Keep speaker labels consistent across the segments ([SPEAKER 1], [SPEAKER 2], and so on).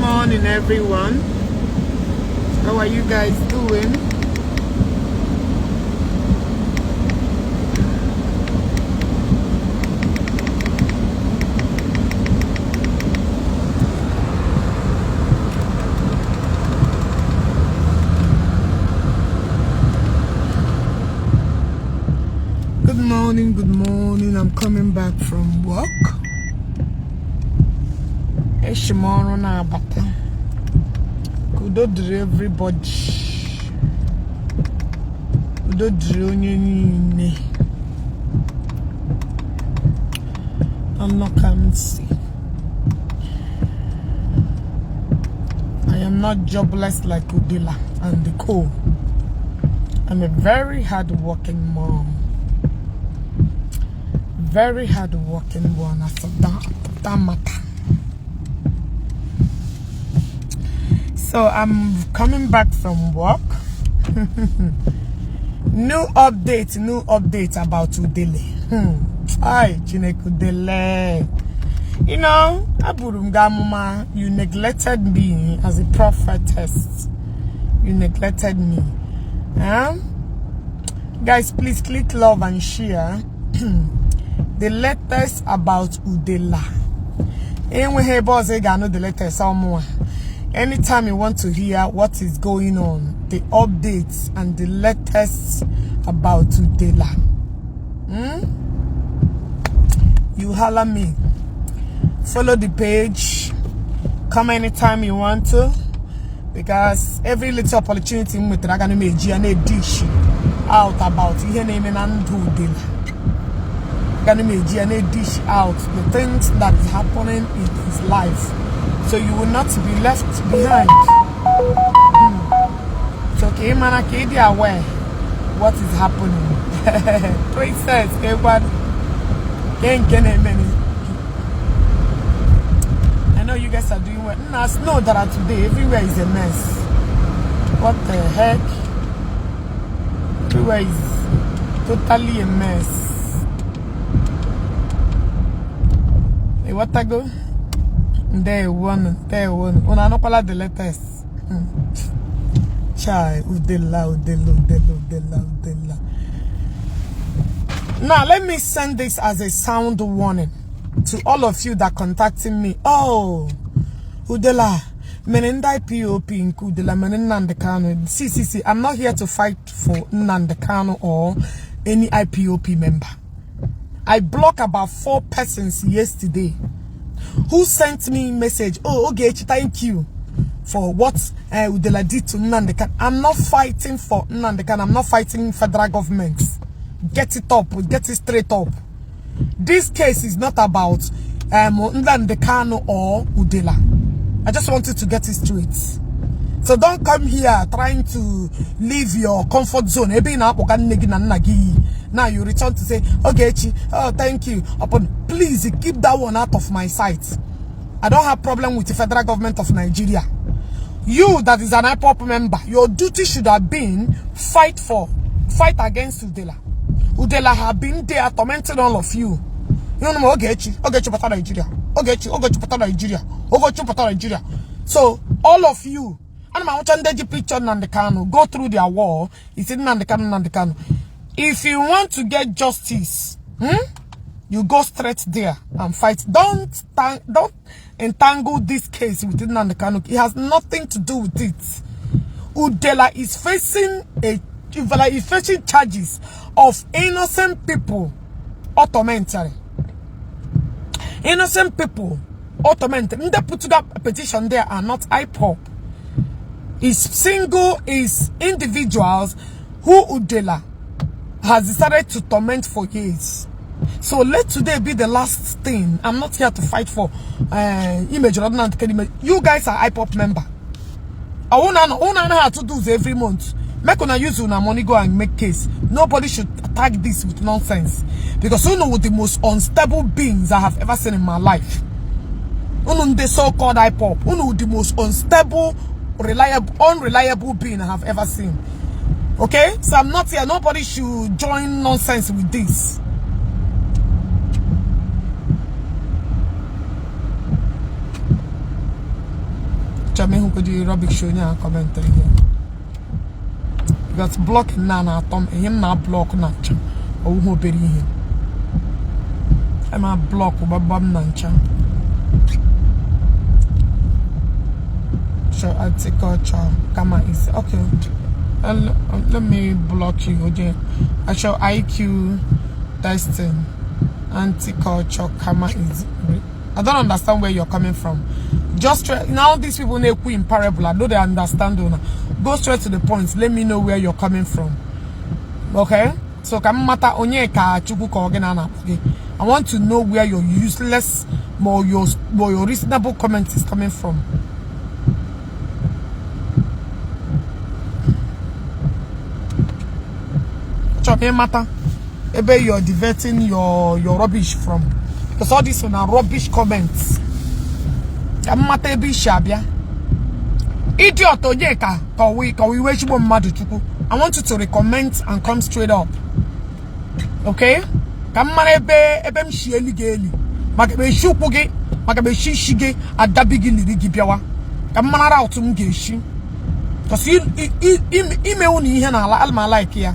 [SPEAKER 1] Morning, everyone. How are you guys doing? Good morning, good morning. I'm coming back from work. Eshi m ọrụ na-abata. Ka udo dịrị everybody. Udo dịrị onye niile. Anọ ka m si. I am not jobless like Udela and the co. I'm a very hard-working mom. Very hard-working one as of that matter. So I'm coming back from work. New update about Udele. Ay, Chineke Udele. You know, aburu m gị amụma, you neglected me as a prophetess. You neglected me. Huh? Guys, please click love and share. The latest about Udela. Enweghị ebe ọzọ ị ga-anụ the latest ọmụwa. Anytime you want to hear what is going on, the updates and the latest about Udela, You holler me. Follow the page. Come anytime you want to. Because every little opportunity m nwetara aga m eji ya na-edish out about ihe na-eme na ndụ Udela. Aga m eji ya na-edish out the things that is happening in his life. So you will not be left behind. So ka ị mara ka ị dị aware what is happening. Princess, ka nke na-eme. I know you guys are doing well. Nah, snow that are today, everywhere is a mess. What the heck? Everywhere is totally a mess. Hey, what I go? Ndewo, ndewo. Unu anụkwala the latest. Chai, Udela, Udela, Udela, Udela, Udela. Now, let me send this as a sound warning to all of you that contacting me. Oh, Udela, mere ndị IPOB nke Udela, mere Nnamdi Kanu. See, see, see, I'm not here to fight for Nnamdi Kanu or any IPOB member. I blocked about 4 persons yesterday who sent me message. Oh, okay, thank you for what Udela did to Nnamdi Kanu. I'm not fighting for Nnamdi Kanu. I'm not fighting federal government. Get it up. Get it straight up. This case is not about Nnamdi Kanu or Udela. I just wanted to get it straight. So don't come here trying to leave your comfort zone. Now you return to say, okay, Chi, oh, thank you. Upon, please keep that one out of my sight. I don't have problem with the federal government of Nigeria. You that is an IPOB member, your duty should have been fight against Udela. Udela have been there tormenting all of you. You know, okay, Chi, okay, Chi, pata Nigeria. Okay, Chi, okay, Chi, pata Nigeria. Okay, Chi, pata Nigeria. So all of you, and I'm watching the picture Nnamdi Kanu, go through their wall. It's in Nnamdi Kanu, Nnamdi Kanu. If you want to get justice, you go straight there and fight. Don't entangle this case with Nnamdi Kanu. It has nothing to do with it. Udela is facing charges of innocent people tormenting. Innocent people tormenting. They put that petition there are not IPOB. It's single, is individuals who Udela has decided to torment for years. So let today be the last thing. I'm not here to fight for image. You guys are IPOB member. I wanna know how to do this every month. Make una use una money go and make case. Nobody should attack this with nonsense, because you know the most unstable beings I have ever seen in my life. Unu the so-called IPOB. Unu the most unstable, unreliable being I have ever seen. Okay, so I'm not here. Nobody should join nonsense with this. Achọrọ m ịhụgodi rubbish onye a commentary here. Because blocking na na-atọ m ihe m na block na ncha ọwụghị obere ihe. Ama block gbamgbam na ncha. So agriculture kama is okay. Let me block you, okay? I show IQ testing. Anti-culture karma is. I don't understand where you're coming from. Just try, now these people na-ekwu in parable. I know they understand. Go straight to the point. Let me know where you're coming from. Okay? So ka m mata onye ka Chukwu ka ọ gị na na-akpọ gị. I want to know where your useless or your reasonable comment is coming from. Chọrọ m ịmata ebe you're diverting your rubbish from. Because all this are rubbish comments. Ka m mata ebe isi abịa. Idiot onye ka ọwụ iwe ezigbo mmadụ Chukwu. I want you to recommend and come straight up. Okay? Ka m mara ebe m si eli gị eli. Maka ebe esi ụkwụ gị, maka ebe esi isi gị adabi gị liri gị bịawa. Ka m mara route m ga-esi. Because ime unu ihe n'ala ala ma like ya.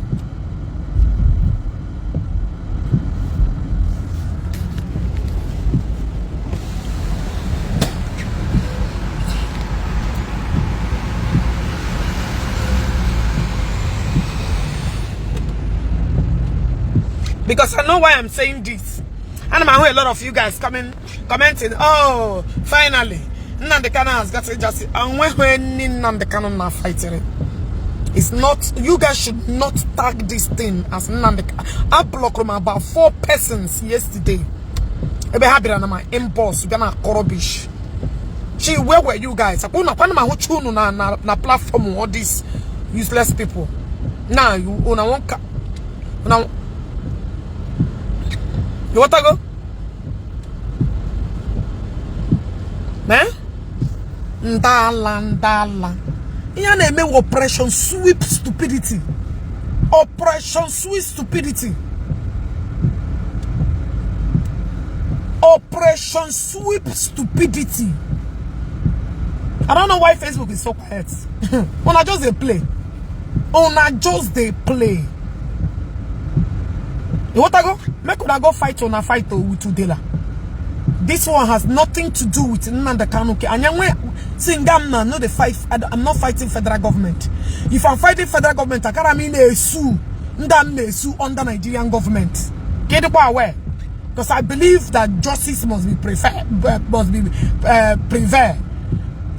[SPEAKER 1] Because I know why I'm saying this. And I hear a lot of you guys commenting, oh, finally, Nnamdi Kanu has got it justice. And when Nnamdi Kanu now fighting it, it's not, you guys should not tag this thing as Nnamdi Kanu. I blocked from about 4 persons yesterday. Ebe ha bịara na my inbox, bịa na rubbish. She, where were you guys? Na platform all these useless people. Now you una won't una. You want to go? Eh? Ndala, ndala. Ihe na-eme operation sweep stupidity. Operation sweep stupidity. Operation sweep stupidity. I don't know why Facebook is so quiet. Una just dey play. Una just dey play. You want to go? Make una go fight on a fight with Udela. This one has nothing to do with Nnamdi Kanu. Singam no the fight. I'm not fighting federal government. If I'm fighting federal government, I can't mean a sue. Ndam sue under Nigerian government. Get it aware? Because I believe that justice must be prefer, must be prevail.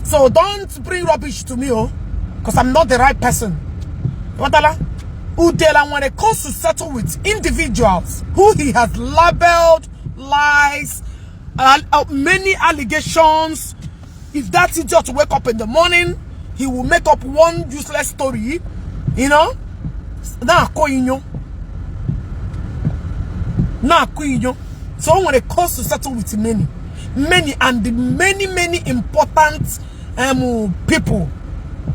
[SPEAKER 1] So don't bring rubbish to me, oh, because I'm not the right person. What Allah? Udela, when it comes to settle with individuals who he has labeled lies, many allegations, if that idiot wake up in the morning, he will make up one useless story, you know. So when it comes to settle with many, many and the many, many important people,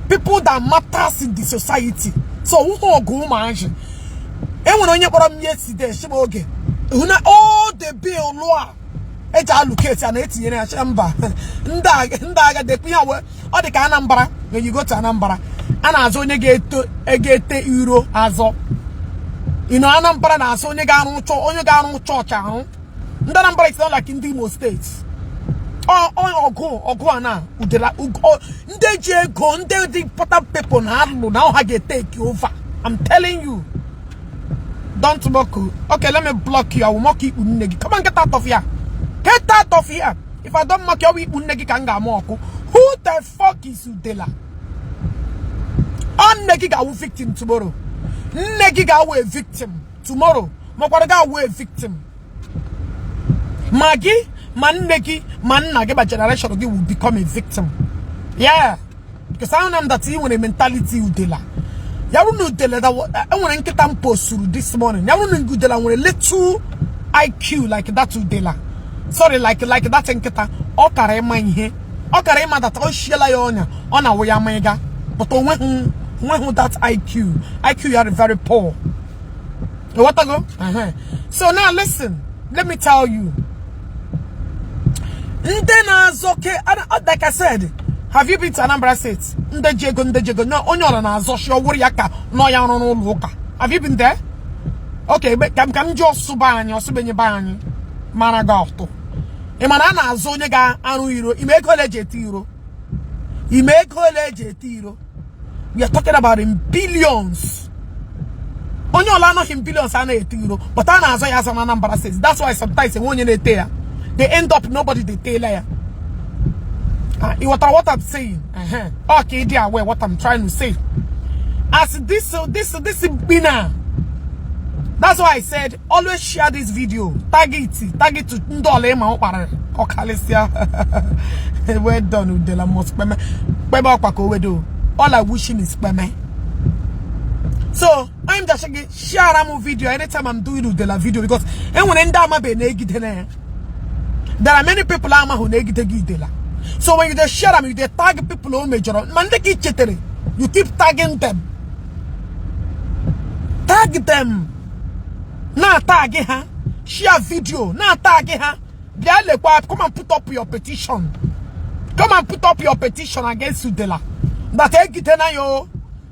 [SPEAKER 1] people that matters in the society. So who go manage? And when onye kpọrọ m yesterday, she oge. Una all the bill law. Eji allocate and etinyere ya mba. Ndị aga dekwu ya we. Ọ dị ka Anambra, when you go to Anambra, a na-azụ onye ga-ete iro azọ. You know Anambra na-azụ onye ga-arụ chọọ, onye ga-arụ chọọchị ahụ. Ndị Anambra is not like ndị Imo State. Ọgụ a na Udela ndị ji ego, ndị dị important people na alụ na ha ga-take over. I'm telling you. Don't mock. Okay, let me block you. I will mock you. Come on, get out of here. Get out of here. If I don't mock you, I will mock you. Who the fuck is Udela? Nne ga victim tomorrow. Nne ga a victim tomorrow. Makwara ga a victim. Magi, ma nne gị, ma nna gị, ma generation gị will become a victim. Yeah. Because I know that you want a mentality Udela. Ya wụ na Udela that enwere nkịta m posturu this morning. Ya wụ na Udela nwere little IQ like that Udela. Sorry, like that nkịta. Ọ kara ịma ihe. Ọ kara ịma that ọ shiela ya ọnya. Ọ na-awụ ya ama ịga. But onweghị that IQ. IQ you are very poor. You want to go? Uh-huh. So now listen. Let me tell you. Ndị na-azọ ke, like I said, Have you been to Anambra State? Ndị ji ego, ndị ji ego, onye ọra na-azọchi ọwụrụ ya ka nọ ya ọrụ n'ụlọ ụka. Have you been there? Okay, ka m ji ọsụba anyị, ọsụbenye be anyị mara gị ọtụ. Ị ma na a na-azụ onye ga-arụ iro? Ime ego ole eji ete iro? Ime ego ole eji ete iro? We are talking about in billions. Onye ọla anọghị in billions a na-ete iro, but a na-azọ ya azọ na Anambra State. That's why sometimes enwe onye na-ete ya, they end up nobody dey tele ya. You what I'm saying? Okay, dear, aware what I'm trying to say. As this winner. That's why I said always share this video. Tag it to ndole ma okpara okalisia. Well done, Udela must peme. Peme okpa ko wedo. All I wish him is peme. So I'm just saying share am video anytime I'm doing Udela video, because enwere ndị amabe na egide na ya. There are many people ama who na-egide gị Udela. So when you dey share them, you dey tag people who major. Man, they keep chatting. You keep tagging them. Tag them. Now tag ha. Share video. Now tag ha. Come and put up your petition. Come and put up your petition against Udela. That egite yo.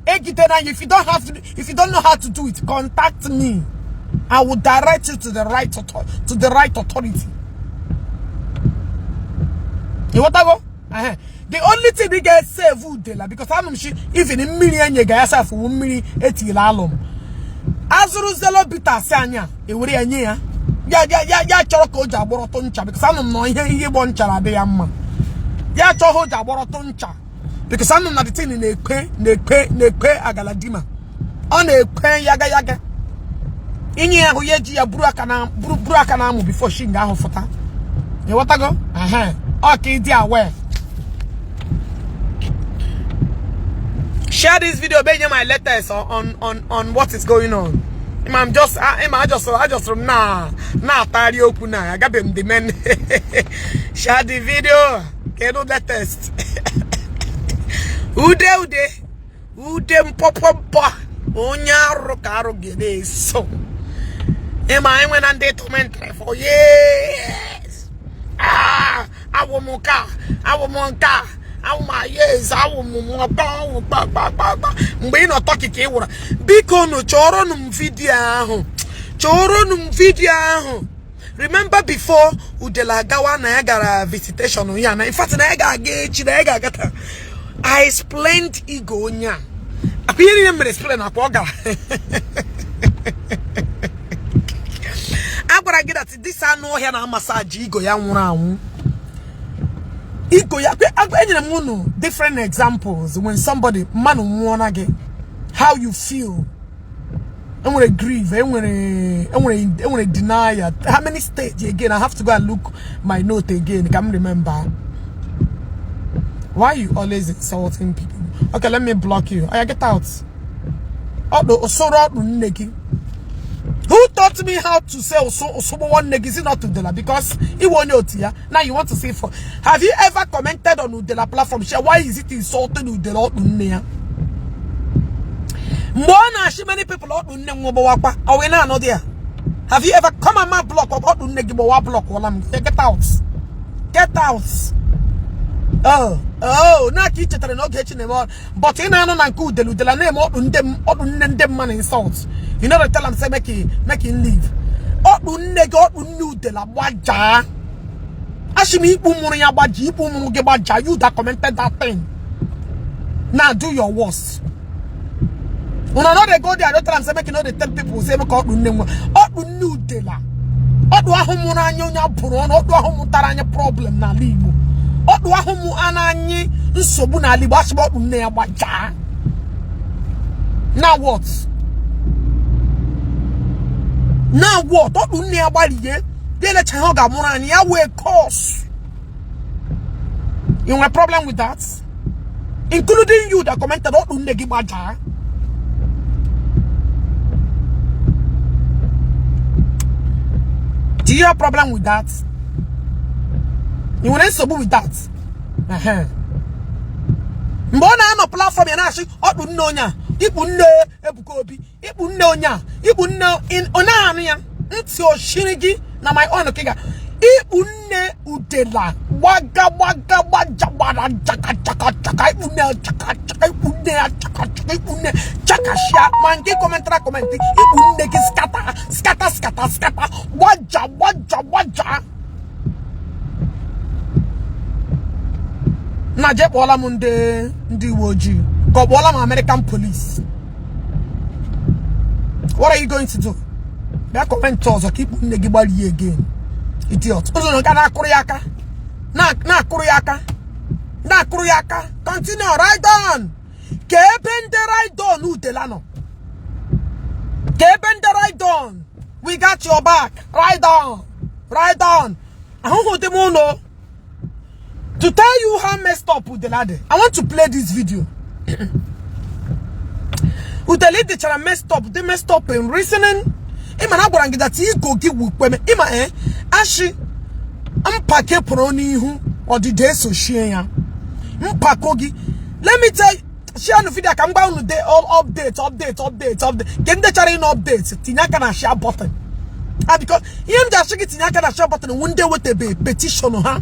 [SPEAKER 1] Egite na yo. If you don't have to, if you don't know how to do it, contact me. I will direct you to the right authority. You want to go? The only thing we get save Udela, because I'm sure even in million you guys have 1 million 80 alum. Azuru zelo bita sanya, e wuri enye ya. Ya ya ya ya chọrọ ka o ji agbọrọ tụ ncha, because anụ m na ihe ịgbọ ncha na-adị ya mma. Ya chọrọ o ji agbọrọ tụ ncha, because anụ m na the thing na-ekpe na-ekpe na-ekpe agaladima. Ọ na-ekpe yaga yaga. Inye ya ahụ ya eji ya buru aka na buru aka na amụ before shi nga ahụ fụta. You want to go? Okay, dear, where? Share this video, be my letters on what is going on. I'm just I just na tari oku na I got them the men. Share the video. Get no latest. Ude ude ude mpopo onya aro karo gede so. Am I when and they torment for years? Ah, I will moka, I will monka. Yes, I will mgbe ị nọ Turkey ka ị wụra. Biko nụ chọrọ m video ahụ. Chọrọ m video ahụ. Remember before Udela gawa na ya gara visitation ya na in fact na ya ga-aga echi na ya ga-aga taa. I explained ego onye a. Akwa ihe niile mere explain akwa ọ gara. A gwara gị that this anụ ọhịa na massage ego ya nwụrụ anwụ. Ego ya enyere m unu different examples when somebody mmanụ nwụọ na gị, how you feel. Enwere grief, enwere denial. How many stage again? I have to go and look my note again. Can remember. Why are you always insulting people? Okay, let me block you. I get out. Who taught me how to say one negi? Is not Udela? Because he won't know ya. Now you want to say for. Have you ever commented on Udela platform? Share why is it insulting Udela? Many people out there. Have you ever come on my block or block? Get out. Get out. Oh, na ki chetara na oge echi na but ị na-anọ na nke Udela Udela na-eme ọdụ nne ndị mmadụ insult. You know they tell them say make him leave. Ọdụ nne gị ọdụ nne Udela gbajaa. Asị m ikpu mụrụ ya gbaji ikpu mụrụ gị gbaja. You that commented that thing. Now do your worst. Una no dey go there, don't tell them say make you know they tell people say make ọdụ nne nwa. Ọdụ nne Udela. Ọdụ ahụ mụrụ anya onye abụrụ ọnụ ọdụ ahụ mụtara anya problem n'ala Igbo. Ọdụ ahụ mụ anya nsogbu n'ala Igbo asị ọdụ nne ya gbajaa. Now what? Now what? Ọdụ nne ya gbalie. Dele cha ha ga-amụrụ anyị ya wee curse. You have a problem with that? Including you that commented ọdụ nne gị gbajaa. Do you have a problem with that? You want to with that? Mgbe ọ na-anọ platform ya na-asị ọdụ nne onye a ikpu nne Ebuka Obi ikpu nne onye a ikpu nne ọ na-anụ ya ntị oshiri gị na my own kiga. Ikpu nne Udela gbaga gbaga gbaja gbara chaka chaka chaka, ikpu nne ya chaka chaka, ikpu nne ya chaka chaka, ikpu nne chakashia. Ma nke commentara comment, ikpu nne gị scatter scatter scatter scatter, gbaja gbaja gbaja. Na jee kpọọla m ndị uwe ojii, ka ọ kpọọla m American police. What are you going to do? Bịa comment ọzọ ka ikpu nne gị gbarie again, idiot. Ụzọ ga na-akụrụ ya aka, na-akụrụ ya aka, na-akụrụ ya aka. Continue, ride on. Ka ebe ndị ride on Udela nọ, ka ebe ndị ride on, we got your back. Ride on, ride on. Ahụhụ dị m ụlọ. To tell you how messed up Udela dị, I want to play this video. Udele dịchara messed up, dị messed up in reasoning. Ịma na agwara m gị that ego gị wukweme ịma ashi mpake pụrụ n'ihu ọdịda esochie ya mpako gị. Let me tell you, share nu video ka m gwa unu de all update, update, update, update. Nke ndị chọrọ ịnụ update, tinye aka na share button. Ah, because ihe m ji asị gị tinye aka na share button wu ndị ewetebe petition ha,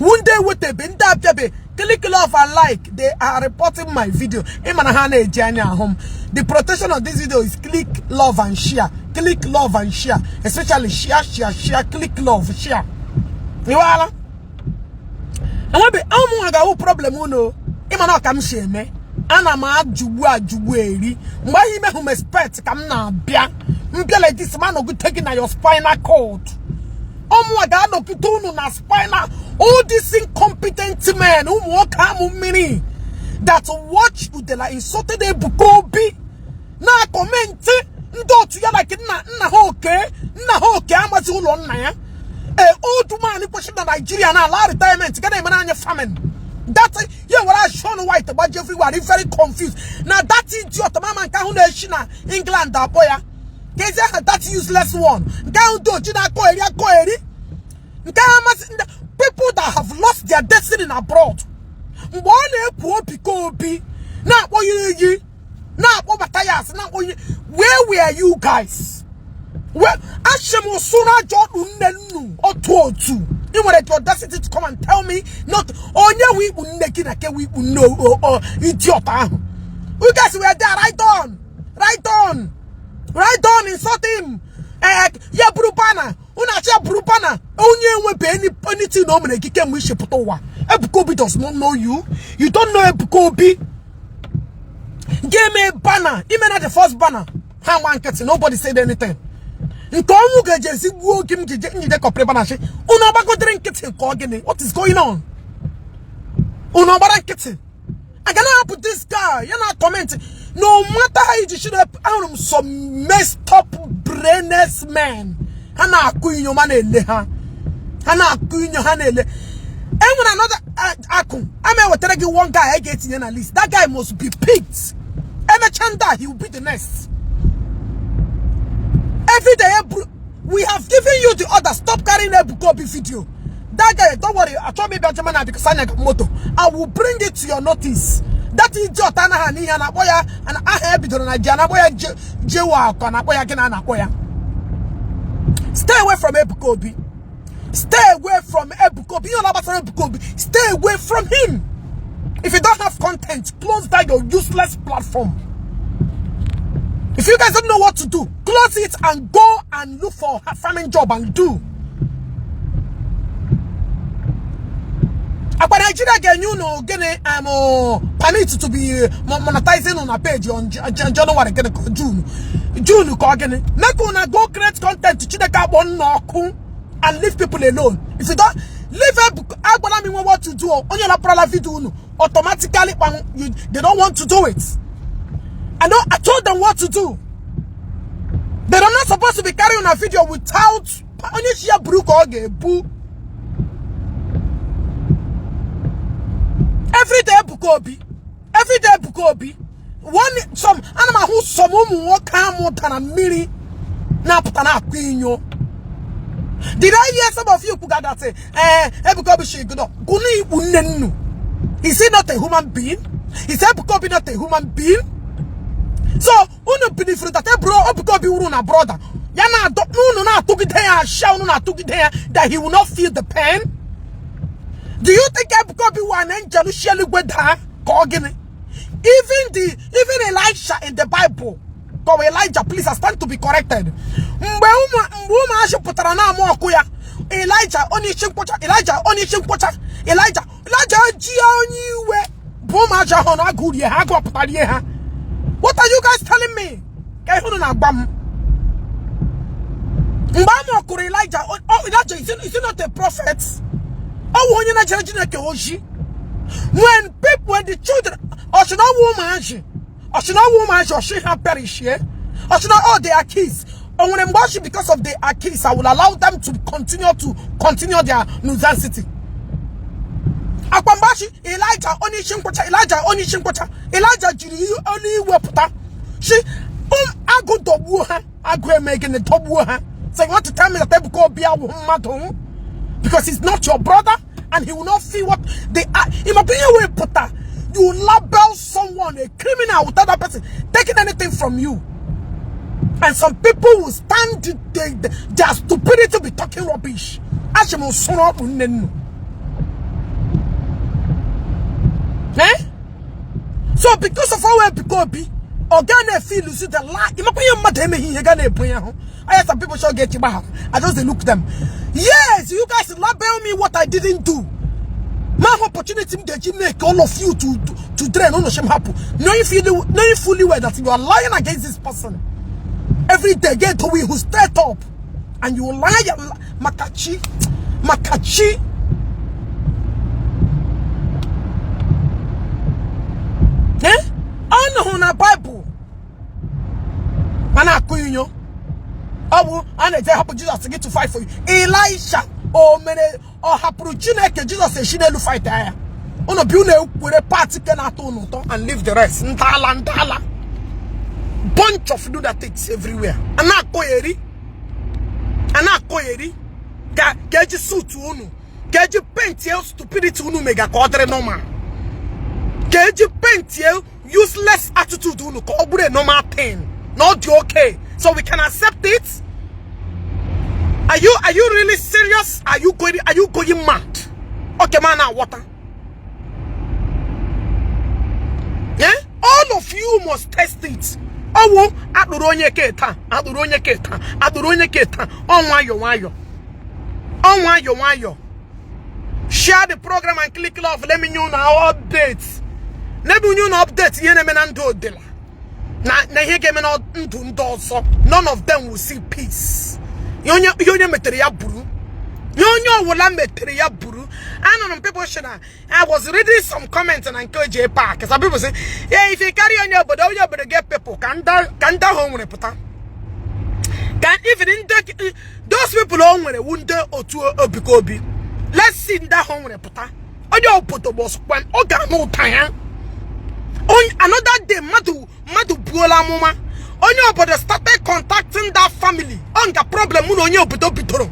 [SPEAKER 1] wu ndị ewetebe, ndị abịabe. Click love and like. They are reporting my video. Ịma na ha na-eji anya ahụ m. The protection of this video is click love and share, click love and share, especially share, share, share, click love, share. Iwala enwebe ụmụ ha ga-awụ problem unu. Ịma na ọka m si eme, ana m ajụgbu ajụgbu eri mgbe ahụ ime hụ m expect ka m na-abịa mbịa like this, ma nọgide gị na your spinal cord. Ụmụ ga-anọgide unu na spinal. All these incompetent men, ụmụ nwoke amụ mmiri that watch Udela insulted Ebuka Obi na comment, ndị otu ya, like nna nna ha oke, nna ha oke amazi ụlọ nna ya. A old man kwesịrị na Nigeria na ala retirement ga na-emere anya farming, that ya were Sean White gbaji everywhere, very confused na that idiot. Mama nke ahụ na-eshi na England akpọ ya ka ezi aha, that useless one, nke ahụ dị oji na-akọ eri akọ eri, nke ahụ amasị people that have lost their destiny in abroad. Mgbe ọ na-ekwu obi ka obi na-akpọ ya iyi, na-akpọ Matthias, na-akpọ iyi, where were you guys? Well, asị m sụrụ ajọ ọdụ nne nnu otu otu ị nwere the audacity to come and tell me not onye wi ikpu nne gị na kewi ikpu nne idiot ahụ. You guys were there. Right on, right on, right on. Insult him. Ya buru bana unu achị, ya buru bana. Onye enwebe anything na o mere gị kemgbe isi pụta ụwa. Ebuka Obi does not know you. You don't know Ebuka Obi. Ga-eme bana ime na the first banner, ha gba nkịtị, nobody said anything. Nke ọnwụ ga-eji ezigbo oge m jije njide kọpịrị bana shi unu ọgbagodere nkịtị nke ọ gịnị? What is going on? Unu ọgbara nkịtị aga na-ahapụ this guy ya na comment. No matter how iji shi, ahụrụ m some messed up brainless men, ha na-akụ inyo ma na-ele ha, ha na-akụ inyo, ha na-ele. Enwere another akụ ama ewetara gị, one guy a ga-etinye na list. That guy must be picked. Emechaa ndị a, he will be the next. Every day we have given you the order, stop carrying Ebuka Obi video. That guy, don't worry, achọghị m ịbịa Germany because anya moto. I will bring it to your notice. That idiot anaghị n'ihe a na-akpọ ya, aha ya bidoro na ji, a na-akpọ ya jewa ka na-akpọ ya gịnị a na-akpọ ya. Stay away from Ebuka Obi. Stay away from Ebuka Obi. Ihe ọ gbasara Ebuka Obi, stay away from him. If you don't have content, close down your useless platform. If you guys don't know what to do, close it and go and look for a farming job and do. Akwa Nigeria ga-enye unu gịnị permit to be monetizing on a page on January gịnị ka June, June ka ọ gịnị? Make una go create content. Chineke akpọ nna ọkụ and leave people alone. If you don't leave, agwala m nwe what to do. Onye lapụrala video unu automatically, they don't want to do it. I know I told them what to do. They are not supposed to be carrying a video without onye chi ya buru ka ọ ga-ebu. Every day Ebuka Obi, every day Ebuka Obi. One some ana m ahụ some ụmụ nwoke amụtara mmiri na-apụta na-akụ inyo. Did I hear some of you kwuga that Ebuka Obi should go gụnụ ikpu nne nnu? Is he not a human being? Is Ebuka Obi not a human being? So unu believe that Ebuka Obi wuru na brother Ya na-adọ unu na-atụgide ya asha, unu na-atụgide ya that he will not feel the pain. Do you think Ebuka Obi wụ an angel shi eluigwe daa ka ọ gịnị? Even Elisha in the Bible, ka ọ Elijah, please, I stand to be corrected. Mgbe ụmụazị pụtara na-ama ọkụ ya, Elijah onye isi nkwọcha, Elijah onye isi nkwọcha, Elijah ji ya onye iwe bụ ụmụazị ahụ na agụ rie ha, agụ ọpụta rie ha. What are you guys telling me? Ka ihe unu na-agba m. Mgbe a mọkụrụ Elijah, Elijah is not a prophet. Ọ wụ onye na-ejere Chineke ozi. When people, when the children, ọ sị na ọ wụ ụmụazị, ọ sị na ọ wụ ụmụazị, ọ sị ha perishie. Ọ sị na oh, they are kids. O nwere mgbe ọ sị because of they are kids, I will allow them to continue their nuisance. Akwa mgbe achị Elijah onye isi nkwọcha, Elijah onye isi nkwọcha, Elijah jiri olu iwe pụta si agụ dọgbuo ha, agụ eme gịnị dọgbuo ha. So you want to tell me that Ebuka Obi awụ mmadụ because he's not your brother and he will not feel what they are? Ịmakwa ihe wee pụta, you label someone a criminal without that person taking anything from you, and some people will stand their stupidity, be talking rubbish. Achị m sụrụ ọkpụ nne nnu. Eh? So because of our Ebuka Obi, ọ ga na-efeel the lie. Ịmakwa ihe mmadụ emeghị ihe ga na-ebu ya hụ. I some people shall get you. I just dey look them. Yes, you guys label me what I didn't do. My opportunity m ga-eji make all of you to drain unu shim hapụ. Knowing fully well that you are lying against this person. Every day get to we who straight up and you lie and lie. Makachi, makachi. Eh? Ọ na Bible. A na-akụ inyo. Ọ bụ a na-eje hapụ Jizọs gị to fight for you. Elisha o mere ọ hapụrụ Chineke, Jizọs esi n'elu fight ya. Unu bi unu ekwere party ke na-atọ unu ụtọ and leave the rest. Ntala ntala. Bunch of lunatics everywhere. A na-akọ eri. A na-akọ eri. Ka eji suit unu. Ka eji paint stupidity unu mega ka ọ dịrị normal. Ka eji paint useless attitude unu ka ọ bụrụ a normal thing. Not the okay. So we can accept it. Are you really serious? Are you going mad? Okay, man, now water. Yeah? All of you must test it. Ọwụ akpụrụ onye ke taa, akpụrụ onye ke taa, akpụrụ onye ke taa. Ọ nwayọ nwayọ. Ọ nwayọ nwayọ. Share the program and click love. Let me know now updates. Let me know updates. Ihe na-eme na ndụ Odela. Na ihe ga-eme na ndụ ndị ọzọ. None of them will see peace. Ihe onye metere ya buru. Ihe onye ọwụla metere ya buru. Anụrụ m people say na I was reading some comments na nke J Park. Some people say, yeah, if you carry onye obodo get people ka ndị ahụ o nwere pụta. Ka even ndị those people o nwere wu ndị otu Ebuka Obi. Let's see ndị ahụ o nwere pụta. Onye obodo gbọsụkwa ọ ga-anụ ụta ya. Another day mmadụ buola amụma. Onye obodo started contacting that family. Ọ nga problem mụ na onye obodo bidoro.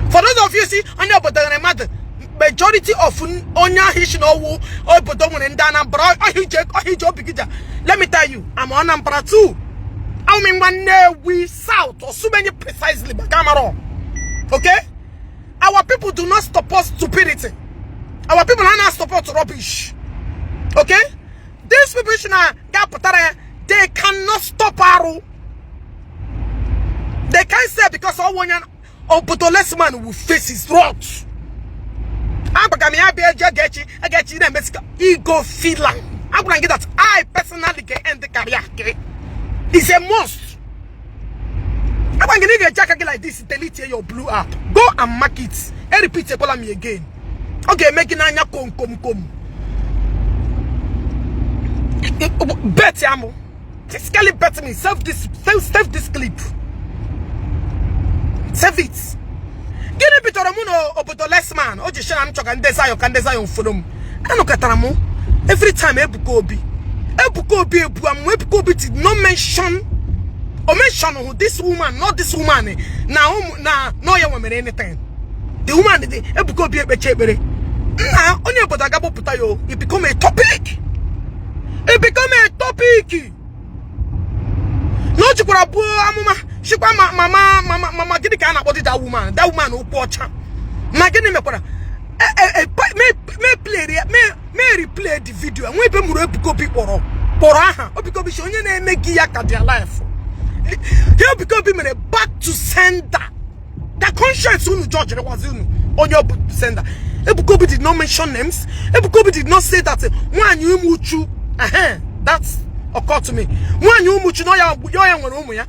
[SPEAKER 1] For those of you see onye obodo nwere mmadụ, majority of onye ahụ isi na ọwụ obodo nwere ndị Anambra ọhịa ije obi gị ja. Let me tell you, I'm Anambra too. I'm in Nnewi South, Osumenyi precisely, Bagamaro. Okay? Our people do not support stupidity. Our people are not support rubbish. Okay? These people should not they cannot stop arụ. They can't say because all one obodo less man will face his wrath. Agbaga m ya bịa eji egechi egechi na-emesi ego feeling. Agwara m gị that I personally ga end the career gị. It's a must. Agwara m gị na ị ga-eji aka gị like this delete your blue app. Go and mark it. E repeat ekwala m again. Ọ ga-eme gị n'anya kom kom kom. Bet ya mụ. Physically bet me. Save this, save this clip. Save it. Gịnị bidoro mụ na obodo Lesman o ji shi na m chọ ka ndị Zion, ka ndị Zion follow m. Anọkọtara m every time Ebuka Obi, Ebuka Obi ebu amụ. Ebuka Obi did not mention o mention who this woman, not this woman na ụmụ na no ya nwere anything. The woman dị Ebuka Obi ekpecha ekpere nna onye obodo agagbopụta ya o. It become a topic, it become a topic na o jikwara buo amụma. Shikwa mama mama mama, gịnị ka a na-akpọ that woman, that woman ụkwụ ọcha na gịnị mekwara? Mee replay the video. Enwe ebe mụrụ Ebuka Obi kpọrọ aha Ebuka Obi, si onye na-eme gị ya ka their life. Ihe Ebuka Obi mere, back to sender. The conscience unu judge wazi unu onye bụ sender. Ebuka Obi did not mention names. Ebuka Obi did not say that nwaanyị Umuchu, that's occurred to me, nwaanyị Umuchu na ya nwere ụmụ ya.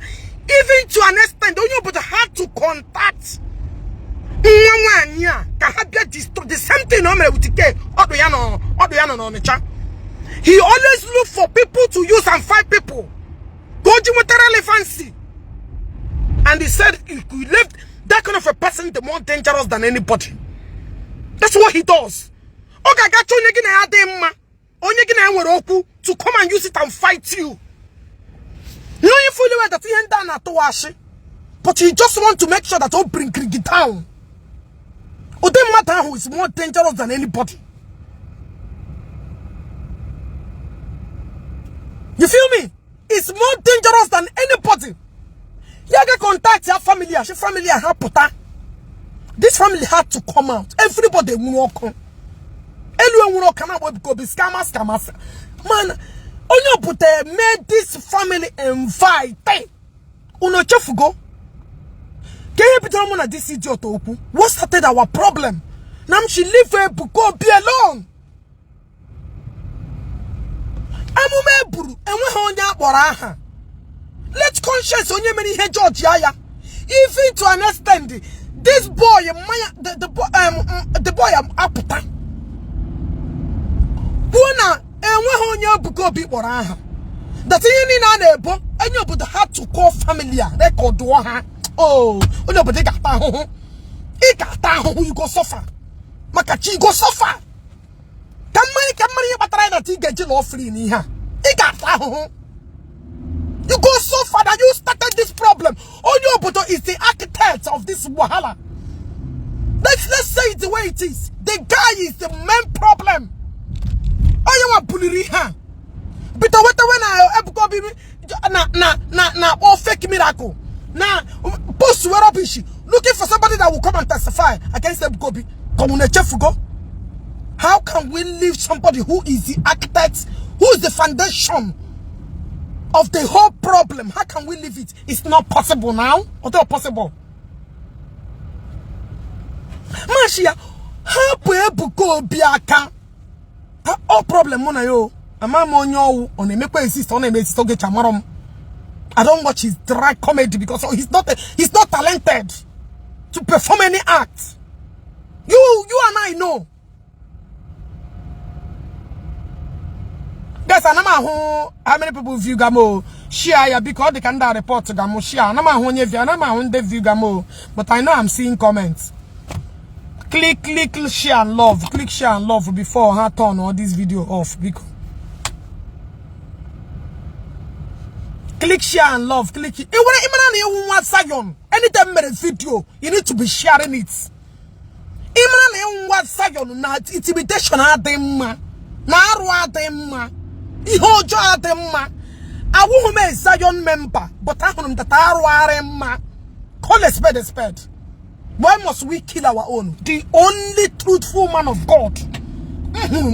[SPEAKER 1] Even to an extent, onye obodo had to contact nwa nwaanyị a ka ha bịa. The same thing o mere with Ike ọdụ ya nọ, ọdụ ya nọ n'Ọnịcha. He always look for people to use and fight people ka o ji nweta relevancy. And he said if you left that kind of a person, the more dangerous than anybody. That's what he does. Ọ ga-agacha onye gị na ya dị mma, onye gị na ya nwere okwu, to come and use it and fight you, knowing fully well that ihe ndị a na-atụwa ashị, but you just want to make sure that o bring gị down. Ụdị mmadụ ahụ is more dangerous than anybody. You feel me? It's more dangerous than anybody. Ya ga contact ya family a, shi family a ha pụta. This family had to come out. Everybody nwụrụ ọkụ elu, enwere ọka na-agba Ebuka Obi scammer, scammer man. Onye obodo made this family invite. Unu echefugo ka ihe bidoro mụ na this idiot okwu? What started our problem? Na m shi leave Ebuka Obi alone. Amụma eburu enweghị onye akpọrọ aha. Let conscience onye mere ihe judge ya. Even to an extent, this boy mmanya, the boy apụta kwuo na enweghị onye Ebuka Obi kpọrọ aha, that ihe niile a na-ebo onye obodo ha to call family a recordụọ ha. Oh, onye obodo, ị ga-ata ahụhụ, ị ga-ata ahụhụ. You go suffer maka chi, you go suffer. Ka mmanya, ka mmanya, ihe kpatara ya that ị ga-eji lụọ free n'ihe a, ị ga-ata ahụhụ. You go suffer that you started this problem. Onye obodo is the architect of this wahala. Let's say it the way it is. The guy is the main problem. Onye nwa buliri ihe a bito wetawe na Ebuka Obi na akpọ fake miracle na post we rubbish, looking for somebody that will come and testify against Ebuka Obi. Ka unu echefugo? How can we leave somebody who is the architect, who is the foundation of the whole problem? How can we leave it? It's not possible now. Although possible. Mashia, hapụ Ebuka Obi aka. All problem mụ na ya o. Ama m onye ọwụ, ọ na-emekwa exist, ọ na-eme exist oge chamara m. I don't watch his dry comedy because he's not talented to perform any act. You and I know. Guys, ana m ahụ how many people view gamo. Share ya biko, ọ dị ka ndị a report gamo share. Ana m ahụ onye view, ana m ahụ ndị view gamo, but I know I'm seeing comments. Click, click share and love. Click share and love before ha turn all this video off biko. Click share and love. Click. Ị nwere ịmara na ewu nwa Zion. Anytime mere video, you need to be sharing it. Ịmara na ewu nwa Zion na intimidation adị mma, na arụ adị mma, ihe ọjọọ adị mma. Awụghị m a Zion member, but ahụrụ m that arụ arị mma. Call a spade a spade. Why must we kill our own? The only truthful man of God.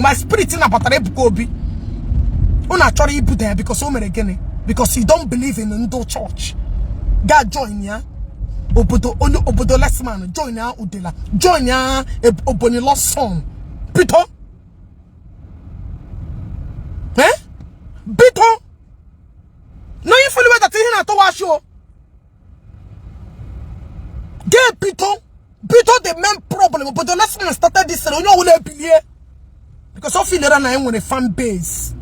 [SPEAKER 1] My spirit nabatara Ebuka Obi. Unu achọrọ ibuda ya because o mere gịnị? Because you don't believe in ndo church. Ga join ya. Obodo onye obodo lesman join ya Udela. Join ya Obonilo son. Bito. Eh? Bito. No, you fully that ihe na-atọwa ashị o. Get Bito. Bito the main problem. Obodo lesman started this onye ọwụla ebilie. Because of ilera na enwere fan base.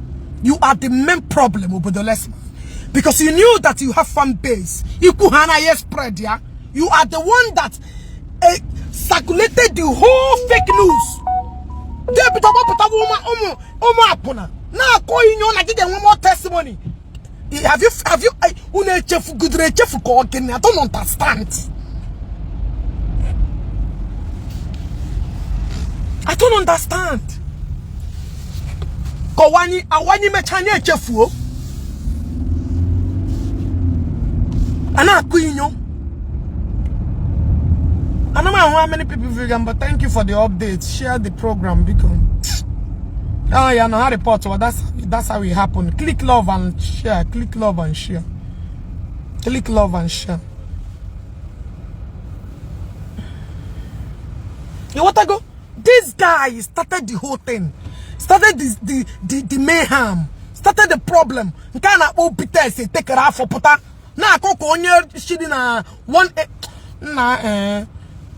[SPEAKER 1] You are the main problem, Obodo Lesman. Because you knew that you have fan base. Ikwu ha na yes spread, yeah. You are the one that circulated the whole fake news. Get Bito gbapụta ụmụ ụmụ akwụna na-akọ inyo na gị ga-enwe more testimony. Have you unu echefugidere echefu ka ọ gịnị? I don't understand. I don't understand. Kọwa anyị awanye mechaa anyị echefuo. A na-akụ inyo. I don't know how many people vegan, but thank you for the update. Share the program because oh yeah, no, how report. Well, that's how it happened. Click love and share. Click love and share. Click love and share. You want to go? This guy started the whole thing. Started this, the mayhem. Started the problem. Nke a na-akpọ Peters etekere afọ pụta na-akọ ka onye shiri na one na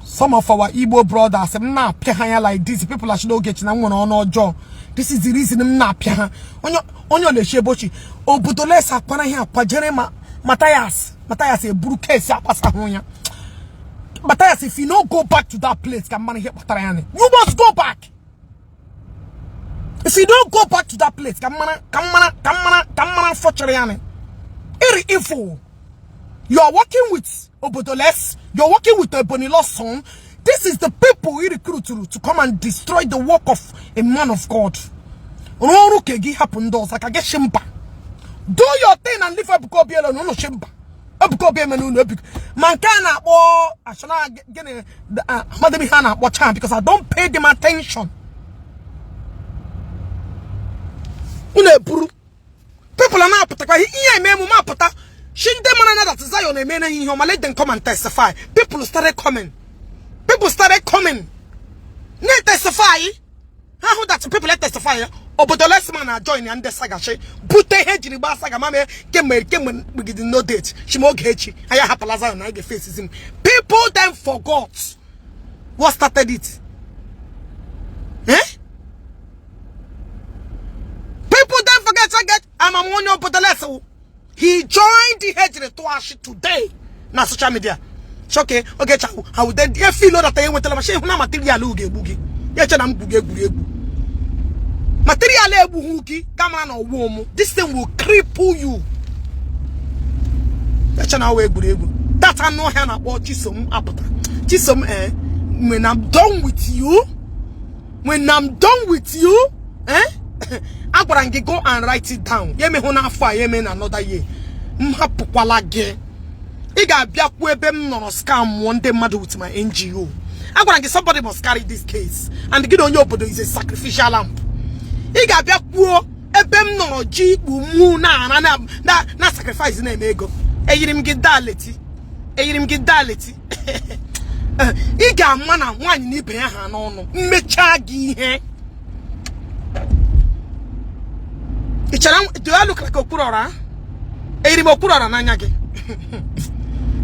[SPEAKER 1] some of our Igbo brothers m na-apịa ha ya like this. People are Ogechi na m nwere ọnụ ọjọọ. This is the reason m na-apịa ha. Onye onye na-echi ebochi obodo lesa akpara ihe akwajere ma Matthias Matthias eburu case akpasahụ ya. Matthias, if you no go back to that place, ka mara ihe kpatara ya ni. You must go back. If you don't go back to that place, ka mara ka mara ka mara ka mara fọchara ya ni. Iri evil. You are working with Obodoles. You're working with Ebony Lawson. This is the people he recruit to come and destroy the work of a man of God. Rụọ ọrụ ka gị hapụ ndị ọzọ ka gị shimba. Do your thing and leave Ebuka Obi alone. Unu shimba. Ebuka Obi emene unu Ebuka. Ma nke a na-akpọ ashana gịnị amadị ihe a na-akpọ chan because I don't pay them attention. Unu eburu. People are na-apụtakwa ihe eme emume apụta. Shi ndị mara na that Zion eme na ihe ọma, let them come and testify. People started coming. People started coming. Na-testify. Ha hụ that people testify. Obodo lesman na join ya ndị saga shi bute ihe ejiri gbaa saga ma mee kemgbe kemgbe mkpigide no date shima Ogechi anyị ahapụla Zion na anyị ga-efesizi m. People then forgot what started it. Eh? People then forget I get amam onye obodo les. He joined the ejiri tụọ ashị today na social media. Shoke Ogechi ahụ ha wude ya feel that enwetala ma shi hụ na material ga-egbu gị ya eche na m gwugo egwuregwu material egbughị gị gamara na ọwụ mụ. This thing will cripple you. Eche na ọwa egwuregwu that anụ ọhịa na-akpọ Chisom apụta. Chisom, when I'm done with you, when I'm done with you, eh, agwara m gị go and write it down. Ya emehụ n'afọ a, ya eme na another year, m hapụkwala gị. Ị ga-abịakwu ebe m nọrọ scam mụọ ndị mmadụ with my NGO. Agwara m gị somebody must carry this case and gị na onye obodo is a sacrificial lamb. Ị ga-abịa kwuo ebe m nọrọ ji ikpu mụ na-ara na sacrifice na-eme ego. Eyiri m gị daleti, eyiri m gị daleti. Ị ga-ama na nwaanyị na ibe ya ha n'ọnụ mmechaa gị ihe. Ị chere do I look like Okwuluora? Eyiri m Okwuluora n'anya gị.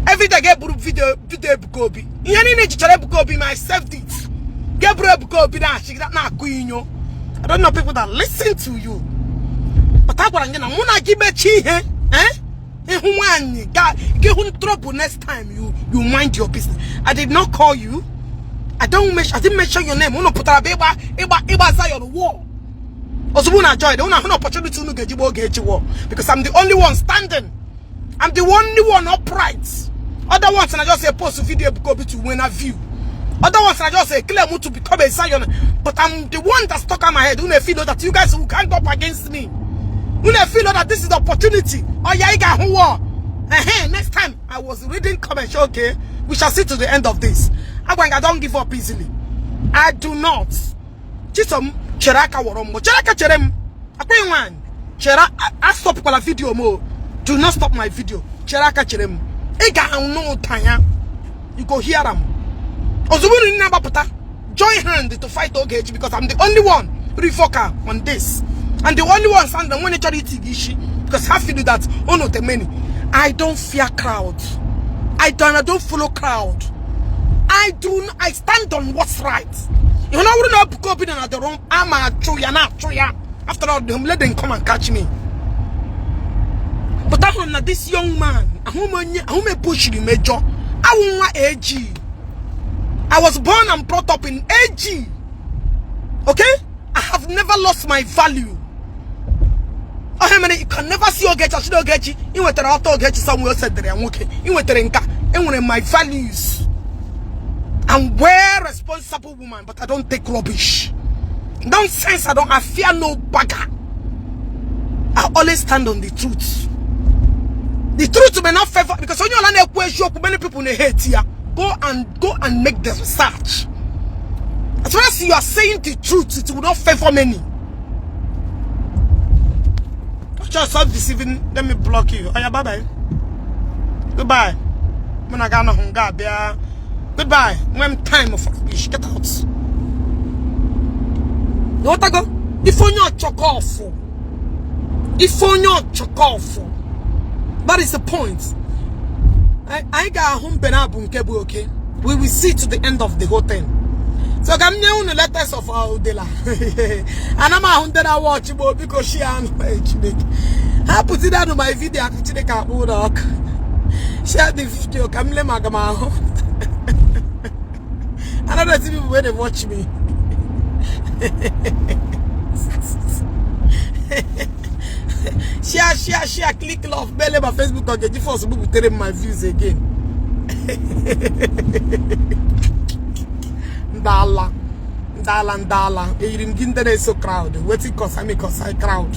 [SPEAKER 1] Everyday ga-eburu video video Ebuka Obi. Ihe niile jichara Ebuka Obi ma I saved it. Ga-eburu Ebuka Obi na-achị na-akụ inyo. I don't know people that listen to you. But agwara m gị na mụ na gị mechie ihe, eh? Ịhụ nwaanyị ga gị hụ trouble next time you mind your business. I did not call you. I don't mention, I didn't mention your name. Unu pụtara bụ ịgba ịgba ịgba Zion war. Ozugbo na join, unu ahụ na opportunity unu ga-eji gba Ogechi war because I'm the only one standing. I'm the only one upright. Other ones na just a post video Ebuka Obi to win a view. Other ones na just a claim to become a Zion. But I'm the one that stuck on my head. Unu feel that you guys will gang up against me. Unu feel that this is the opportunity. Oh yeah, you got who war. Next time I was reading comments. Okay, we shall see to the end of this. I don't give up easily. I do not. Chisom chere aka wọrọ mgbọ. Chere aka chere m. Akweghị nwaanyị. Chere astọpụkwala video m o. Do not stop my video. Chere aka chere m. Ị ga-anụ ụda ya. You go hear am. Ozugbo unu na-agbapụta, join hand to fight Ogechi because I'm the only one refocal on this. And the only one standing when chọrọ iti gị isi because ha feel that unu the many. I don't fear crowd. I don't follow crowd. I do not, I stand on what's right. You know, I wouldn't Ebuka Obi na the room. I'm a chuya na chuya. After all, them let them come and catch me. But ahụrụ m na this young man, ahụ m onye ahụ m epushiri mejọ. Awụ nwa AG. I was born and brought up in AG. Okay? I have never lost my value. Oh, mere you can never see Ogechi achịrị Ogechi. Ị nwetara ọtọ Ogechi somewhere o sedere ya nwoke. Ị nwetara nka. Enwere my values. I'm well responsible woman, but I don't take rubbish. Nonsense, I fear no bagger. I always stand on the truth. The truth may not favor, because onye ọla na-ekwu eziokwu, many people na-hate ya. Go and make the research. As far as you are saying the truth, it will not favor many. Just stop deceiving. Let me block you. Oya, bye bye, goodbye. Mụ na gị anọghị nga abịa. Goodbye. Nwee m time for rubbish. Get out. Nghọtago? Ife onye ọchọkọ ọfụ, ife onye ọchọkọ ọfụ, that is the point. Anyị ga-ahụ mbe na abụ nke bụ oke. We will see to the end of the whole thing. So ka m nye unu letters of Udela. Ana m ahụ ndị na-watch bụ, biko share anụ. Chineke ha pụtara my video aka. Chineke akpụ ụlọ ọkụ. Share the video ka m lee ma aga m ahụ. Another see people wey dey watch me. Share, share, share, click love. Bele ma Facebook ọ ga-eji force bubutere m my views again. Ndala ndala ndala, eyiri m gị ndị na-eso crowd. Wetin concern me concern crowd.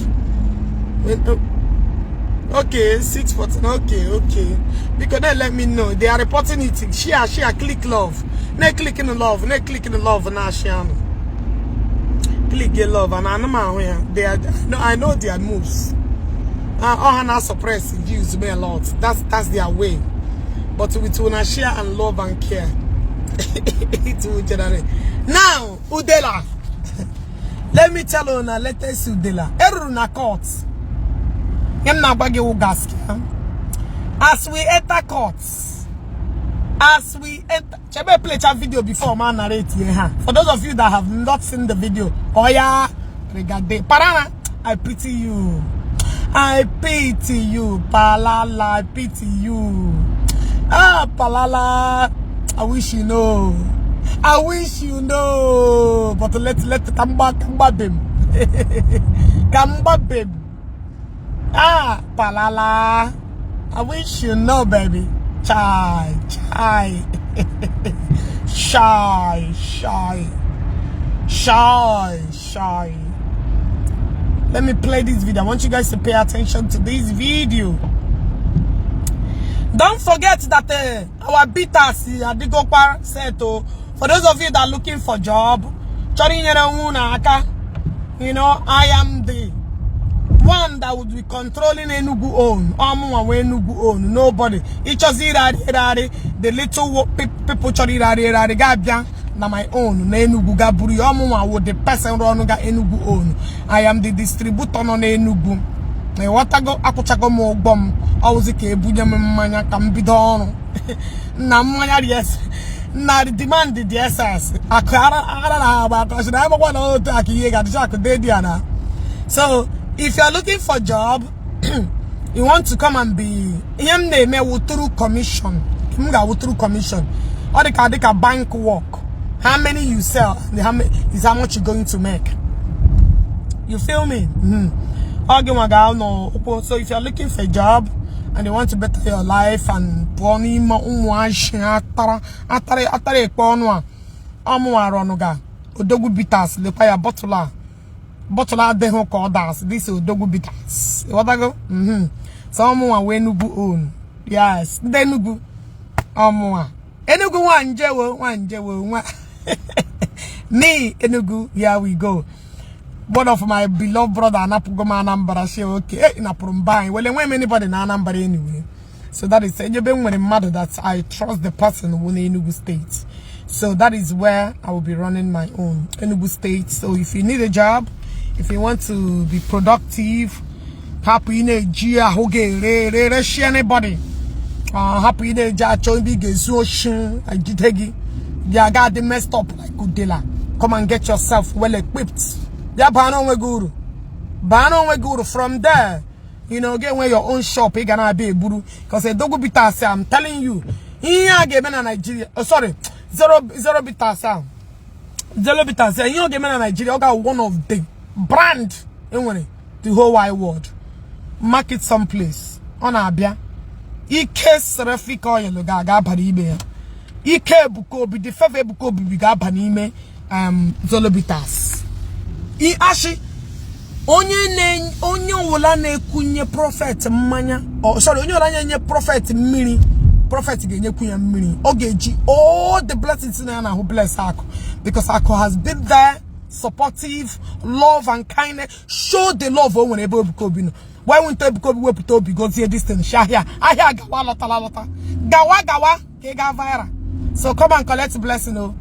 [SPEAKER 1] Okay, 6:14. Okay, because they let me know they are reporting it. Share, share, click love. Na click in love, na click in love, na share, click get love. And ana m ahụ ya. They are no, I know their moves. Ọ ha na suppress views me a lot. That's their way, but with una share and love and care, it will generate. Now, Udela, let me tell you na latest Udela eruru na court. Ihe m na-agba gị wụ gaskia. As we enter court, as we enter, chebe play chat video before ma narrate here ha. For those of you that have not seen the video, oya regade. Parana, I pity you, I pity you. Palala, I pity you. Ah, Palala, I wish you know, I wish you know. But let kamba kamba bim kamba bim. Ah, Palala, I wish you know, baby. Chai, chai, shy, shy, shy, shy. Let me play this video. I want you guys to pay attention to this video. Don't forget that our bitters adigokwa set oh, for those of you that are looking for job, chọrọ inyere onwe unu aka, I am the one that would be controlling Enugu own. Ọmụnwa wee Enugu own. Nobody. Ịchọzi ịrarị ịrarị, the little people chọrọ ịrarị ịrarị ga-abịa na my own na Enugu ga buru ya. Ọmụnwa wụ the person rụọ ga Enugu own. I am the distributor nọ n'Enugu. Ịghọtago? Akwụchago m ụgwọ m. Ọwụzi ka ebunye m mmanya ka m bido ọrụ na mmanya ries na demand dị ss akụ ara na agba akọsị na agbakwa na otu aka ihe ga-adịcha akụ dị dị ya na. So if you are looking for job, you want to come and be, ihe m na-eme wụ through commission. M ga-awụ through commission. Ọ dị ka bank work. How many you sell and how many is how much you're going to make. You feel me? Ọ gị nwa ga-anọ ụkwụ. So if you are looking for a job and you want to better your life and pụọ n'ime ụmụ ashị atara atara atara ekpe ọnụ a, ọmụnwara ọnụ ga Odogwu Bitters. Lekwa ya, bottle a, bottle adịghị ka ọ das. This Odogwu Bitters, ịghọtago? So ọmụnwa wee Enugu own. Yes, ndị Enugu, ọmụnwa Enugu nwanjewo nwanjewo nwa me Enugu, here we go. One of my beloved brother anapụgo m Anambra. Shi okay, eh, napụrụ m be anyị. Well, enweghị m anybody na Anambra anyway. So that is ebe m nwere mmadụ that I trust, the person wụ na Enugu State. So that is where I will be running my own, Enugu State. So if you need a job, if you want to be productive, hapụ ị na-eji ahụ gị ere ere reshi anybody, hapụ ị na-eji achọ ebe ị ga-ezu oshi ejide gị gị aga dị messed up like Udela. Come and get yourself well equipped. Ya baa n'onwe gị uru, baa n'onwe gị uru. From there, ga-enwe your own shop ị ga na-abịa eburu, because Odogwu Bitters, I'm telling you, ihe a ga-eme na Nigeria, oh, sorry, zero zero bitters ahụ, Zero Bitters, ihe ọ ga-eme na Nigeria, ọ ga one of the brand enwere the whole wide world. Market someplace ọ na-abịa. Ike seraphic oil ga-aga aba n'ime ya. Ike Ebuka Obi, the favor Ebuka Obi ga-aba n'ime Zolo Bitters. Ashi onye na onye ọbụla na-ekunye prophet mmanya, Oh, sorry, onye ọbụla na-enye prophet mmiri, prophet ga-enyekwu ya mmiri. Ọ ga-eji all the blessings na ya na-ahụ bless Akụ, because Akụ has been there, supportive, love and kindness. Show the love o nwere ebe Ebuka Obi nọ. Why won't Ebuka Obi wepụta obi gozie this thing? Shi ahịa ahịa gawa lọtala lọta gawa gawa ka ị gaa viral. So come and collect blessing o.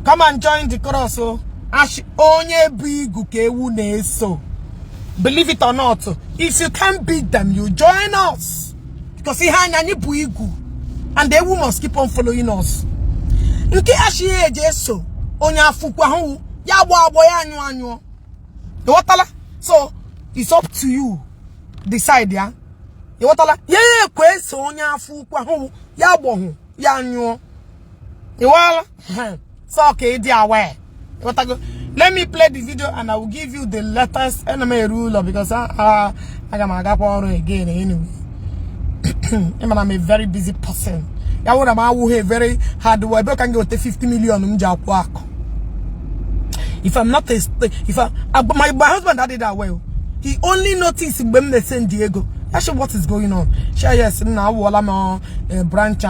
[SPEAKER 1] Come and join the cross o. Ashi onye bụ igu ka ewu na-eso. Believe it or not, if you can't beat them, you join us, because ihe anya anyị bụ igu and ewu must keep on following us. Nke ashi ya eji eso onye afụkwu ahụ ya agbọ agbọ ya anyụ anyụọ. Ịghọtala? So it's up to you, decide ya. Ịghọtala? Ya ekwe eso onye afọ ukwu ahụ ya agbọhụ ya anyụọ. Ịghọtala? So ka ị dị aware. Ịghọtago? Let me play the video and I will give you the latest. Ana m eru ụlọ because aga m agakwa ọrụ again anyway. Ịma I'm a very busy person. Ya wụrụ m awụghị a very hard work, ebe ka m ga-eweta 50 million m ji akwụ Akụ? If I'm not a if I, my husband had it that well. He only noticed mgbe m na-esend ego. Ya sị, "What is going on?" Share, "Yes, na awụọla m branch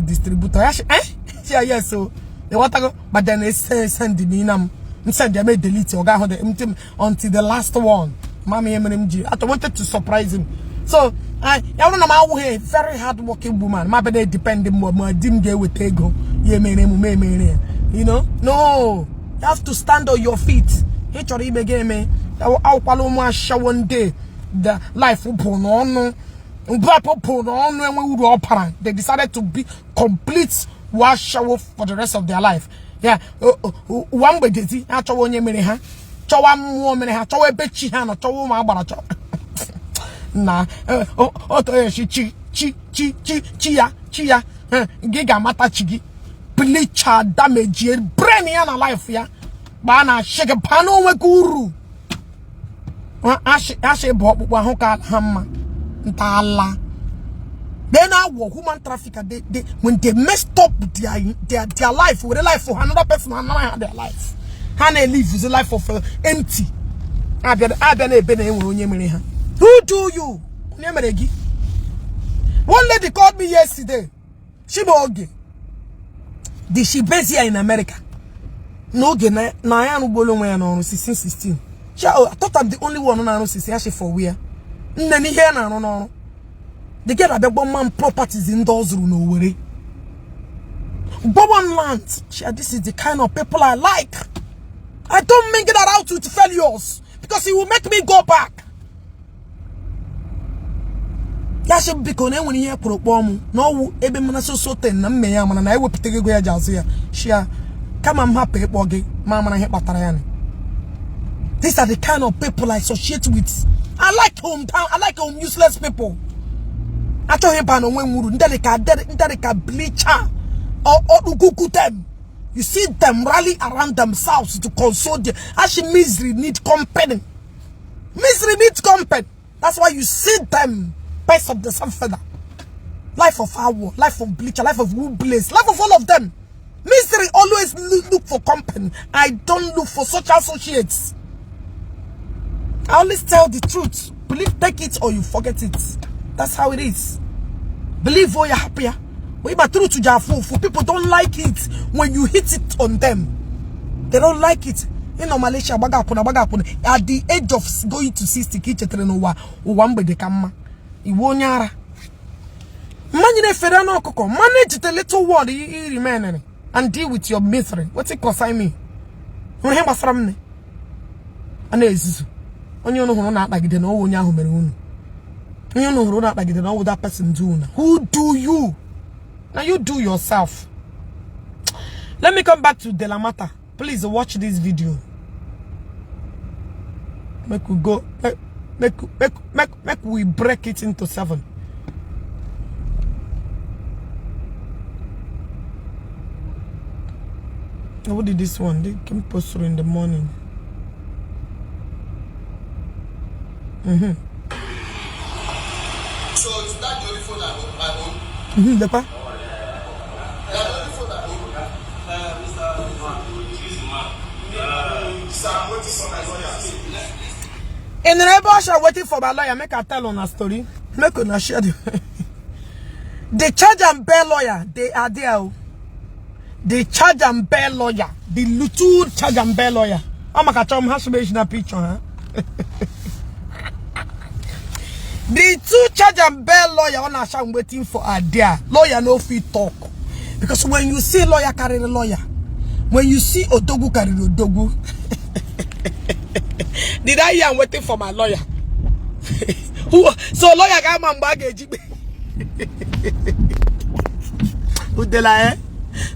[SPEAKER 1] distributor." Ya sị, "Eh?" Share, "Yes." So ịghọtago? But then send me na m send ya, delete ọ ga-ahụ the until the last one. Mama ihe mere m ji I wanted to surprise him. So ya bụrụ na m awụghị a very hard working woman, ma bịa depend mgbe ma di m ga-eweta ego ya emere emume emere ya. You know, no, you have to stand on your feet. Ị chọrọ ime gị eme awụkwala ụmụ ashawo ndị the life bụ n'ọnụ mbapụ bụ n'ọnụ enwe uru ọ bara. They decided to be complete washawo for the rest of their life. Ya ụwa mgbedezi ha chọwa onye mere ha, chọwa mmụọ mere ha, chọwa ebe chi ha nọ, chọwa ụmụ agbara, chọwa na otu onye chi chi chi chi chi chi ya chi ya gị ga-amata chi gị. Bleacher damage brain ya na life ya gbaa na ashị gị baa n'onwe gị uru. Ashị bụ ọkpụkpụ ahụ ka ha mma ntọala. Then our human trafficker, they when they messed up their life with the life for another person, another their life, ha na-live the life of empty. Abịa abịa na ebe na enwere onye mere ha. Who do you? Onye mere gị? One lady called me yesterday. Chiboge. Did she base here in America? N'oge na ya arụgbuola onwe ya n'ọrụ 16 16. She, "Oh, I thought I'm the only one na-arụ 16." Ya for where? Nne n'ihe ya na-arụ n'ọrụ. The girl abịa gbọma m properties ndị ọ zụrụ n'Owerri. Gbọwa m land. She, "This is the kind of people I like. I don't mingle around with failures because it will make me go back." Ya sị biko na enwere ihe kwuru kpọọ m na ọwụ ebe m na soso ten na mme ya mana na ewepụta ego ya ji azụ ya shia kama m hapụ ịkpọ gị ma mara ihe kpatara ya. These are the kind of people I associate with. I like hometown, I like home useless people. Achọghị ịba na onwe m uru ndị dị ka ndị dị ka bleacher or them. You see them rally around themselves to console them. Actually, misery need company. Misery needs company. That's why you see them birds of the same feather. Life of our life of bleacher, life of wood blaze, life of all of them. Misery always look for company. I don't look for such associates. I always tell the truth. Believe, take it or you forget it. That's how it is. Believe or you're happier. But truth to people don't like it when you hit it on them. They don't like it. You know, Malaysia, baga akwụna, baga akwụna. At the age of going to 60, ka ị chetara n'ụwa ụwa mgbede ka mma. Iwu onye ara. Mmanya na-efere n'ọkụkọ. Manage the little word you remain and deal with your misery. What's it concern me? Nwere ihe gbasara m ne? A na-ezuzu. Onye unu hụrụ na-akpagide na ọwụ onye ahụ mere unu. Onye unu hụrụ na-akpagide na ọwụ that person do una. Who do you? Now you do yourself. Let me come back to Delamata. Please watch this video. Make we go, make we break it into 7. What did this one? They came post in the morning.
[SPEAKER 2] So is that the only phone I own? I own?
[SPEAKER 1] Lekwa.
[SPEAKER 2] That the only phone I own? Sir, I'm waiting for my lawyer.
[SPEAKER 1] In the neighbor, waiting for my lawyer, make I tell on a story. Make una share the charge and bail lawyer. They are there. Oh. The charge and bail lawyer. The little charge and bail lawyer. I'm a chom has na picture, huh? The two charge and bail lawyer on I'm waiting for are there. Lawyer no free talk. Because when you see lawyer carry the lawyer, when you see Odogu carry Odogu. Did I hear I'm waiting for my lawyer? Who so lawyer got my baggage? Udela, eh?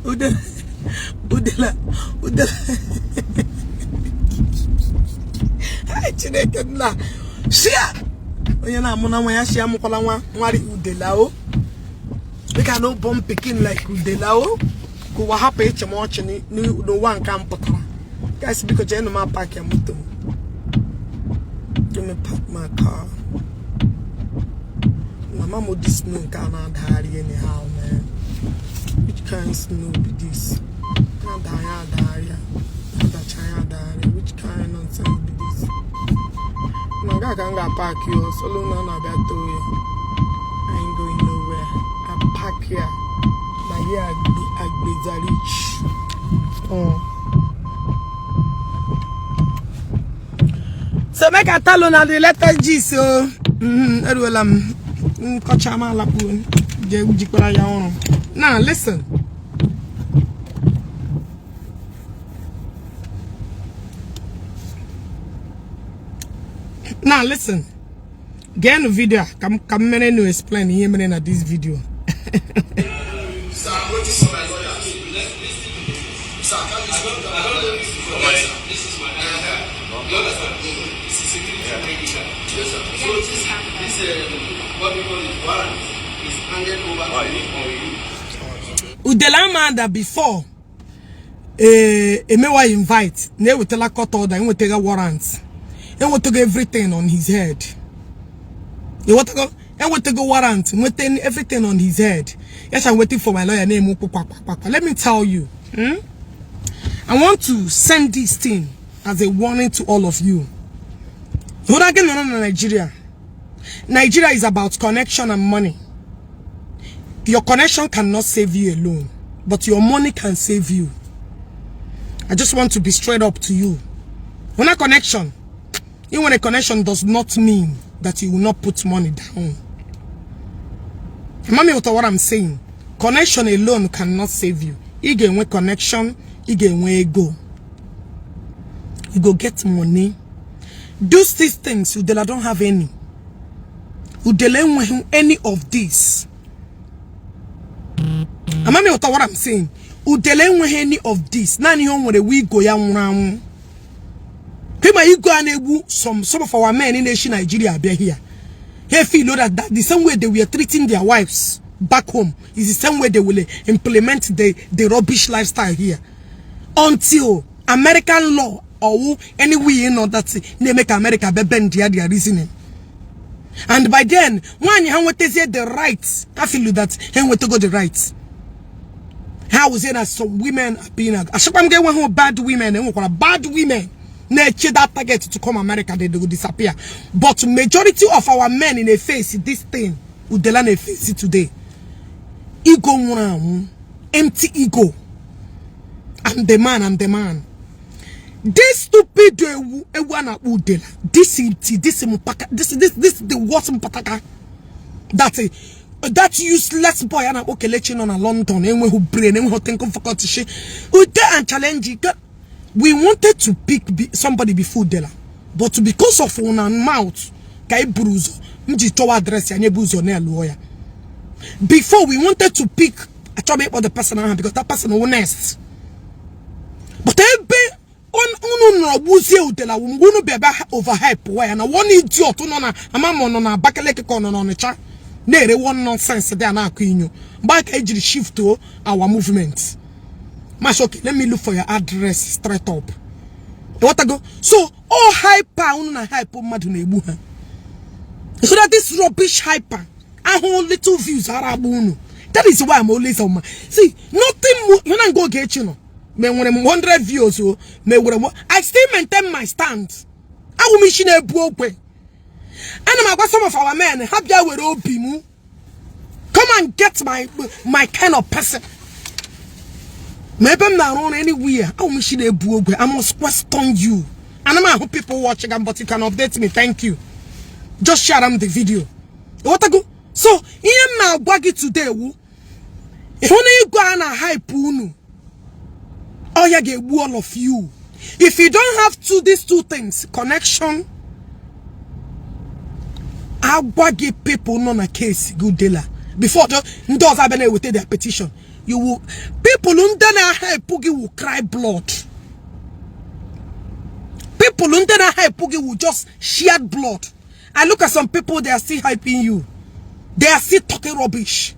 [SPEAKER 1] Udela, Udela, Udela. Hey, Chineke nna. Shia. Onye na-amụ na nwa ya shia amụkwala nwa nwari Udela o. We can no bomb pikin like Udela o. Ka ụwa hapụ ịchị m ọchị n'ụwa nke m pụtara. Guys, biko jee nụ m park ya moto m. Let me park my car. Mama mo this snow nke a na-adagharị anyhow, man. Which kind snow be this? Na-adagharị adagharị. Adacha ya adagharị. Which kind nonsense be this? Na nga ka m ga-park yo, solo na na-abịa too ya. I ain't going nowhere. I park here. Na here Agbeza reach. Oh. So make I tell una the latest gist o. Eruola m. Nkọcha m alakpuo. Jee jikwara ya ọrụ. Now listen. Now listen. Geenụ video a ka m mere nu explain ihe mere na this video.
[SPEAKER 2] Sir, I'm waiting for my lawyer. Sir, can you speak? I don't know this is
[SPEAKER 3] This is my ID card. You understand? This is security ID card.
[SPEAKER 2] Yes, sir.
[SPEAKER 3] So this what we call it, warrant is handed over to me or you.
[SPEAKER 1] Udela man that before emewa invite na-ewetala court order, enwetaga warrant, enwetago everything on his head. Enwetago warrant, nweta everything on his head. Yes, I'm waiting for my lawyer name. Let me tell you, I want to send this thing as a warning to all of you. Nigeria. Nigeria is about connection and money. Your connection cannot save you alone, but your money can save you. I just want to be straight up to you. When a connection, even a connection does not mean that you will not put money down. Mommy, what I'm saying, connection alone cannot save you. You get one connection, you get where go. You go get money. Do these things, Udela don't have any. Udela don't any of this. Amami, what I'm saying, Udele enweghị any of this. Naanị ihe o nwere we go ya nwụrụ anwụ. Kema you go and egbu some of our men in Asia, Nigeria abịa here. They feel that the same way they were treating their wives back home is the same way they will implement the rubbish lifestyle here. Until American law or any way you know that they make America bend their reasoning. And by then, when you have the rights, I feel that he to go the rights. How was it that some women are being I'm getting one bad women and bad women that target to come America, they will disappear. But majority of our men in a face this thing, Udela na face it today. Ego empty ego. I'm the man, I'm the man. This stupid Udela, this this the worst mpataka. That useless boy and okay letting on a London and who brain and who think of forgot she Ude and challenge. We wanted to pick somebody before Udela, but because of una mouth kai bruzo mji towa address ya nyebuzo na lawyer. Before we wanted to pick a trouble about the person because that person was next. But ebe unu no gbuzie Udela unu bebe overhype wa na one idiot no na amama no na Abakaliki ko no na Onitsha. Nere one nonsense there na akụ inyo. Mgbe ka ejiri shift to our movement. Mash, okay, let me look for your address straight up. What I go? So all hyper unu na hype mmadụ na-egbu ha. So that this rubbish hyper ahụ little views ara agba unu. That is why I'm always on my see nothing more. You na go get you no. Me nwere m 100 views o. Me nwere m, I still maintain my stand. Awụ m isi na-ebu okwe. Ana m agwa some of our men, ha bịa were obi m. Come and get my kind of person. Ma ebe m na-arụ ọrụ, anywhere awụ m shi na-ebu ogwe, I must question you. Ana m ahụ people watching am, but you can update me. Thank you. Just share am the video. Ịghọtago? So ihe m na-agwa gị today wu, ịhụ na igwe a na-hype unu, ọya ga-egbu all of you if you don't have two these two things: connection. Agwa gị, people nọ na case gị, Udela, before ndị ọzọ abịa na-eweta their petition, you will, people ndị na-hype gị will cry blood. People ndị na-hype gị will just shed blood. I look at some people, they are still hyping you, they are still talking rubbish.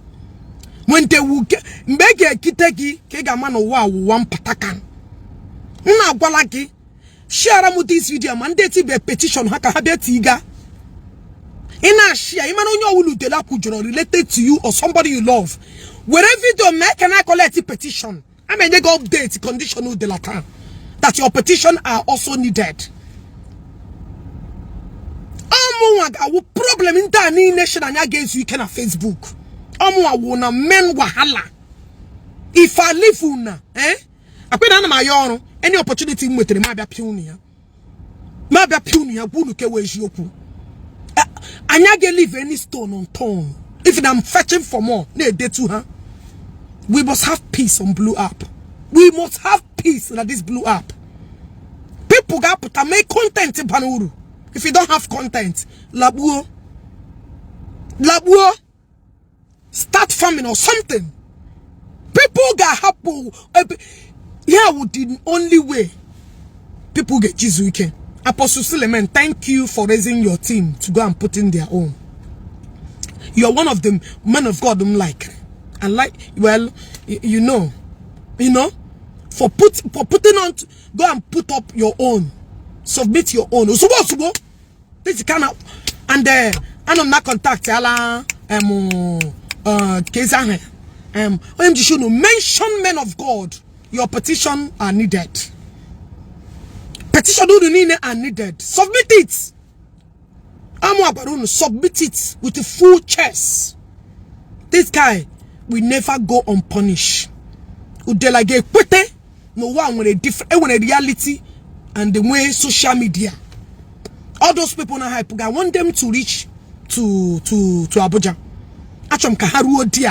[SPEAKER 1] When they will get, mgbe e ga-ekite gị ka ị ga-ama na ụwa awụwa mpataka. M na-agwala gị, share m this video, ma ndị etibe petition ha ka ha bịa tiga. Ị na-ashia, ị mara onye ọwụla Udele kwujọrọ related to you or somebody you love, were video mee ka na collect petition. A ma enye gị update condition Udele taa, that your petition are also needed. Ọmụnwa ga-awụ problem ndị a niile shi na anya ga-ezu ike na Facebook. Ọmụnwa wụ na men wahala. If I leave una, eh, akwị na ana m aya ọrụ, any opportunity m nwetara, m abịa pịa unu ya, m abịa pịa unu ya, gwa unu kewa eziokwu. Anyị aga leave any stone unturned. If I'm fetching for more, na-edetu ha. We must have peace on Blue App. We must have peace na this Blue App. People ga-apụta mee content bara uru. If you don't have content, lakpuo, lakpuo, start farming or something. People ga-ahapụ ya wụ the only way people ga-ejizu ike. Apostle Suleman, thank you for raising your team to go and put in their own. You're one of the men of God I'm like. I like, well, you know, for putting on, to go and put up your own, submit your own. Ozugbo ozugbo. This kind of, and anọ m na contact ala kezi ahụ onye m ji unu mention men of God. Your petition are needed. Petition unu niile are needed. Submit it. Amụ agbara unu, submit it with a full chest. This guy will never go unpunished. Udela ga-ekwete n'ụwa nwere different, enwere reality and the way social media. All those people na hype, I want them to reach to Abuja. Achọrọ m ka ha ruo di a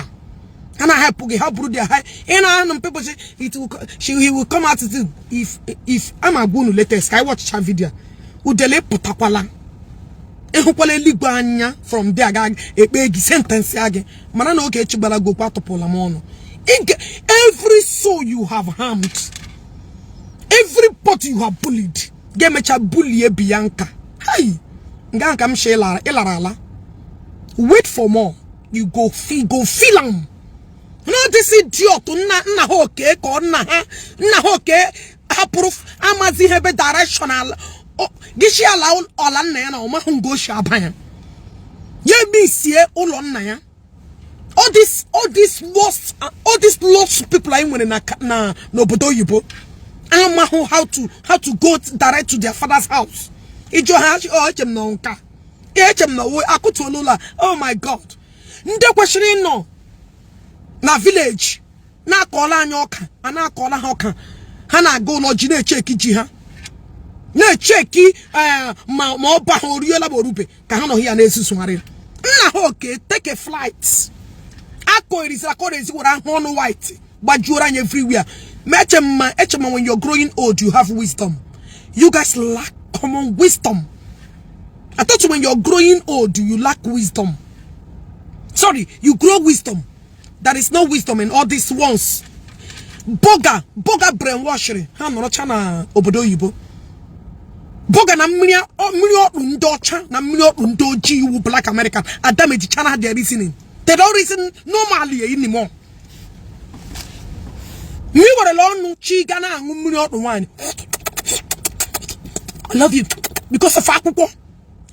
[SPEAKER 1] ha na hype gị, ha bụrụ dia ha ị na-anụ. People say it will she, he will come out to if ama agwa unu latest ka anyị watch video. Udele pụtakwala, ịhụkwala eluigwe anya from there ga ekpe gị sentence ya gị, mana na oge echi gbara gokwa atụpụla m ọnụ. Every soul you have harmed, every pot you have bullied, ga-emecha bulie Bianca. Hey, nga nka m shi ịlara ala. Wait for more. You go feel, go feel am. No, this idiot, nna nna ha oke ka ọ nna ha, nna ha oke hapụrụ amazi ihe ebe direction ala gịchi ala ọla nna ya na ọmahụ nga o si aba ya, ya emisie ụlọ nna ya. All this lost people anyị nwere na n'obodo oyibo amahụ how to go direct to their father's house. Ịjụ ha, ọ eche m na nka, eche m na akụtuola ụlọ a. Oh my God, ndị kwesịrị ịnọ na village na-akọọla anyị ọka, a na-akọọla ha ọka, ha na-aga ụlọ ji na-echeki ji ha na-echeki ma ọ ba ha oriela ma orube ka ha nọghị ya na-esusugharị nna ha oke. Take a flight. Akọ eriziri akọ ezi were ahụ ọnụ white gbajuoro anyị everywhere. Ma eche m ma eche m, when you're growing old, you have wisdom. You guys lack common wisdom. I thought when you're growing old, you lack wisdom. Sorry, you grow wisdom. There is no wisdom in all these ones. Boga boga brainwashing ha nọrọcha na obodo oyibo, boga na mmiri mmiri ọkpụ ndị ọcha na mmiri ọkpụ ndị ojii iwu black American adamejichana their reasoning. They don't reason normally anymore. Mmiri werela ọnụ chi ga na-aṅụ mmiri ọkpụ nwaanyị. I love you because of akwụkwọ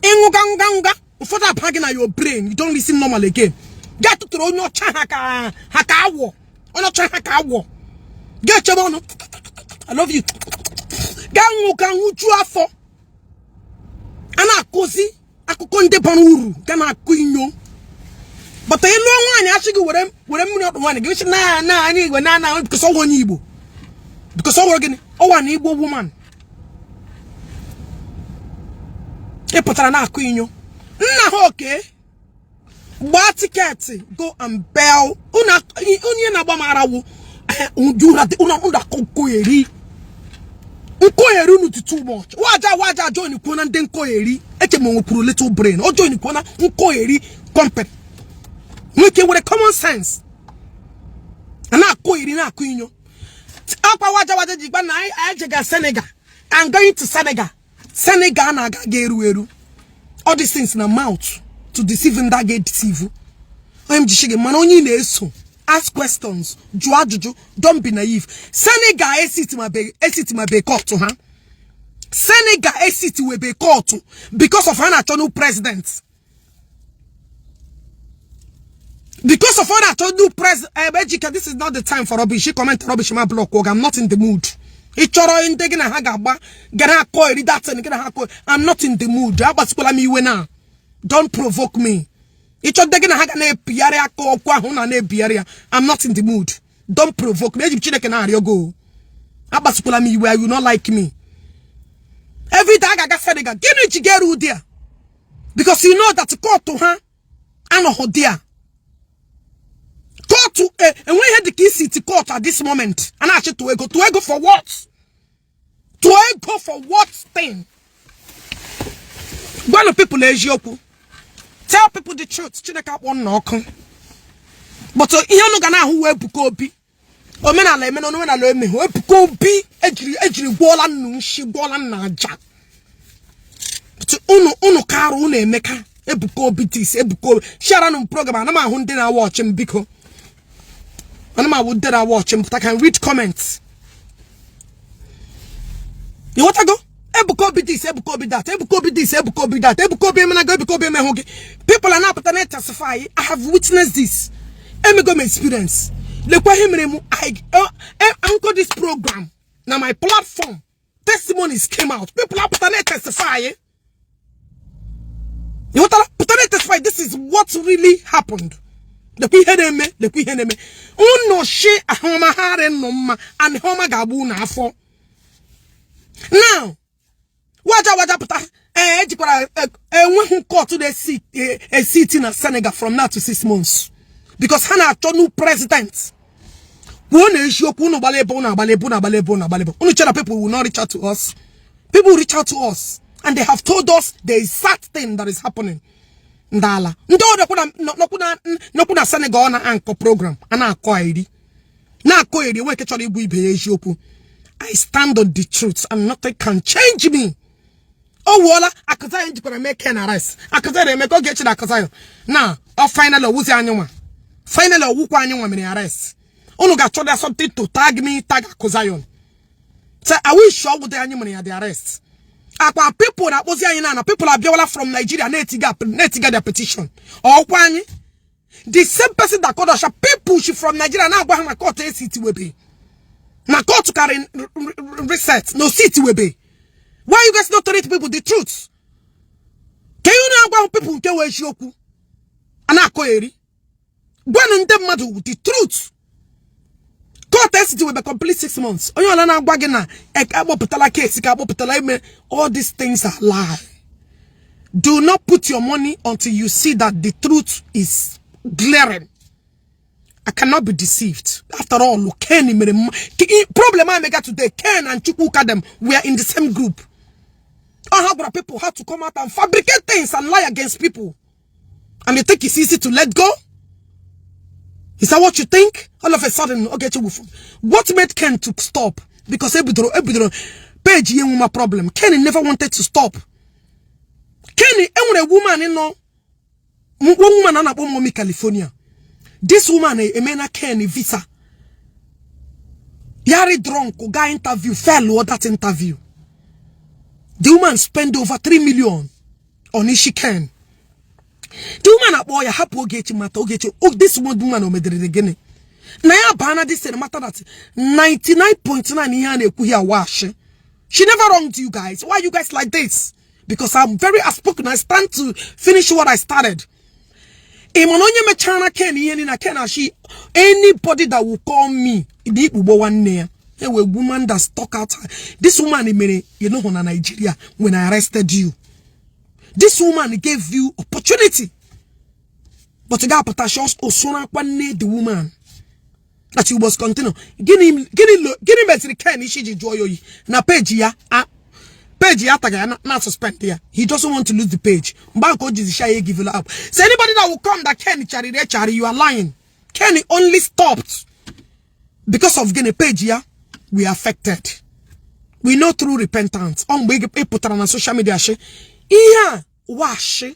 [SPEAKER 1] ịṅụga nga nga ụfọdụ aba gị na your brain. You don't listen normal again. Ga tụtụrụ onye ọcha ha ka awọ, onye ọcha ha ka awọ ga-echebe ọnụ "I love you", ga ṅụ ga ṅụjuo afọ. A na-akụzi akụzi Akụkọ ndị bara uru ga na-akụ inyo. But ị lụọ nwaanyị, achị gị were were mmiri ọkpụ nwaanyị gị na na anyị Igbo na na because ọ onye Igbo, because ọ nwere gịnị ọwa na Igbo woman. Ị pụtara na-akụ inyo nna ha. Oke gbaa ticket, go and bail. Onye na-agba m ara wụ unu akọ nkogheri nkogheri. Unu dị too much. Waja waja join kwuo na ndị nkogheri. Eche m nwekwuru little brain. O join kwuo na nkogheri company. Nweke nwere common sense a na-akụ iri na-akụ inyo akwa. Waja waja ji gba na anyị jega Senegal. I'm going to Senegal. Senegal na-aga ga eru eru. All these things na mouth to deceive ndị a ga-edeceive. Onye m jishi gị mana onye ị na-eso, ask questions, jụọ ajụjụ, don't be naive. Senegal esit ma be esit ma be court ha. Senegal esit webe court because of ha na-achọ new president, because of all that new president. Ejike, this is not the time for rubbish. You comment rubbish, ma block. I'm not in the mood. Ị chọrọ ndị gị na ha ga-agba ga na-akọ eri datin gị na ha akọ. I'm not in the mood. Agbasikwala m iwe na don't provoke me. Ị chọrọ ndị gị na ha ga na-epigharị aka okwu ahụ na na-ebigharị ya. I'm not in the mood. Don't provoke me. Eji m Chineke na-arịọ go. Agbasikwala m iwe. You not like me every day. A ga-aga Senegal, gịnị ji ga-eru ụdị a? Because you know that court ha anọghị dị a court enwe ihe dị ka isi ti court at this moment. A na-achị tụọ ego, tụọ ego for what? Tụọ ego for what thing? Gwanụ people eziokwu. Tell people the truth. Chineke akpọ nna ọkụ, but ihe unu ga na-ahụ wee Ebuka Obi omenala emena omenala emeghe. Ebuka Obi ejiri ejiri gwọọla nnu nshi, gwọọla nna aja. Unu unu karụ unu emeka. Ebuka Obi this, Ebuka Obi share nụ program. Ana m ahụ ndị na-awa ọchị m. Biko, ana m ahụ ndị na-awa ọchị m. But I can read comments. Ịghọtago? Ebuka Obi this, Ebuka Obi that, Ebuka Obi this, Ebuka Obi that, Ebuka Obi emenago, Ebuka Obi emehụ gị. People are na-apụta na testify. I have witnessed this. Emego m experience. Lekwa ihe mere m. I anchor this program na my platform. Testimonies came out. People apụta na testify. Ịghọtara? Pụta na testify. This is what really happened. Lekwa ihe na-eme, lekwa ihe na-eme. Unu shi ahụmahụ nnụ mma and ihe ọma ga-agba unu afọ. Now waja waja pụta. Ee, ejikwara enweghị court na-esi esiti na Senegal from now to 6 months because ha na-achọ new president. Kwuo na eziokwu. Unu gbala ebe unu agbala ebe unu agbala ebe unu agbala ebe unu chere. People will not reach out to us. People reach out to us and they have told us the exact thing that is happening. Ndị ala ndị ọ nọkwu na Senegal, ọ na-ankọ program a na-akọ eri na-akọ eri. Enwe nke chọrọ igbu ibe ya eziokwu. I stand on the truth and nothing can change me. O wuola akụzayo njikwara mee ken arrest. Akụzayo na-eme ka oge echi na akụzayo na ọ finally owuzi anyị nwa, finally owukwa anyị nwa mere arrest. Unu ga-achọ ya something to tag me, tag Akụzayon. Say I wish ọ wụdị anyị mere ya the arrest. Akwa people na-akpọzi anyị na people abịawala from Nigeria na-etiga na-etiga their petition. Ọkwa anyị, the same person that called us, people she from Nigeria na-agwa ha na court esi tiwebe na court karị reset no sit webe. Why you guys not telling people the truth? Ka you na-agwa people nke wee eziokwu a na-akọ eri? Gwanụ ndị mmadụ the truth. Court esiti webe complete 6 months. Onye ọla na-agwa gị na akpọpụtala case ka akpọpụtala ime, all these things are lie. Do not put your money until you see that the truth is glaring. I cannot be deceived. After all, Ken mere problem I mega today. Ken and Chukwuka them were in the same group. I have people how to come out and fabricate things and lie against people. And you think it's easy to let go? Is that what you think? All of a sudden, okay, what made Ken to stop? Because ebidoro ebidoro page ye nwuma problem. Ken never wanted to stop. Ken enwere woman nọ, one woman a na-akpọ Mommy California. This woman emena Ken visa. Yari drunk ga interview, fail that interview. The woman spend over 3 million on Ishi Ken. The woman akpọ ya hapụ Ogechi mata Ogechi. Oh, this woman o medere gịnị? Na ya baa na this matter that 99.9 ihe a na-ekwu here washi. She never wronged you guys. Why you guys like this? Because I'm very outspoken. I stand to finish what I started. Ị ma na onye mechara Ken ihe niile na Ken ashi, anybody that will call me dị ikpugbo nwanne ya. A woman that stuck out. This woman mere you know na Nigeria when I arrested you. This woman gave you opportunity. But you got pụta osoro akwa nne the woman that you must continue. Gịnị gịnị gịnị meziri Ken isi ji jụọ ya oyi na page ya a page ya taga ya na suspend ya? He doesn't want to lose the page. Mgbe ahụ ka o jizi sha ya give up. So anybody that will come that Ken chariri echari, you are lying. Ken only stopped because of gịnị? Page ya we affected. We know through repentance. Ọ mgbe ị pụtara na social media shi ihe a washi,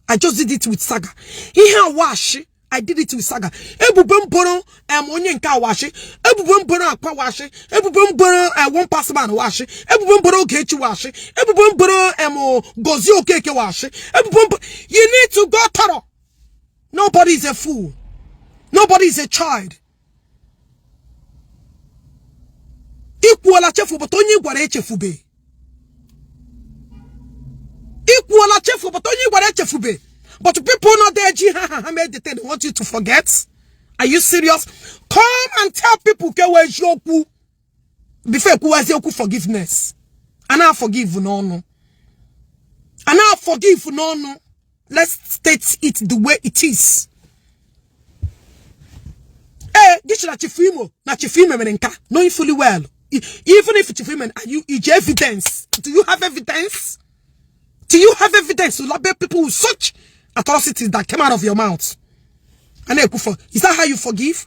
[SPEAKER 1] "I just did it with saga." Ihe a washi, "I did it with saga." Ebubo mboro em onye nke awashi, ebubo mboro akwa washi, ebubo mboro one pass man washi, ebubo mboro Ogechi washi, ebubo mboro em Gozie Okeke washi, ebubo mboro. You need to go thorough. Nobody is a fool. Nobody is a child. Ikwuola chefu, but onye gwara echefube. Ikwuola chefu, but onye gwara echefube. But people not there, ji ha ha ha made the thing they want you to forget. Are you serious? Come and tell people kewe eziokwu. Before ekwuwa eziokwu forgiveness. And I forgive n'ọnụ. And I forgive n'ọnụ. Let's state it the way it is. Eh, gị na Chief Imo na Chief Imo mere nka, knowing fully well. Even if Chief Imo, are you is evidence? Do you have evidence? Do you have evidence to label people with such atrocities that came out of your mouth? And is that how you forgive?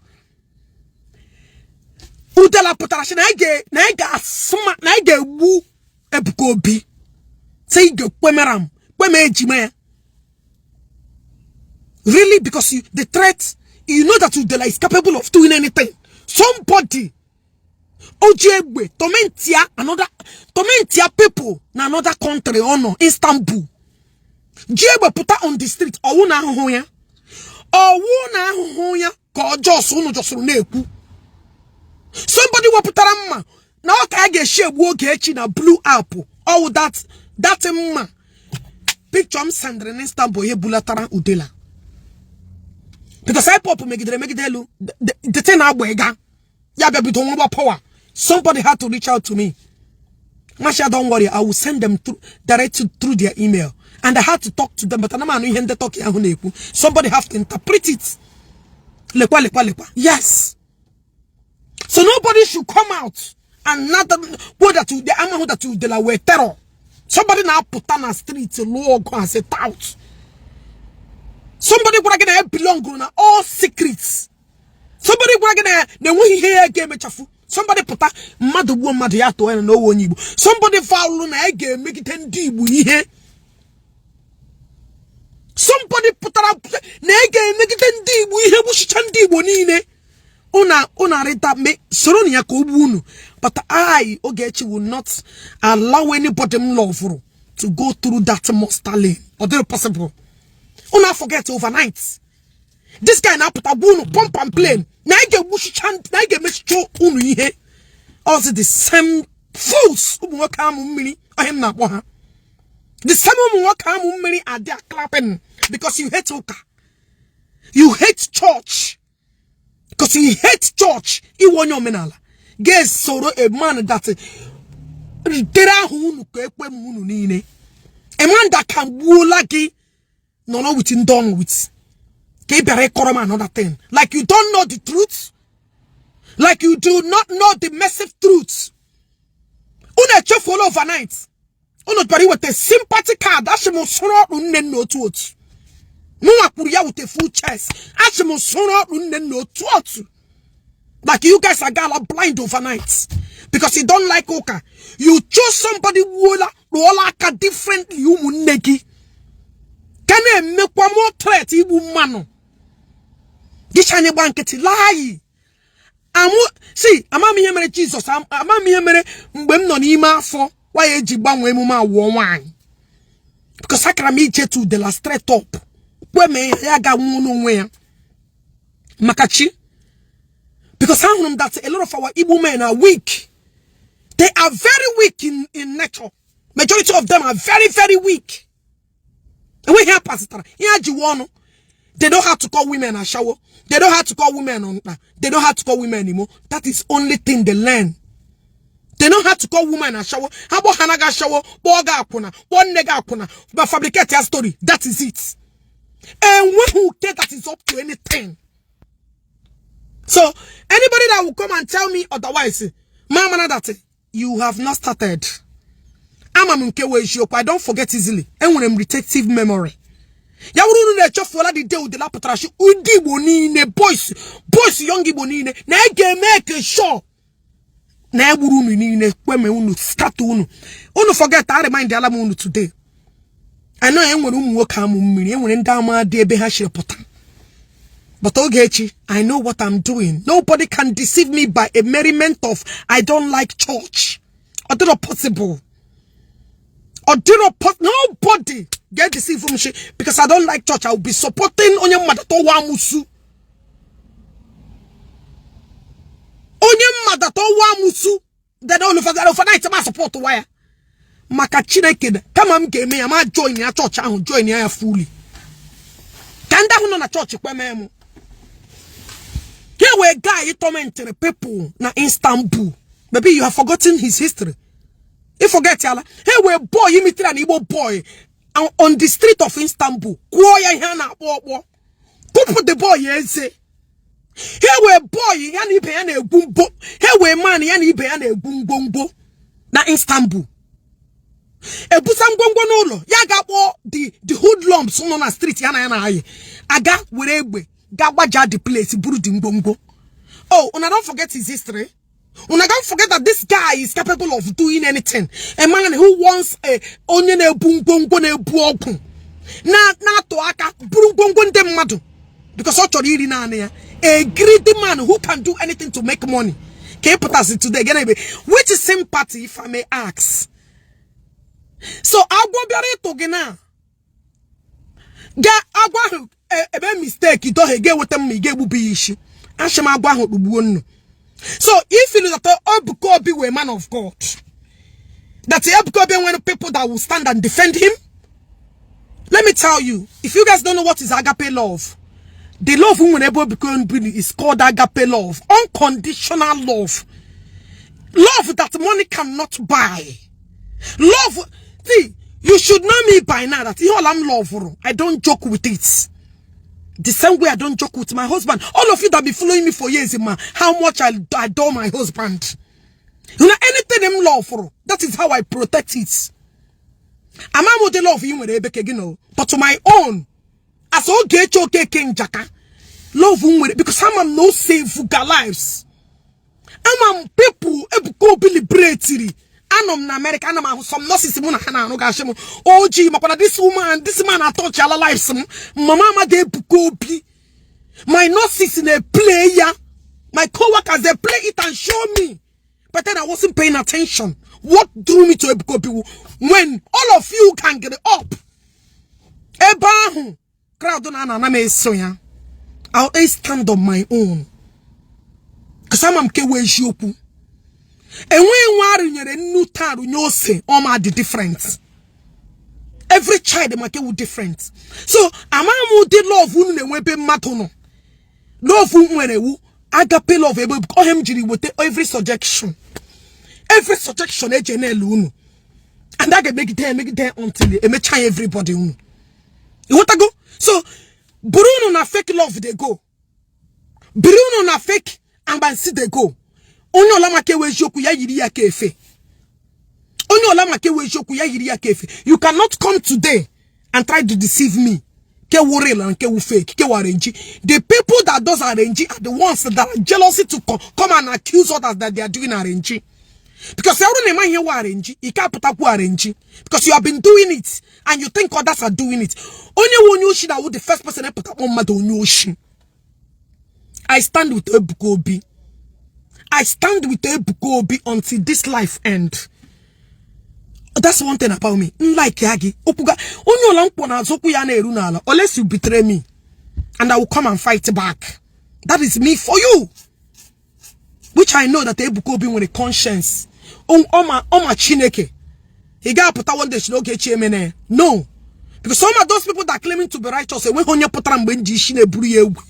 [SPEAKER 1] Udela pụtara sị na anyị ga-asụma na anyị ga-egbu Ebuka Obi. Say ị ga-ekwemera m kweme ejima ya. Really? Because you, the threat, you know that Udela is capable of doing anything. Somebody oji egbe tormentia another, tormentia people na another country ọ nọ Istanbul. Ji egbe pụta on the street, ọwụ na ahụhụ ya. Ọwụ na ahụhụ ya ka ọjọọ sọ unu jọsụrụ na-ekwu. Somebody wepụtara mma na ọ ka a ga-esi egbu Ogechi na blue app. Ọwụ that mma picture m sendịrị n'Istanbul ihe bulatara Udela. Because IPOB megidere megide elu the thing agba ịga ya bịa bido nweba power. Somebody had to reach out to me. Masha, don't worry, I will send them through direct to, through their email. And I had to talk to them, but ana m anụ ihe ndị Turkey ahụ na-ekwu. Somebody have to interpret it. Lekwa lekwa lekwa. Yes. So nobody should come out and not go that the amahụ that Udela were terror. Somebody na-apụta na street lụọ ọgụ as a tout. Somebody gwara gị na ya belong na all secrets. Somebody gwara gị na ya na enweghị ihe ya ga-emechafu. Somebody pụta mmadụ gbuo mmadụ ya tụọ ya na owe onye Igbo. Somebody foul na ya ga-emegide ndị Igbo ihe. Somebody pụtara na ya ga-emegide ndị Igbo ihe gbuchicha ndị Igbo niile. Una arịta me soro na ya ka o gbuo unu. But I, Ogechi, will not allow anybody m love to go through that monster lane. Ọ dịrị possible. Una forget overnight. This guy na-apụta gwa unu pump and plane na anyị ga-egbuchicha na anyị ga-emechicha unu ihe. Ọzọ the same fools ụmụ nwoke amụ mmiri ọhịa m na-akpọ ha. The same ụmụ nwoke amụ mmiri are there clapping because you hate ụka. You hate church. Because you hate church. Iwe onye omenala. Ga-esoro a man that dere ahụ unu ka ekwe m unu niile. A man that can gbuola gị nọrọ with ndị ọnụ with. Ka ị bịara ịkọrọ m another thing. Like you don't know the truth. Like you do not know the massive truth. Unu echefuola overnight. Unu bịara iweta sympathy card. Asị m sụrụ ọkpụ nne nna otu otu. Mụnwa kwuru ya with a full chest. Asị m sụrụ ọkpụ nne nna otu otu. Like you guys are gala blind overnight. Because you don't like ụka. You chose somebody gbuola rụọla aka differently ụmụnne gị. Ka na-emekwa more threat igbu mmanụ. Gịcha anyị gba nkịtị laayi. Amụ si ama m ihe mere Jizọs ama m ihe mere mgbe m nọ n'ime afọ waya eji gbanwee emume awụọ nwaanyị. Because akara m ije to the last straight up. Kwe mee ya ga nwụọ n'onwe ya. Maka chi. Because ahụrụ m that a lot of our Igbo men are weak. They are very weak in nature. Majority of them are very, very weak. Enweghị ha pasịtara ihe ha jiwe ọnụ. They know how to call women ashawo. They know how to call women onta. They know how to call women imo. That is only thing they learn. They know how to call women ashawo. Ha kpọọ ha naghị ashawo, kpọọ gị akwụna, kpọọ nne gị akwụna, ma fabricate ya story. That is it. Enweghị uke that is up to anything. So anybody that will come and tell me otherwise, mama, that you have not started. Ama m nke wee eziokwu. I don't forget easily. Enwere m retentive memory. Ya wụrụ unu na-echefuola the day Udela pụtara shi ndị Igbo niile, boys, boys, young Igbo niile na e ga-eme ke sure na egburu unu niile, kweme unu, scatter unu. Unu forget. I remind ala m unu today. I know enwere ụmụ nwoke amụ mmiri, enwere ndị ama dị ebe ha shiri pụta. But Ogechi, I know what I'm doing. Nobody can deceive me by a merriment of "I don't like church." Ọ dịrọ possible. Ọ dịrọ nobody get deceived me because I don't like church. I will be supporting onye mmadụ tọwa amusu. Onye mmadụ tọwa amusu. Then all of a overnight ma support wa ya. Maka Chineke kama m ga-eme ya ma join ya church ahụ, join ya fully. Ka ndị ahụ nọ na chọọchị kwe mee m. Here were guy tormenting people na Istanbul. Maybe you have forgotten his history. You forget yala. Here were boy imitere an Igbo boy on the street of Istanbul. Kwuo ya ihe a na-akpọ ọkpọ. Kụpụ the boy eze. Here were boy ya na ibe ya na-egwu mbo. Here were man ya na ibe ya na-egwu ngwongwo na Istanbul. Ebusa ngwongwo n'ụlọ ya, ga-akpọ the hoodlums nọ na street ya na ya na-ayị aga were egbe ga gbaja the place, buru the ngwongwo. Oh, una don't forget his history. Una don't forget that this guy is capable of doing anything. A man who wants a onye na-ebu ngwongwo, na-ebu ọgwụ, na na-atụ aka buru ngwongwo ndị mmadụ because ọ chọrọ iri naanị ya. A greedy man who can do anything to make money. Ka ị pụtasị today gịnị ebe, which is sympathy, if I may ask? So agwọ bịara ịtụ gị na ga agwọ ahụ ebe mistake dohe ga-eweta mma, ị ga-egbube ya isi. Achị m agwọ ahụ kpugbuo nnu. So if you know that Ebuka Obi were man of God, that Ebuka Obi nwere people that will stand and defend him, let me tell you, if you guys don't know what is agape love, the love nwere ebe Ebuka Obi is called agape love, unconditional love, love that money cannot buy. Love, see, you should know me by now that all I'm love, I don't joke with it. The same way I don't joke with my husband. All of you that be following me for years, man, how much I adore my husband. You know, anything I'm love for, that is how I protect it. I'm not the love you with, but to my own, as Ogechi Okeke Njaka, love nwere because I'm no save lives. I'm people Ebuka Obi liberate. Anọ m na America, ana m ahụ some nurses mụ na ha na-arụ gasị m oji makwa na this woman, this man atọchala lives m. Mama amaghị Ebuka Obi. My nurses na-play ya, my co-workers, they play it and show me, but then I wasn't paying attention. What drew me to Ebuka Obi, when all of you can get up ebe ahụ crowd na ana m eso ya, I'll stand on my own because ama m kewa eziokwu. Enweghị nwa arụnyere nnu taa arụnye ose ọma dị different. Every child maka ewu different. So ama m ụdị love unu na-enwe ebe mmadụ nọ. Love nwere ewu agape love ebe ọhịa m jiri weta every suggestion, every suggestion eji na-ele unu, and a ga-emegide emegide until emecha ya everybody unu ịghọtago. So buru unu na fake love dey go, biri unu na fake agbansi dey go. Onye ọla maka ewe eziokwu ya yiri ya ka efe. Onye ọla maka ewe eziokwu ya yiri ya ka efe. You cannot come today and try to deceive me. Kewu real and kewu fake, kewu arrange. The people that does arrange are the ones that are jealousy to come and accuse others that they are doing arrange, because every na ihe wa arrange, ị ka pụtakwu arrange because you have been doing it and you think others are doing it. Onye nwe onye oshi na wụ the first person epụtakpọ mmadụ onye oshi. I stand with Ebuka Obi. I stand with Ebuka Obi until this life end. That's one thing about me. Unlike ya gị, okwuga onye ọla mkpọ na-azụ okwu ya na-eru n'ala unless you betray me, and I will come and fight back. That is me for you. Which I know that Ebuka Obi nwere conscience. Ọma ọma Chineke. Ị ga-apụta one day Ogechi emene. No. Because some of those people that claiming to be righteous, enweghị onye pụtara mgbe m ji isi na-eburu ya egwu.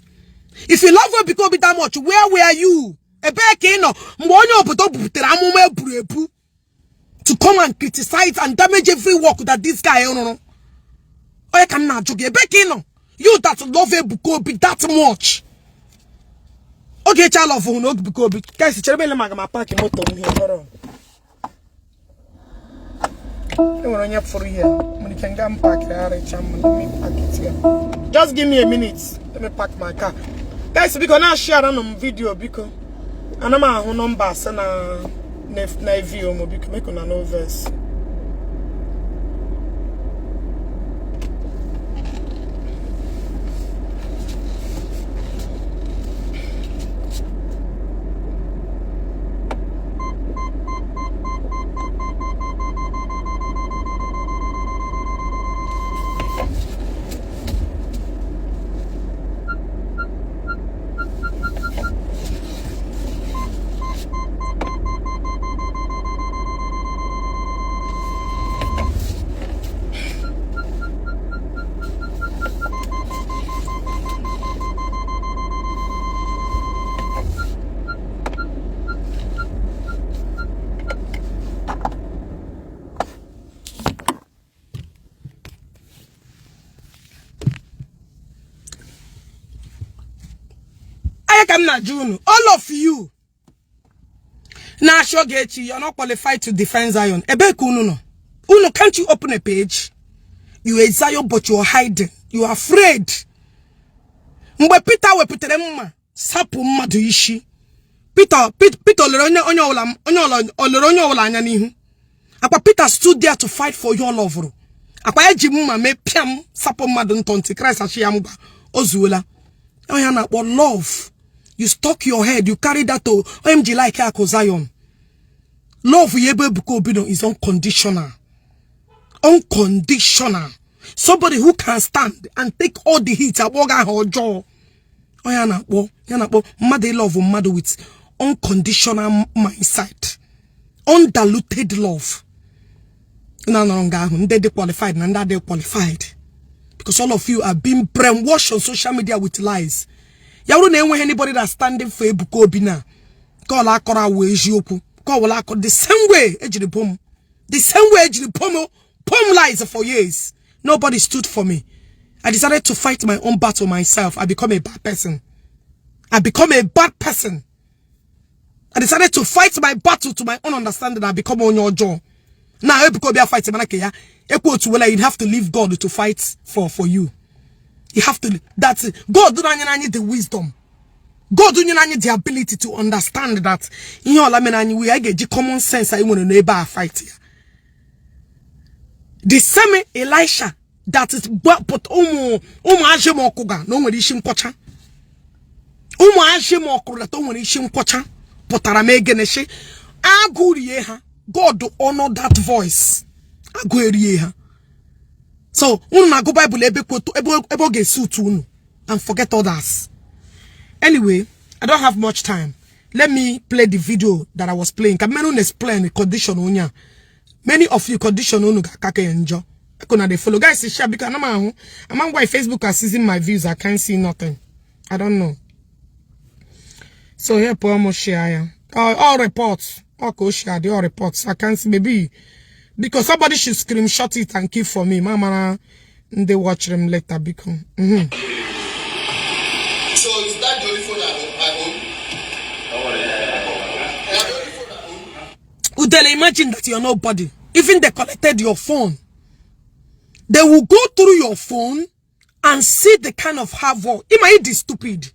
[SPEAKER 1] If you love Ebuka Obi that much, where were you? Ebee ka ị nọ mgbe onye obodo buputere amụma eburu ebu to come and criticize and damage every work that this guy rụrụ? Onye ka m na-ajụ gị, ebee ka ị nọ? You that love Ebuka Obi that much. Ogechi love hụ na Ebuka Obi. Guys, chere m ele ma aga m apaki moto m here. Hold on. Enwere onye fụrụ ihe nwere ike nga m pakịgharịcha m. Let me park it here. Just give me a minute. Let me park my car. Guys, biko na share nụ m video biko. Ana m ahụ nọmba asị na na view m biko make una no vex. Anya ka m na-ajụ unu, all of you na-achọ Ogechi, you're not qualified to defend Zion. Ebee ka unu nọ? Unu, can't you open a page? You a Zion, but you're hiding. You are afraid. Mgbe Peter wepụtara mma sapụ mmadụ isi, Peter Peter lere onye onye ọbụla onye ọbụla onye ọbụla anya n'ihu. Akwa Peter stood there to fight for your love. Akwa ya ji mma mee pịam sapụ mmadụ ntọ ntị Christ achị ya mgba o zuola. Onye a na-akpọ love. You stuck your head, you carry that to onye m ji like akụ Zion. Love ya ebe Ebuka Obi nọ is unconditional. Unconditional. Somebody who can stand and take all the heat akpọ gị aha ọjọọ. Onye a na-akpọ ya na-akpọ mmadụ ịlove mmadụ with unconditional mindset. Undiluted love. Na nọrọ nga ahụ ndị dị qualified na ndị adịghị qualified. Because all of you are being brainwashed on social media with lies. Ya bụrụ na enweghị anybody that standing for Ebuka Obi na ka ọla akọrọ awụ eziokwu ka ọwụla akọ the same way ejiri bom the same way ejiri bom bom lies for years. Nobody stood for me. I decided to fight my own battle myself. I become a bad person. I become a bad person. I decided to fight my battle to my own understanding. I become onye ọjọọ. Now Ebuka Obi fight mana ke ya ekwu otu wela, you'd have to leave God to fight for you. You have to, that's it. God nyere anyị the wisdom. God nyere anyị the ability to understand that ihe ọla mere anyị we anyị ga-eji common sense anyị nwere n'ebe a fight ya. The same Elisha that is put ụmụ ụmụ azị m ọkụga na o nwere isi nkwọcha. Ụmụ azị m ọkụrụ that o nwere isi nkwọcha pụtara m egeneshi agụ rie ha. God honor that voice. Agụ erie ha. So unu na-agụ Bible ebe kwoto ebe ebe ọ ga-esi utu unu and forget others. Anyway, I don't have much time. Let me play the video that I was playing. Ka mmenụ explain the condition onye a. Many of you condition unu ga-aka ka ya njọ. Eko na dey follow. Guys, share because ana m ahụ. Ama why Facebook are seizing my views. I can't see nothing. I don't know. So here pụọ m share ya. All reports. All ka o share the all reports. I can't see maybe because somebody should screenshot it and keep for me. Mama ndị watch them later biko.
[SPEAKER 2] So is that the only phone I own? That's the only phone I own.
[SPEAKER 1] Udele, imagine that you're nobody. Even they collected your phone. They will go through your phone and see the kind of havoc. Ima it is stupid.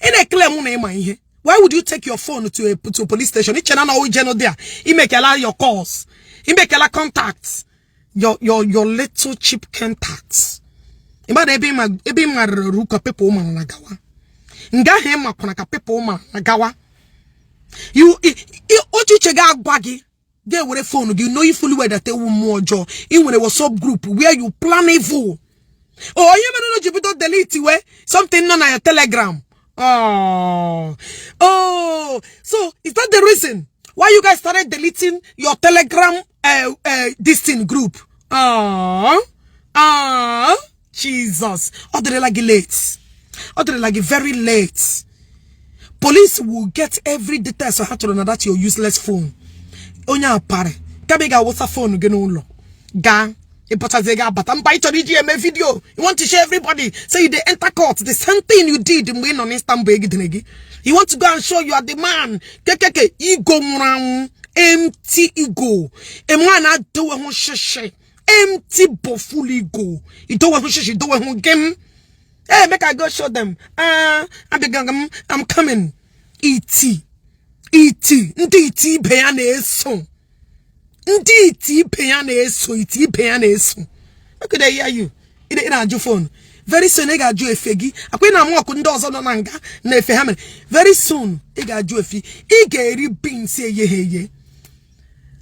[SPEAKER 1] In a claim ima ihe. Why would you take your phone to a police station? Iche na na o there. Imekela your calls. Imekela contacts. Your little cheap contacts. Ima na ebe ma ebe ma ruru ka people ma na gawa. Nga he ma kwana ka people ma na gawa. You ochiche ga agwa gị ga-ewere phone gị know fully well that ewu mmụọ ọjọọ. Ị nwere WhatsApp group where you plan evil. Oh, onye mere unu ji bido delete we something nọ na your Telegram. Oh, so is that the reason why you guys started deleting your Telegram This thing group. Ah ah, Jesus, ọ dịrịla gị late, ọ dịrịla gị very late. Police will get every details ha chọrọ na that your useless phone. Onye aparị kama ị ga-awụsa phone gị n'ụlọ gaa ịpụtazie gị abata mba ị chọrọ iji eme video. You want to show everybody say you dey enter court, the same thing you did mgbe ị nọ n'Istanbul egidere gị. You want to go and show you are the man. Kekeke ego nwụrụ anwụ, empty ego. A man adọweghụ shishi, empty boful ego. Idowehụ shishi, idowehụ gem. Hey, make I go show them. Ah, abịaga m, I'm coming. Iti iti, ndị iti ibe ya na-eso, ndị iti ibe ya na-eso, iti ibe ya na-eso. How could I hear you? Ị na-ajụ phone. Very soon ị ga-ajụ efe gị akwa ị na-amụ ọkụ ndị ọzọ nọ na nga na efe ha mere. Very soon ị ga-ajụ efe, ị ga-eri beans eghe eye,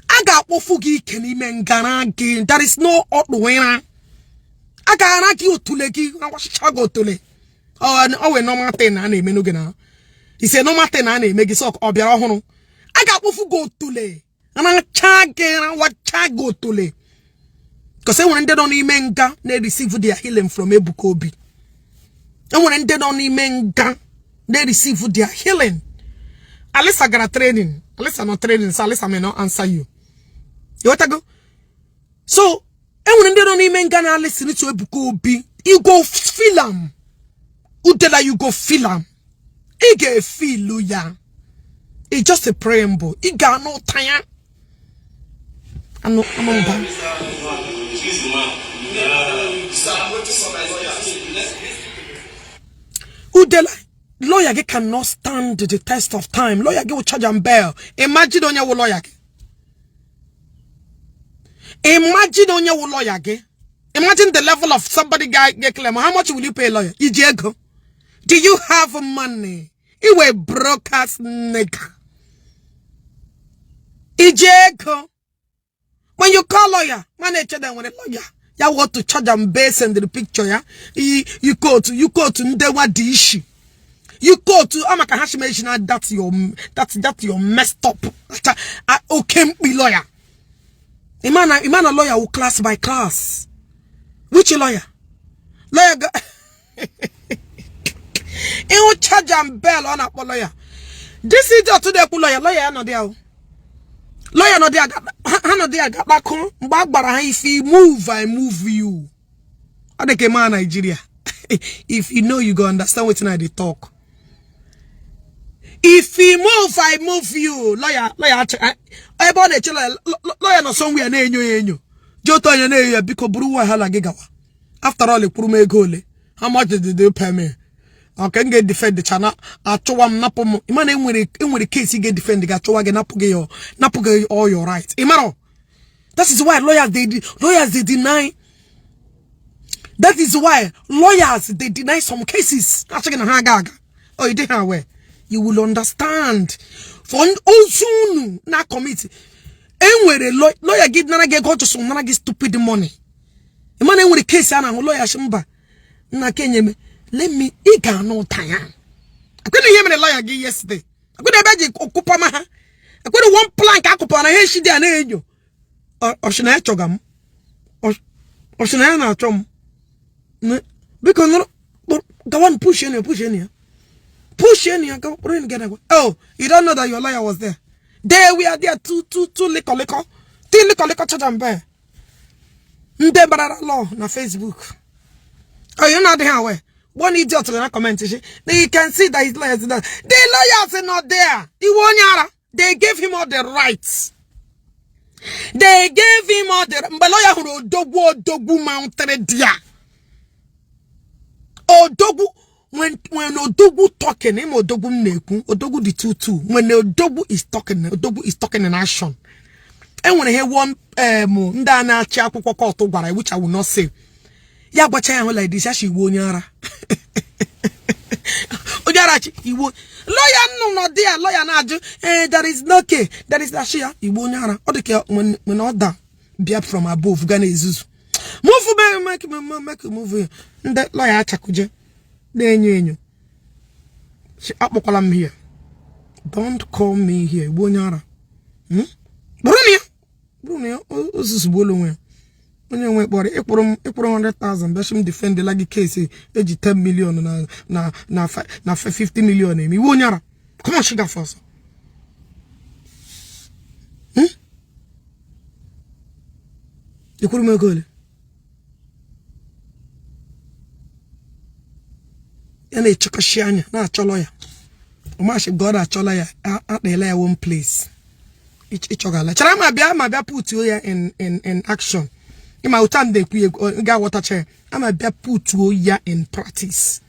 [SPEAKER 1] a ga-akpọfu gị ike n'ime ngara gị. There is no ọkpụwera a ga-ara gị otule gị, agwachicha gị otule. Ọ wee normal thing a na-eme n'oge na ise, normal thing a na-eme gị. So ọ bịara ọhụrụ, a ga-akpọfu gị otule, racha gị, rawacha gị otule, because enwere ndị nọ n'ime nga na-receive their healing from Ebuka Obi. Enwere ndị nọ n'ime nga na-receive their healing. Alisa gara training, Alisa nọ training, so Alisa may not answer you. Ịghọtago? So enwere ndị nọ n'ime nga na listen to Ebuka Obi. You go feel am, Udela, you go feel am. Ị ga-efilu ya. It's just a preamble. Ị ga-anụ ụta ya, anụ anụ mba.
[SPEAKER 2] Sir, I'm waiting for my lawyer.
[SPEAKER 1] Udela, lawyer gị cannot stand the test of time. Lawyer gị will charge and bail. Imagine onye wụ lawyer gị. Imagine onye wụ lawyer gị. Imagine the level of somebody guy get claim. How much will you pay a lawyer? Iji ego? Do you have money? Iwe broke ass nigga. Iji ego? When you call lawyer, man eche na nwere lawyer. Ya want to charge and bail, send the picture ya. You quote ndewa dị ishi. You quote ama ka ha shi mention na that your messed up. Okay, mkpi lawyer. Imana lawyer will class by class. Which lawyer? Lawyer go ịhụ charge and bail ọ na-akpọ lawyer. This idiot na-ekwu lawyer, lawyer ya nọ there o. Lawyer nọ there, ha nọ there ga-akpakọ mgbe a gbara ha, "If you move, I move you." Ọ dị ka eme Nigeria. If you know, you go understand wetin I dey talk. If you move, I move you. Lawyer, lawyer ebe ọ na-eche lawyer, lawyer nọ somewhere na-enyo ya enyo. Ji otu onye na-enyo ya, biko buru wahala gị gawa. After all, kwuru m ego ole? How much did they pay me? Okay, m ga-edefend chana achụwa m napụ m. Ịma na enwere case ị ga-edefend ga-achụwa gị, napụ gị your, napụ gị all your right. Ị mara? That is why lawyers they deny. That is why lawyers they deny some cases. Achị gị na ha aga aga. Oh, you didn't aware. You will understand. For ozu unu na commit. Enwere lawyer gị nara gị ego, ọchụsụ nara gị stupid money. Ịma na enwere case a na-ahụ lawyer shi mba nna kenyeme. Let me, ị ga-anụ ụta ya. Akwena ihe mere lawyer gị yesterday. Akwena ebe eji kụpa ma ha. Akwena one plank akụpara na ha eshi dị a na-enyo. Ọsị na ya chọga m. Ọsị na ya na-achọ m. Biko nụrụ gawan, push ya, push ya, push ya, go kpụrụ ya gị. Oh, you don't know that your lawyer was there. There we are there, two two two liko liko two liko liko charge and bail. Ndị barara law na Facebook. Oh, you're not there aware. One idiot na comment shi you can see that his lawyers there. The lawyers are not there. Iwe onye ara. They gave him all the rights. They gave him all the mgbe lawyer hụrụ odogwu, odogwu mounted there. Odogwu, when odogwu talking, him odogwu m na-ekwu, odogwu dị two two. When odogwu is talking, odogwu is talking in action. Enwere ihe one ndị a na-achị akwụkwọ court gwara, which I will not say. Ya gbacha ya hụ like this, ya shi iwu onye ara, onye ara chi iwu lawyer nnụ nọ dị ya. Lawyer na-ajụ, eh, there is no case, there is that ya igbo onye ara. Ọ dị ka when order bịa from above ga na-ezuzu move make make make move. Ndị lawyer achakuje na-enyo enyo. Akpọkwala m here, don't call me here. Igbo onye ara. Kpọrọ m ya. Bụrụ na o zuzugbuola onwe ya. Onye nwe kpọrọ ịkwụrụ m, ịkwụrụ 100,000 bịa sị m defendela gị case eji 10 million na 50 million eme. Iwe onye ara, come on, shiga ọsọ. Ịkwụrụ m ego ole? Ya na-echekọshi anya na-achọ lawyer. Ọmashi God achọla ya, akpela ya one place. Ịchọgala chere ma bịa, ma bịa putuo ya in action. Ịma ụta m na-ekwu ya, ga-aghọtacha ya. Ama bịa putuo ya in practice.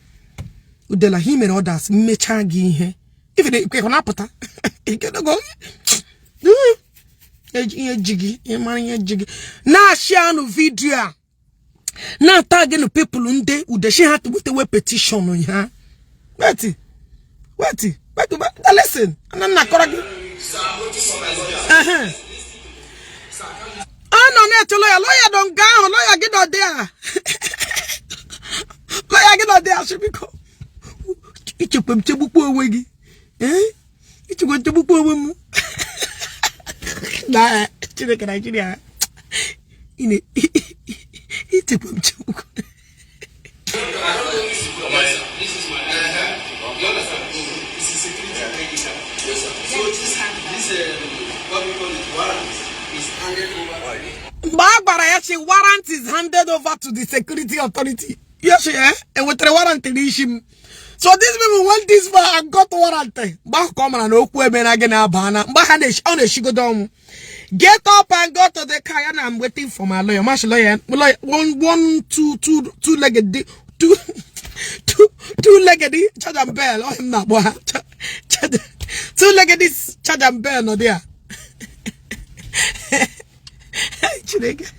[SPEAKER 1] Udela he mere others mmechaa gị ihe. Even ikwe na-apụta ikedogo ihe ji gị, ịmara ihe ji gị. Na-ashị anụ video a, na-ata gị nụ people ndị udeshi ha wetewe petition ha. Wait, wait, wait, listen, ana nna kọrọ gị. A nọ na-eche lawyer, lawyer nọ nga ahụ, lawyer gị nọ dị a, lawyer gị nọ dị a. Sị biko, ichekwa m chegbukwa onwe gị, ichekwa m chegbukwa onwe m na Chineke Naijiria, ichekwa m chegbukwa.
[SPEAKER 3] This is my You understand? It's a security ID card.
[SPEAKER 2] Yes, sir.
[SPEAKER 3] So this, what we call it, warrant is handed over to me.
[SPEAKER 1] Mgbe a gwara ya si warrant is handed over to the security authority, ya si enwetara warrant n'isi m. So these people went this far and got warrant. Mgbe ahụ ka ọ mara na okwu emere gị na-aba na mgbe ha ọ na-eshigodo ọnwụ. Get up and go to the car. And I'm waiting for my lawyer. My lawyer, lawyer, one, one, two, two, two legged, two, two, two legged charge and bell. Oh, him not boy. Two legged charge and bell. No there. Chineke.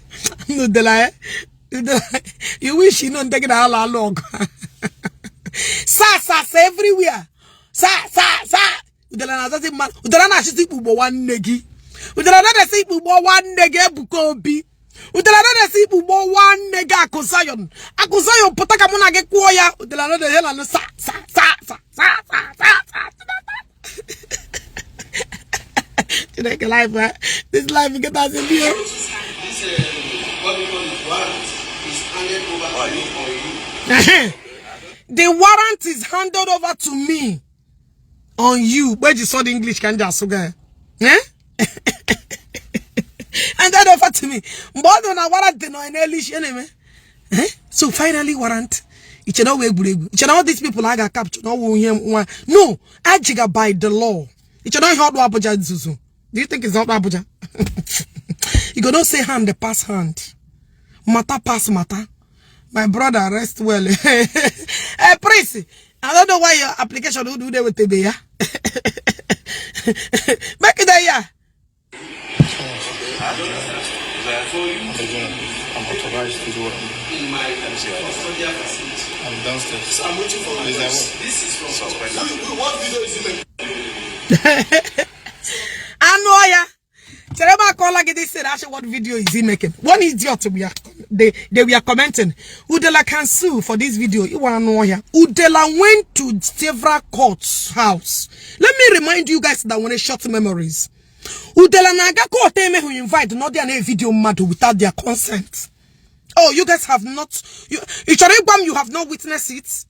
[SPEAKER 1] No delay. You wish you know take it all along. Sa sa sa everywhere. Sa sa sa. Udela na azazi mmadụ. Udela na-achịzi ikpugbo nwanne gị. Udela na-esi ikpugbo nwanne gị Ebuka Obi. Udela na-esi ikpugbo nwanne gị Akụ Zion. Akụ Zion pụta ka mụ na gị kwụọ ya. Udela na-esi na sa sa sa sa sa sa sa sa. Chineke life, eh? This life get us in here.
[SPEAKER 3] This, what we call it, warrant is handed over to me or you.
[SPEAKER 1] The warrant is handed over to me on you. Where you saw the English can just go? Eh? Handed over to me. But na warrant no in English anyway. Eh? So finally warrant. Iche na we egwuregwu. Iche na all these people I got captured. No one. No, ajiga by the law. Iche na ihe ọdụ Abuja nzuzu. Do you think it's not Abuja? You go don't say hand the pass hand. Matter pass matter. My brother, rest well. Hey, Prince, I don't know why your application would do that with the yeah. Make it there, yeah.
[SPEAKER 4] I'm authorized to do what I'm doing.
[SPEAKER 3] In my custodial facility.
[SPEAKER 4] I'm downstairs.
[SPEAKER 2] So I'm waiting for my
[SPEAKER 4] Is that
[SPEAKER 2] voice.
[SPEAKER 4] what?
[SPEAKER 3] This is from
[SPEAKER 2] What video is he making?
[SPEAKER 1] Anụ ọhịa. Chere m akọọla gị this thing. Actually, what video is he making? One idiot we are, they were commenting. Udela can sue for this video. Iwa anụ ọhịa. Udela went to several courts house. Let me remind you guys that when short memories. Udela na-aga court emeghị invite not their video mmadụ without their consent. Oh, you guys have not, you chọrọ ịgwa m you have not witnessed it?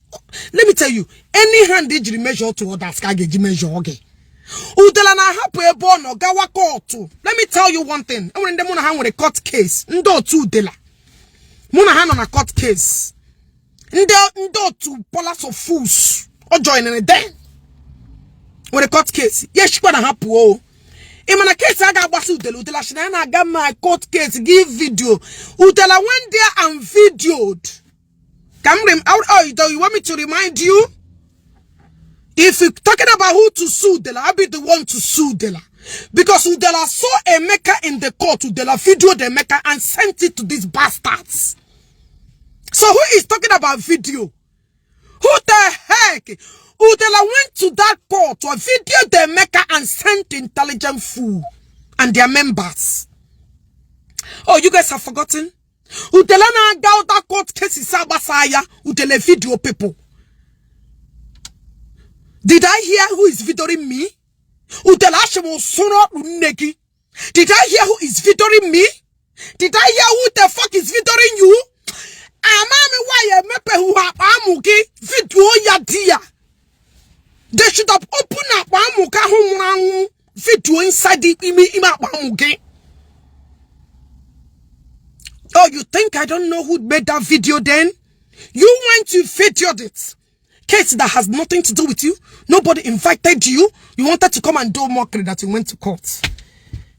[SPEAKER 1] Let me tell you, any hand ejiri measure to others ka a ga-eji measure gị. Udela na-ahapụ ebe ọ nọ gawa court. Let me tell you one thing. Enwere ndị mụ na ha nwere court case. Ndị otu Udela. Mụ na ha nọ na court case. Ndị otu Palace of Fools. Ọ joinere them. Nwere court case. Ya eshikwa na ha pụọ o. Ị ma na case a ga-agbasa Udela. Udela sị na ya na-aga my court case give video. Udela went there and videoed. Ka m rem, oh, you want me to remind you? If you're talking about who to sue Udela, I'll be the one to sue Udela. Because Udela saw Emeka in the court. Udela videoed Emeka and sent it to these bastards. So who is talking about video? Who the heck? Udela went to that court to video the Emeka and sent intelligent fool and their members. Oh, you guys have forgotten? Udela na-aga that court cases agbasaya. Udele video people. Did I hear who is videoing me? Udela asị m sụrụ ọkpụ nne gị. Did I hear who is videoing me? Did I hear who the fuck is videoing you? Ama m why emepeghị akpa amụ gị video ya di ya. They should have opened akpa amụ gị ahụ nwụrụ anwụ video inside the ime ime akpa amụ gị. Oh, you think I don't know who made that video then? You went to videoed it. Case that has nothing to do with you. Nobody invited you. You wanted to come and do mockery that you went to court.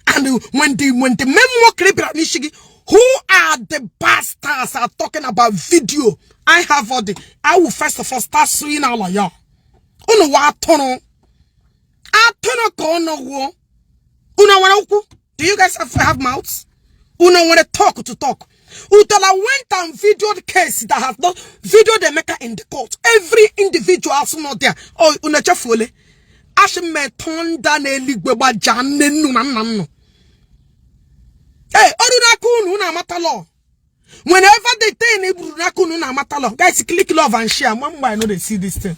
[SPEAKER 1] And when the main mockery, who are the bastards are talking about video? I have all the. I will first of all start suing all of y'all. Unu wa atụrụ. Atụrụ ka unu wụ. Unu nwere okwu? Do you guys have mouths? Unu nwere talk to talk? Udala went and videoed case that has not videoed Emeka in the court. Every individual also not there. Oh, unu echefuole. Ashị me thunder n'eluigwe gbaja nne nnu na nna nnu. Hey, ọrụ n'aka unu, unu amata law. Whenever the thing eburu n'aka unu, unu amata law. Guys, click love and share. Mgbe I know they see this thing.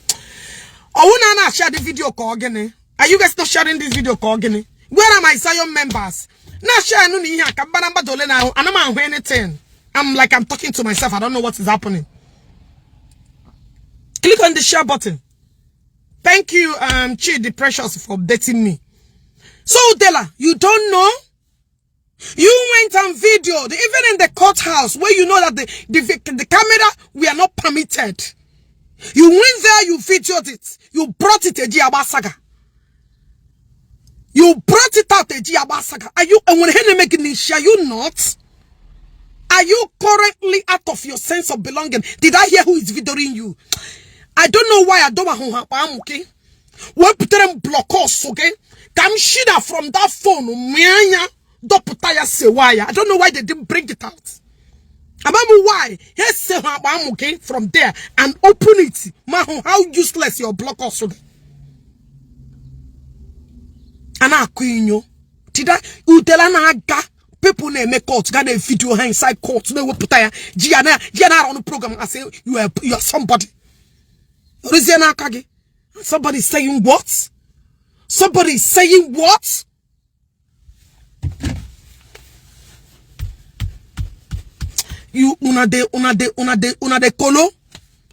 [SPEAKER 1] Ọwụ na na share the video ka ọ gịnị? Are you guys not sharing this video ka ọ gịnị? Where are my Zion members? Na share nụ na ihe a ka mbara mgbada ole na ahụ. Ana m ahụ anything. I'm like, I'm talking to myself. I don't know what is happening. Click on the share button. Thank you, Chidi Precious, for updating me. So, Dela, you don't know? You went and videoed, even in the courthouse, where you know that the camera, we are not permitted. You went there, you videoed it. You brought it, Eji Abasaga. You brought it out, Eji Abasaga. Are you, and when are you not? Are you currently out of your sense of belonging? Did I hear who is videoing you? I don't know why I don't want to okay? Wepụtara m blockers, okay? Ka m shida from that phone mịa ya dọpụta ya sewa ya. I don't know why they didn't bring it out. Ama m why ha ese ha akpa amụ gị from there and open it ma hụ how useless your blockers dị. A na-akụ inyo. Tida udela na-aga people na-eme court ga na video ha inside court na-ewepụta ya ji ya na-arụ program asị you are somebody. Oruzie n'aka gị. Somebody is saying what? Somebody is saying what? You una de una de una de una de kolo.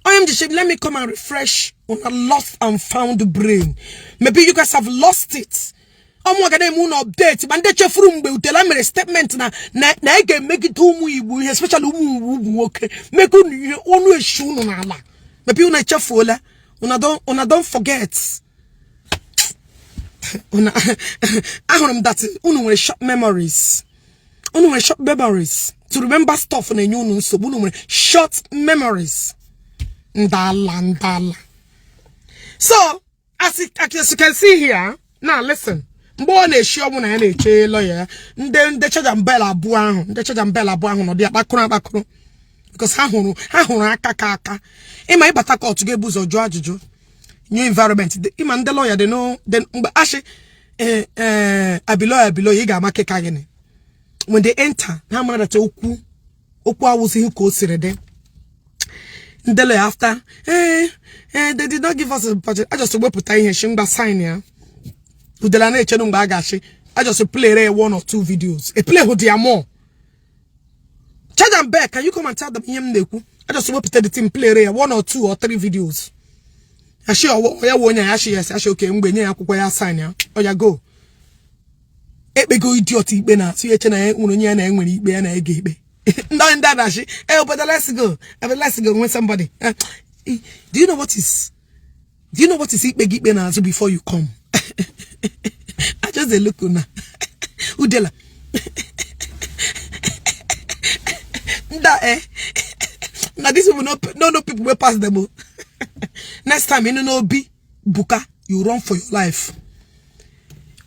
[SPEAKER 1] I am the shape. Let me come and refresh on a lost and found brain. Maybe you guys have lost it. Ọmụ ga na-eme unu update ma ndị chefuru mgbe Udela mere statement na ị ga-emegide ụmụ Igbo ihe, especially ụmụ Igbo ụmụ nwoke, meke unu ihe ọnụ eshi unu n'ala. Maybe unu echefuola. Una don't forget. Una ahụrụ m that unu nwere short memories. Unu nwere short memories. To remember stuff na-enye unu nsogbu. Unu nwere short memories. Ndala ndala. So, as you can see here, now listen. Mgbe ọ na-eshi ọnwụ na ya na-eche lawyer ya, ndị charge abụọ ahụ, ndị charge abụọ ahụ nọdụ ya kpakụrụ akpakụrụ. Because ha hụrụ aka ka aka. Ịma ịbata court ga-ebu ụzọ jụọ ajụjụ. New environment. Ịma ndị lawyer dị no mgbe ashị ee abilo abilo ị ga-ama keka gịnị. When they enter, ha mara that okwu awụzighị ka o siri dị. Ndị lawyer after, they did not give us a budget. I just wepụta ihe shi mgba sign ya. Udela na-echere mgbe a ga-achị. I just play one or two videos. A play who they more. Charge and back, can you come and tell them ihe m na-ekwu? I just wepụta the team play one or two or three videos. Ashi ya wụ onye ya shi yes, ashi okay mgbe nye ya akwụkwọ ya sign ya. Oya go. Ekpego idiot ikpe na atụ eche na ya nwere onye ya na enwere ikpe ya na-ege ikpe. Ndị a na-achị, eh, but let's go. But let's go when somebody. Do you know what is ikpe gị ikpe na azụ before you come? I just dey look una. Udela. Nda eh. Na this people no people wey pass them o. Next time you know be Buka, you run for your life.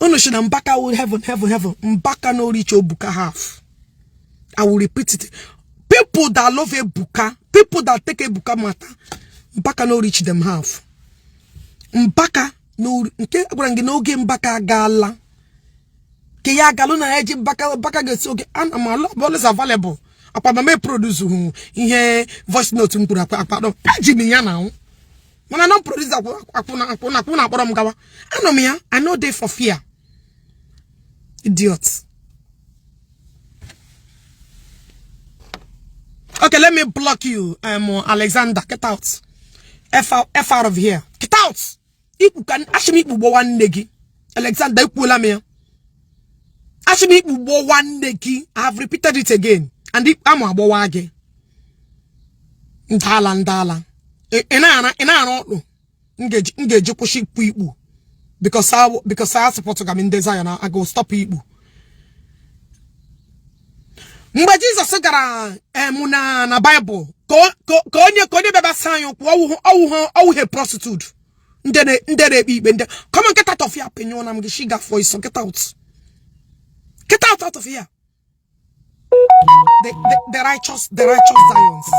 [SPEAKER 1] Unu shi na Mbaka will heaven, heaven, heaven. Mbaka no reach Obuka half. I will repeat it. People that love Ebuka, people that take Ebuka matter, Mbaka no reach them half. Mbaka no nke agwara gị n'oge Mbaka agaala. Ke ya agalụ na eji Mbaka Mbaka ga-esi oge ana m alụ always available. Akwa mama produce hụ ihe voice note m kwuru akwa akwa eji m ya na mana non produce akwụna akwụna akwụna akpọrọ m gawa. Anọ m ya, I no dey for fear. Idiot. Okay, let me block you. Alexander, get out. F out, F out of here. Get out. Ikpu ka achị m ikpu gbowa nne gị. Alexander, ekwuola m ya. Achị m ikpu gbowa nne gị. I have repeated it again. And amụ agbowa gị. Ndala ndala. Ị na-ara ọkpụ. M ga-eji kwụsị ikpu ikpu. Because I support ga m ndị Zion, I go stop ikpu. Mgbe Jizọs gara em na Bible ka onye bịaba saa anyị ụkwụ, ọwụghị prostitute ndị na-ekpe ikpe ndị, come on, get out of here. Penyo na m gị shiga for iso, get out, get out, out of here. The righteous Zions,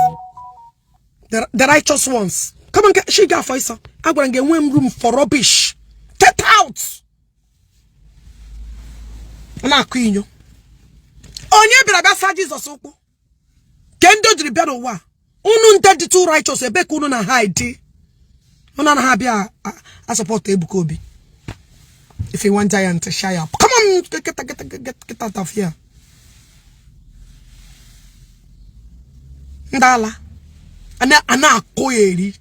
[SPEAKER 1] the righteous ones, come on, get shiga for iso. Agwara m gị enwe m room for rubbish. Get out. Na-akụ inyo. Onye bịara bịa saa Jizọs ụkwụ ke ndị o jiri bịa n'ụwa, unu ndị dị too righteous, ebe ka unu na hide? Unu anaghị abịa a support Ebuka Obi. If you want giant to shy up, come on, get, get, get, get out of here. Ndala ana akọ eri,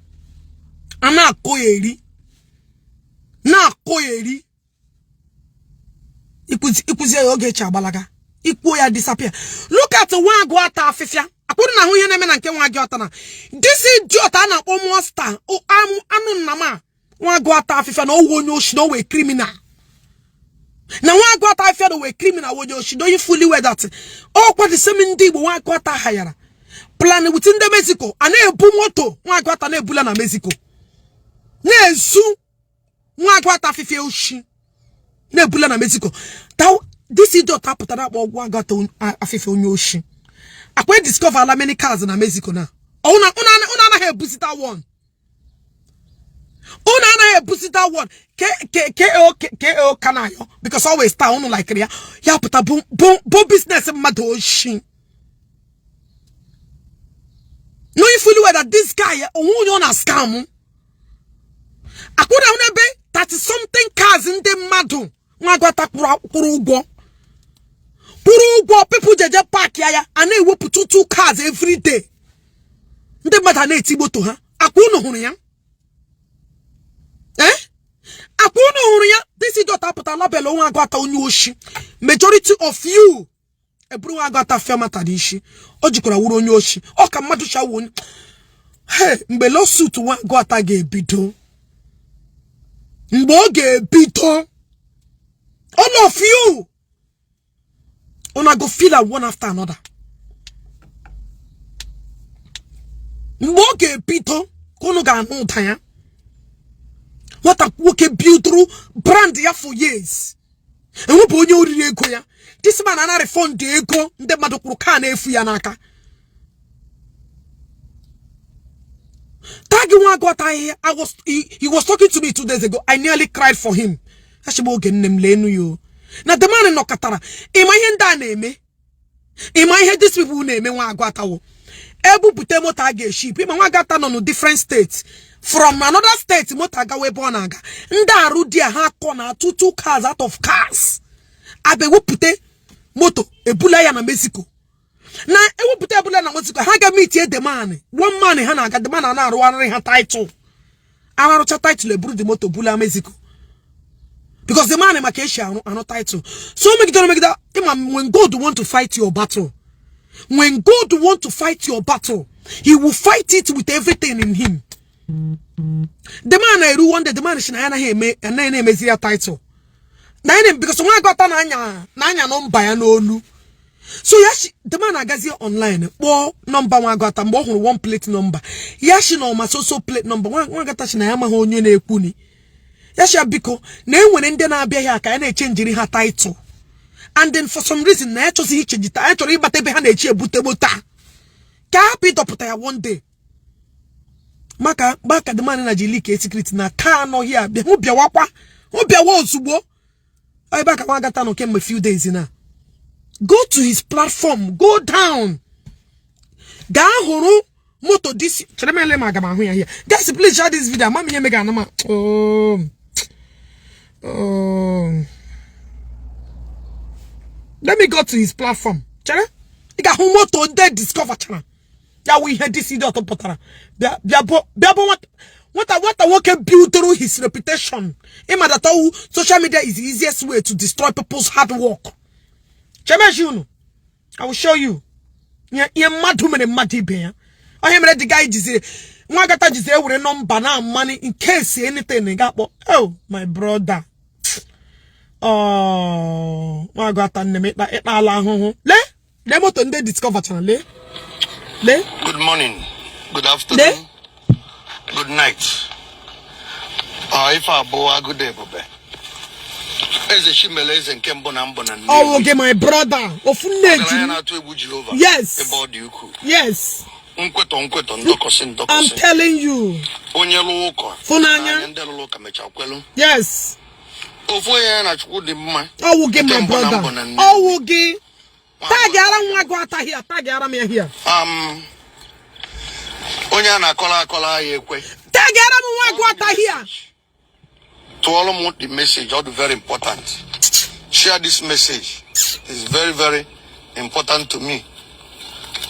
[SPEAKER 1] ana akọ eri, na akọ eri. Ikwuzie ya oge echi agbalaga. Ikwuo ya disappear. Look at nwa agụ ata afịfịa. Akwụrụ na ahụ ihe na-eme na nke nwa agụ ata na this idiot a na-akpọ monster anụ nna m a. Nwa agụ ata afịfịa na owu onye oshi na owe criminal. Na nwa agụ ata afịfịa na owe criminal onye oshi na onye fully well that ọkwa the same ndị Igbo nwa agụ ata hayara plan with ndị Mexico a na-ebu moto nwa agụ ata na-ebula na Mexico na-ezu nwa agụ ata afịfịa oshi na-ebula na Mexico. This idiot apụtara akpọ ọgwụ agata afịfịa onye oshi. Akwa discover ala many cars na Mexico na unu anaghị ebusita one. Unu anaghị ebusita one. K O kanayo because always star unu like ya. Ya pụta bụ business mmadụ oshi. Knowing fully well that this guy onwe onye ọ na scam. Akwụna unu ebe 30 something cars ndị mmadụ nwa agwata kwụrụ ụgwọ. Kwụrụ ụgwọ people jeje park ya a na-ewepụta 2 cars every day. Ndị mmadụ a na-eti moto ha. Akwa unu hụrụ ya? Akwa unu hụrụ ya? This idiot apụta label nwa agwata onye oshi. Majority of you eburu nwa agwata fiamata dị isi. O jikwara wuru onye oshi. Ọ ka mmadụ chawo onye. Hey, mgbe lawsuit nwa agwata ga-ebido. Mgbe ọ ga-ebido. All of you una go feel am one after another. Mgbe ọ ga-ebido ka unu ga-anụ ụda ya. Nwata nwoke buildru brand ya for years. Enwebụ onye oriri ego ya. This man ana refund ego ndị mmadụ kwuru ka na-efu ya n'aka. Tag nwa agwata ahịhịa. He was talking to me 2 days ago. I nearly cried for him. Achịgba oge nne m lee nu yo. Na the man nọkọtara. Ịma ihe ndị a na-eme? Ịma ihe these people na-eme nwa agwatawo? Ebupụta moto a ga-eship. Ịma nwa agwata nọ na different states. From another state moto agawa ebe ọ na-aga. Ndị arụ di a ha akọ na 2 cars out of cars. Abịa ewepụta moto ebula ya na Mexico. Na ewepụta ebula na Mexico ha ga meet the man. One man ha na-aga, the man a na-arụgharị ha title. Arụcha title eburu the moto bula Mexico. Because the man maka eshi arụ title. So megide ịma when God want to fight your battle. When God want to fight your battle, he will fight it with everything in him. The man na-eru one day, the man si na ya anaghị eme, anaghị na-emezi ya title. Na ya na-eme, because nwa agwata na-anya nọmba ya n'olu. So ya shi, the man agazie online kpọọ nọmba nwa agwata mgbe ọ hụrụ one plate number. Ya shi na ọma so plate number nwa agwata shi na ya amaghị onye na-ekwu ni. Ya shi ya biko na e nwere ndị na-abịa ya ka ya na-echenjiri ha title. And then for some reason na ya chọzighị ichenji ya chọrọ ịbata ebe ha na-echi ebute moto a. Ka hapụ ịdọpụta ya one day. Maka maka the man na ji leak secret na ka anọghị abịa hụ bịawakwa hụ bịawa ozugbo. Ebe a ka nwa agata nọ kemgbe few days na. Go to his platform, go down. Gaa hụrụ moto this chere m ele ma aga m ahụ ya here. Guys, please share this video. Mama ihe mega anama. Oh. Oh. Let me go to his platform. Chere? Ị ga-ahụ moto ndị discover chara. Ya wụ ihe this idiot pụtara bịa bịa bụ bịa bụ nwata nwata nwoke build through his reputation. Ịma that ọwụ social media is the easiest way to destroy people's hard work. Chemeji unu, I will show you ihe mmadụ mere mmadụ ibe ya. Onye mere the guy jiziri nwa agata jiziri ewere nọmba na money in case anything ga-akpọ. Oh my brother, oh nwa agata, nne m, ịkpa ịkpa ala ahụhụ. Lee, lee moto ndị discover chara. Lee, lee.
[SPEAKER 4] Good morning, good afternoon, good night. Ife abụọ agụda ebube. Eze Chimele, eze nke mbụ na mbụ na Nnewi.
[SPEAKER 1] Ọwụ gị, my brother, ofu nne eji
[SPEAKER 4] Ọgaranya
[SPEAKER 1] m.
[SPEAKER 4] na-atụ egwu Jehova.
[SPEAKER 1] Yes.
[SPEAKER 4] Ebe ọ dị ukwuu.
[SPEAKER 1] Yes.
[SPEAKER 4] Nkwetọ nkwetọ, ndọkọsị
[SPEAKER 1] I'm
[SPEAKER 4] ndọkọsị.
[SPEAKER 1] telling you.
[SPEAKER 4] Onye lụrụ ụka.
[SPEAKER 1] Fụnanya.
[SPEAKER 4] N'anya ndị lụrụ ụka mechaa kwelu.
[SPEAKER 1] Yes.
[SPEAKER 4] Ofu onye ya na Chukwu dị mma.
[SPEAKER 1] Ọwụ gị,
[SPEAKER 4] Nke
[SPEAKER 1] my
[SPEAKER 4] mbụ na
[SPEAKER 1] brother.
[SPEAKER 4] mbụ na Nnewi.
[SPEAKER 1] Ọwụ gị. Tagara nwa gị ata here, tagara m ya here.
[SPEAKER 4] Onye a na-akọrọ akọrọ ya ekwe.
[SPEAKER 1] Tagara m nwa gị ata here.
[SPEAKER 4] Tụọrọ m the message, ọ dị very important. Share this message. It's very, very important to me.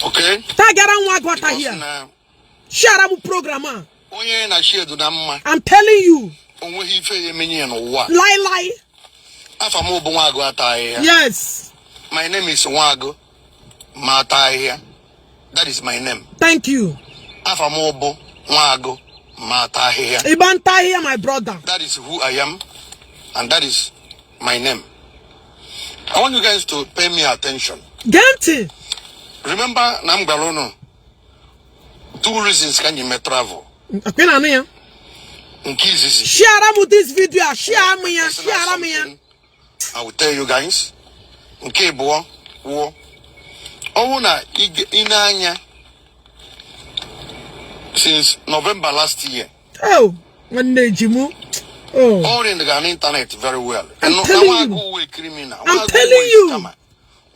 [SPEAKER 4] Okay?
[SPEAKER 1] Tagara nwa gị ata
[SPEAKER 4] Because
[SPEAKER 1] here.
[SPEAKER 4] na
[SPEAKER 1] Share m program a.
[SPEAKER 4] onye na chi edu na mma,
[SPEAKER 1] I'm telling you.
[SPEAKER 4] o nweghị ife ya emenye ya n'ụwa.
[SPEAKER 1] Lie lie.
[SPEAKER 4] Afa m bụ Nwagụ ata ahịhịa.
[SPEAKER 1] Yes.
[SPEAKER 4] My name is Nwagụ ma ata ahịhịa. That is my name.
[SPEAKER 1] Thank you.
[SPEAKER 4] Afa m bụ Nwagụ ma ata ahịhịa.
[SPEAKER 1] Ịgba nta here, my brother.
[SPEAKER 4] That is who I am, and that is my name. I want you guys to pay me attention.
[SPEAKER 1] Gee ntị.
[SPEAKER 4] Remember na m gwara unu two reasons ka anyị mee travel.
[SPEAKER 1] Akwe na anụ ya.
[SPEAKER 4] Nke izizi,
[SPEAKER 1] Share m this video a, share m ya,
[SPEAKER 4] personal
[SPEAKER 1] share m ya.
[SPEAKER 4] something I will tell you guys. Nke abụọ wụọ ọnwụ na ị na-anya since November last year.
[SPEAKER 1] Oh, nwanne eji mụ. Oh.
[SPEAKER 4] All in the internet very well.
[SPEAKER 1] I'm
[SPEAKER 4] And
[SPEAKER 1] telling
[SPEAKER 4] na
[SPEAKER 1] you.
[SPEAKER 4] Nwagụ wụ criminal.
[SPEAKER 1] I'm
[SPEAKER 4] Nwagụ
[SPEAKER 1] telling
[SPEAKER 4] wụ
[SPEAKER 1] you.
[SPEAKER 4] scammer.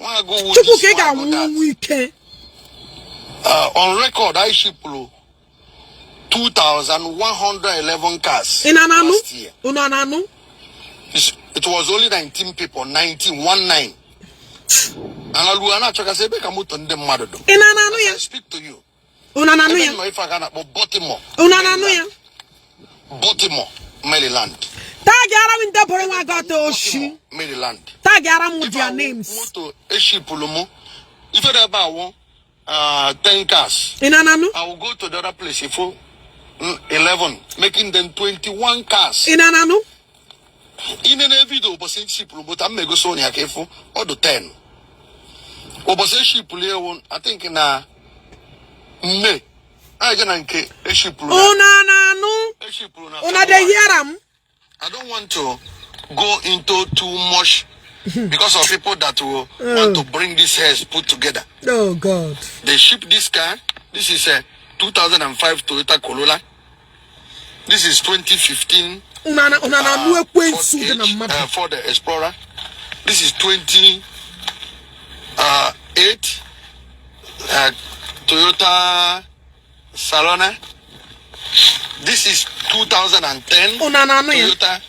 [SPEAKER 4] Nwagụ wụ
[SPEAKER 1] Chukwu
[SPEAKER 4] this,
[SPEAKER 1] ka ị
[SPEAKER 4] Nwagụ
[SPEAKER 1] ga-anwụ
[SPEAKER 4] that.
[SPEAKER 1] ọnwụ ike.
[SPEAKER 4] On record, I shipped 2,111 cars
[SPEAKER 1] Ị na-anụ?
[SPEAKER 4] last year.
[SPEAKER 1] Unu na-anụ?
[SPEAKER 4] It was only 19 people, 19, 19. And I na-achọgasị ebe ka moto ndị mmadụ dị.
[SPEAKER 1] Ị na-anụ ya?
[SPEAKER 4] I speak to you.
[SPEAKER 1] Unu na-anụ
[SPEAKER 4] Ebe
[SPEAKER 1] ya?
[SPEAKER 4] m nọ ife a ka a na-akpọ Baltimore.
[SPEAKER 1] Unu na-anụ ya?
[SPEAKER 4] Baltimore, Maryland.
[SPEAKER 1] Tagara m ndị bụrụ nwa gị ọtọ oshi.
[SPEAKER 4] Baltimore, Maryland.
[SPEAKER 1] Tagara m
[SPEAKER 4] Ife
[SPEAKER 1] their
[SPEAKER 4] awụ
[SPEAKER 1] names.
[SPEAKER 4] moto eshipụlụ mụ. Ife dị ebe awụ 10 cars.
[SPEAKER 1] Ị na-anụ?
[SPEAKER 4] I will go to the other place if 11, making them 21 cars.
[SPEAKER 1] Ị na-anụ?
[SPEAKER 4] Inene video ụbọchị shipụrụ moto m egosi onye ya ka ịfụ ọ dị 10. Ụbọchị eshipụrụ ewu, I think na May. Anyị je na nke eshipụrụ na
[SPEAKER 1] Unu na-anụ?
[SPEAKER 4] eshipụrụ na
[SPEAKER 1] Unu dey
[SPEAKER 4] February.
[SPEAKER 1] hear am?
[SPEAKER 4] I don't want to go into too much because of people that will want to bring these hairs put together.
[SPEAKER 1] Oh God.
[SPEAKER 4] They ship this car. This is a 2005 Toyota Corolla. This is 2015
[SPEAKER 1] Unu na-anụ ekwensu dị na
[SPEAKER 4] Ford, H,
[SPEAKER 1] mmadụ.
[SPEAKER 4] Ford Explorer. This is 28 Toyota Salona. This is 2010
[SPEAKER 1] Unu na-anụ ya?
[SPEAKER 4] Toyota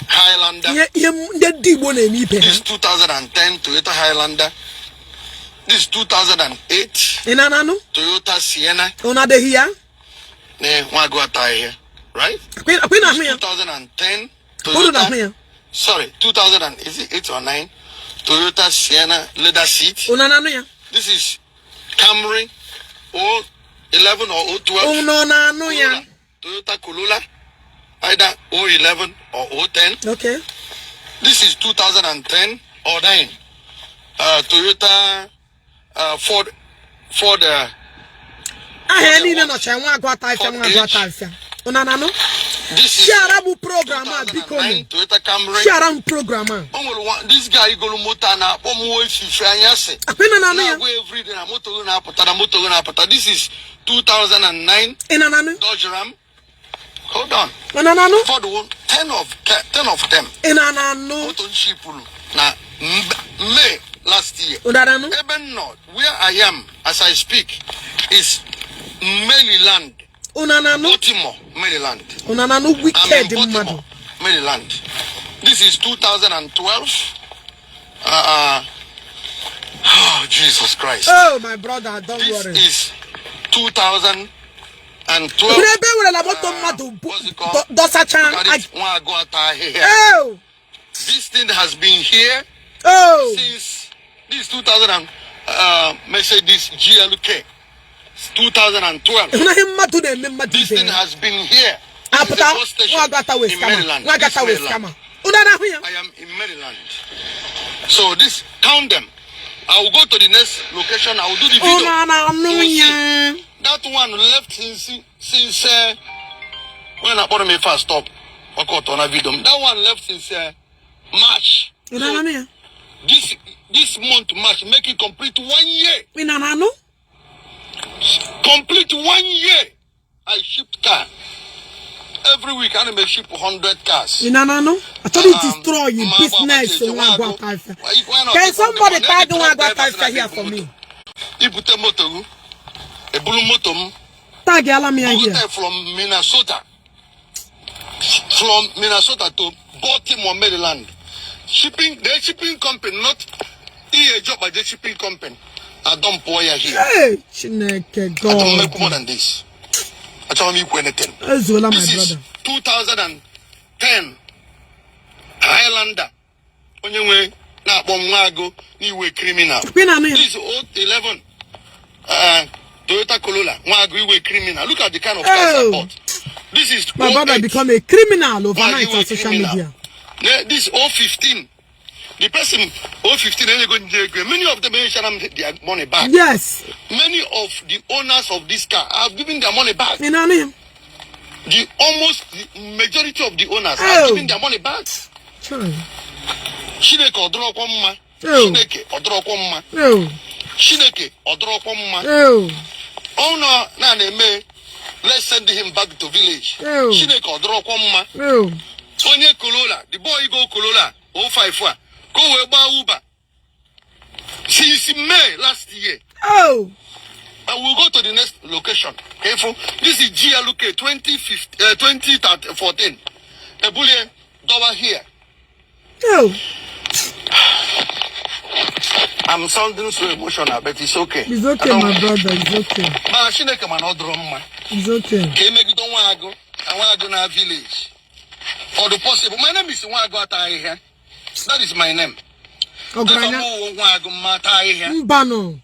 [SPEAKER 4] Highlander.
[SPEAKER 1] Ihe ihe ndị ndị Igbo na-eme ibe ha.
[SPEAKER 4] This is 2010 Toyota Highlander. This is 2008
[SPEAKER 1] Ị na-anụ?
[SPEAKER 4] Toyota Sienna.
[SPEAKER 1] Unu adịghị ya?
[SPEAKER 4] Ne, nwa ata here, right?
[SPEAKER 1] Akwa ị na-ahụ ya?
[SPEAKER 4] 2010
[SPEAKER 1] Unu na-ahụ ya?
[SPEAKER 4] Toyota. Sorry, 2000 and, is it 8 or 9? Toyota Sienna leather seat.
[SPEAKER 1] Unu na-anụ ya?
[SPEAKER 4] This is Camry 011 or 012.
[SPEAKER 1] Unu na-anụ ya?
[SPEAKER 4] Corolla. Toyota Corolla, either 011 or 010.
[SPEAKER 1] Okay.
[SPEAKER 4] This is 2010 or 9. Toyota Ford
[SPEAKER 1] Aha ya niile nọcha nwa agụ ata afịa, nwa agụ ata afịa. Unu na-anụ?
[SPEAKER 4] This is
[SPEAKER 1] Share m program a, biko
[SPEAKER 4] 2009
[SPEAKER 1] nụ.
[SPEAKER 4] Toyota Camry.
[SPEAKER 1] Share m program a.
[SPEAKER 4] O nwere this guy golu moto a na-akpọ m efife anyasị.
[SPEAKER 1] Akwa ị na-anụ ya?
[SPEAKER 4] Na-agwa everyday na moto gị na-apụta, na moto gị na-apụta. This is 2009
[SPEAKER 1] Ị na-anụ?
[SPEAKER 4] Dodge Ram. Hold on.
[SPEAKER 1] Ị na-anụ?
[SPEAKER 4] Ford won 10 of them.
[SPEAKER 1] Ị na-anụ?
[SPEAKER 4] Moto nshipụrụ na May last year.
[SPEAKER 1] Unu na-anụ?
[SPEAKER 4] Ebe m nọ, where I am as I speak is Maryland.
[SPEAKER 1] Unu na-anụ?
[SPEAKER 4] Baltimore, Maryland.
[SPEAKER 1] Unu na-anụ
[SPEAKER 4] I'm in
[SPEAKER 1] wicked mmadụ?
[SPEAKER 4] Baltimore, Maryland. This is 2012. Oh, Jesus Christ.
[SPEAKER 1] Oh my brother, don't
[SPEAKER 4] This
[SPEAKER 1] worry.
[SPEAKER 4] is 2012.
[SPEAKER 1] Hụrụ ebe e werela moto mmadụ
[SPEAKER 4] What's it called?
[SPEAKER 1] dọsacha.
[SPEAKER 4] Look at it. Nwa agụ ata ahịhịa.
[SPEAKER 1] Oh.
[SPEAKER 4] This thing has been here
[SPEAKER 1] Oh.
[SPEAKER 4] since this 2000 and, Mercedes GLK 2012.
[SPEAKER 1] Ịhụna ihe mmadụ na-eme mmadụ
[SPEAKER 4] This
[SPEAKER 1] ibe
[SPEAKER 4] thing
[SPEAKER 1] ya.
[SPEAKER 4] has been here. This is
[SPEAKER 1] Apụta
[SPEAKER 4] the bus station
[SPEAKER 1] nwa agata wee
[SPEAKER 4] in
[SPEAKER 1] scammer.
[SPEAKER 4] Maryland.
[SPEAKER 1] Nwa
[SPEAKER 4] This
[SPEAKER 1] agata wee
[SPEAKER 4] Maryland.
[SPEAKER 1] scammer. Unu na-ahụ ya?
[SPEAKER 4] I am in Maryland. So this, count them. I will go to the next location. I will do the video.
[SPEAKER 1] Unu na-anụ
[SPEAKER 4] You will see.
[SPEAKER 1] ya?
[SPEAKER 4] That one left since when I bought me first stop. Okay, on a video. That one left since March.
[SPEAKER 1] Unu na-anụ ya?
[SPEAKER 4] This month March make it complete one year.
[SPEAKER 1] Ị na-anụ?
[SPEAKER 4] Complete one year. I shipped car. Every week I may ship 100 cars.
[SPEAKER 1] Ị na-anụ? Achọrọ destroy
[SPEAKER 4] Ma-
[SPEAKER 1] business
[SPEAKER 4] ma-
[SPEAKER 1] nwa agụ ata afịa.
[SPEAKER 4] Why not?
[SPEAKER 1] Can somebody tag
[SPEAKER 4] Truck
[SPEAKER 1] nwa agụ ata
[SPEAKER 4] drivers
[SPEAKER 1] afịa here
[SPEAKER 4] na-ebu
[SPEAKER 1] for me?
[SPEAKER 4] moto. Ibute moto gị, eburu moto m
[SPEAKER 1] Tag ala m ya here.
[SPEAKER 4] bute from Minnesota, from Minnesota to Baltimore, Maryland. Shipping, the shipping company, not ihe job, the shipping company. I don't pour ya here.
[SPEAKER 1] Hey, Chineke
[SPEAKER 4] I don't make
[SPEAKER 1] God.
[SPEAKER 4] more than this. I don't make anything.
[SPEAKER 1] Ezuola, my
[SPEAKER 4] This is
[SPEAKER 1] brother.
[SPEAKER 4] 2010 Highlander. Onye nwe na-akpọ m nwa agụ n'iwe criminal.
[SPEAKER 1] Ị na-anụ ya?
[SPEAKER 4] This is old 11 Toyota Corolla. Nwa agụ iwe criminal. Look at the kind of cars I
[SPEAKER 1] Oh.
[SPEAKER 4] bought. This is
[SPEAKER 1] My brother
[SPEAKER 4] 08.
[SPEAKER 1] become a criminal
[SPEAKER 4] Nwa agụ
[SPEAKER 1] overnight
[SPEAKER 4] iwe
[SPEAKER 1] on social
[SPEAKER 4] criminal.
[SPEAKER 1] media.
[SPEAKER 4] Yeah, this 015. The person 015 enyego nje ego. Many of them enyechara m their money back.
[SPEAKER 1] Yes.
[SPEAKER 4] Many of the owners of this car have given their money back.
[SPEAKER 1] Ị na-anụ ya?
[SPEAKER 4] The almost the majority of the owners have
[SPEAKER 1] Oh.
[SPEAKER 4] given their money back.
[SPEAKER 1] Chai.
[SPEAKER 4] Chineke ọ dịrọkwa mma.
[SPEAKER 1] Oh.
[SPEAKER 4] Chineke ọ dịrọkwa mma.
[SPEAKER 1] Oh.
[SPEAKER 4] Chineke ọ dịrọkwa mma.
[SPEAKER 1] Oh.
[SPEAKER 4] Ọ nọ na na-eme, let's send him back to village.
[SPEAKER 1] Oh.
[SPEAKER 4] Chineke ọ dịrọkwa mma.
[SPEAKER 1] Oh.
[SPEAKER 4] Onye Corolla, the boy go Corolla 05 a ka o wee gbaa Uber since May last year.
[SPEAKER 1] Oh.
[SPEAKER 4] I will go to the next location. Careful. This is GLK 2015, 2014. Ebulie Dowa here.
[SPEAKER 1] Oh.
[SPEAKER 4] I'm sounding so emotional, but it's okay.
[SPEAKER 1] It's okay,
[SPEAKER 4] I don't-
[SPEAKER 1] my brother. It's okay.
[SPEAKER 4] Mana Chineke mana ọ dụrụ mma.
[SPEAKER 1] It's okay.
[SPEAKER 4] Ka emegide nwa agụ na nwa agụ na village. Ọ dị possible. My name is nwa agụ ata ahịhịa. That is my name.
[SPEAKER 1] Ọgaranya.
[SPEAKER 4] Afa m wụ nwa agụ mma ata ahịhịa.
[SPEAKER 1] Mbanụ.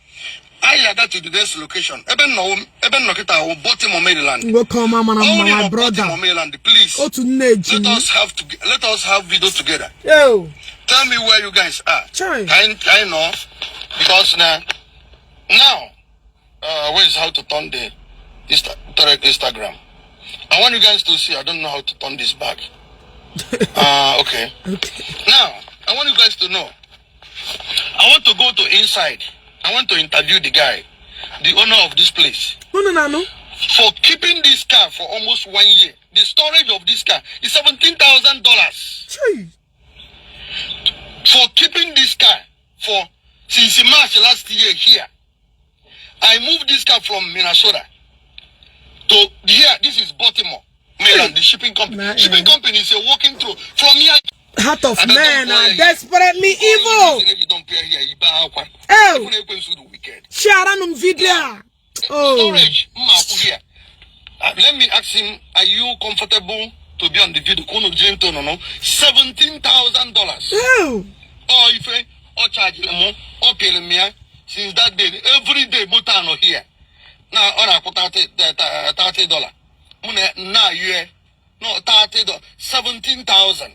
[SPEAKER 4] Anyị aga to the next location. Ebe nnọ ebe nnọ kịta wụ Baltimore, Maryland.
[SPEAKER 1] Nwoke ọma mara mma,
[SPEAKER 4] Only
[SPEAKER 1] my
[SPEAKER 4] na
[SPEAKER 1] brother.
[SPEAKER 4] Baltimore, Maryland, please.
[SPEAKER 1] Otu nne eji
[SPEAKER 4] Let
[SPEAKER 1] m.
[SPEAKER 4] us have to let us have video together.
[SPEAKER 1] Oh.
[SPEAKER 4] Tell me where you guys are.
[SPEAKER 1] Chai.
[SPEAKER 4] I know because now, where is how to turn the Instagram? I want you guys to see. I don't know how to turn this back. Okay.
[SPEAKER 1] Okay.
[SPEAKER 4] Now I want you guys to know. I want to go to inside. I want to interview the guy, the owner of this place,
[SPEAKER 1] Unu na-anụ?
[SPEAKER 4] for keeping this car for almost one year. The storage of this car is $17,000.
[SPEAKER 1] Chai.
[SPEAKER 4] For keeping this car for since March last year here. I moved this car from Minnesota to here. This is Baltimore, Maryland, the shipping company.
[SPEAKER 1] Nah,
[SPEAKER 4] Shipping
[SPEAKER 1] yeah.
[SPEAKER 4] company is a walking through from here.
[SPEAKER 1] Heart of
[SPEAKER 4] And I
[SPEAKER 1] men
[SPEAKER 4] don't
[SPEAKER 1] are
[SPEAKER 4] play.
[SPEAKER 1] desperately evil.
[SPEAKER 4] You don't pay here. You buy akwa.
[SPEAKER 1] Oh.
[SPEAKER 4] Ekwensu the wicked.
[SPEAKER 1] Share m video a. Oh.
[SPEAKER 4] Storage, mma akwụ here. Let me ask him, are you comfortable to be on the video? Kunu Jento no no. $17,000.
[SPEAKER 1] Oh.
[SPEAKER 4] Ọ ife ọ chajiri mụ, ọ pịrị m ya since that day. Every day moto anọ here na ọ na-akwụ $30. Mụ na na ayụ no $30, $17,000.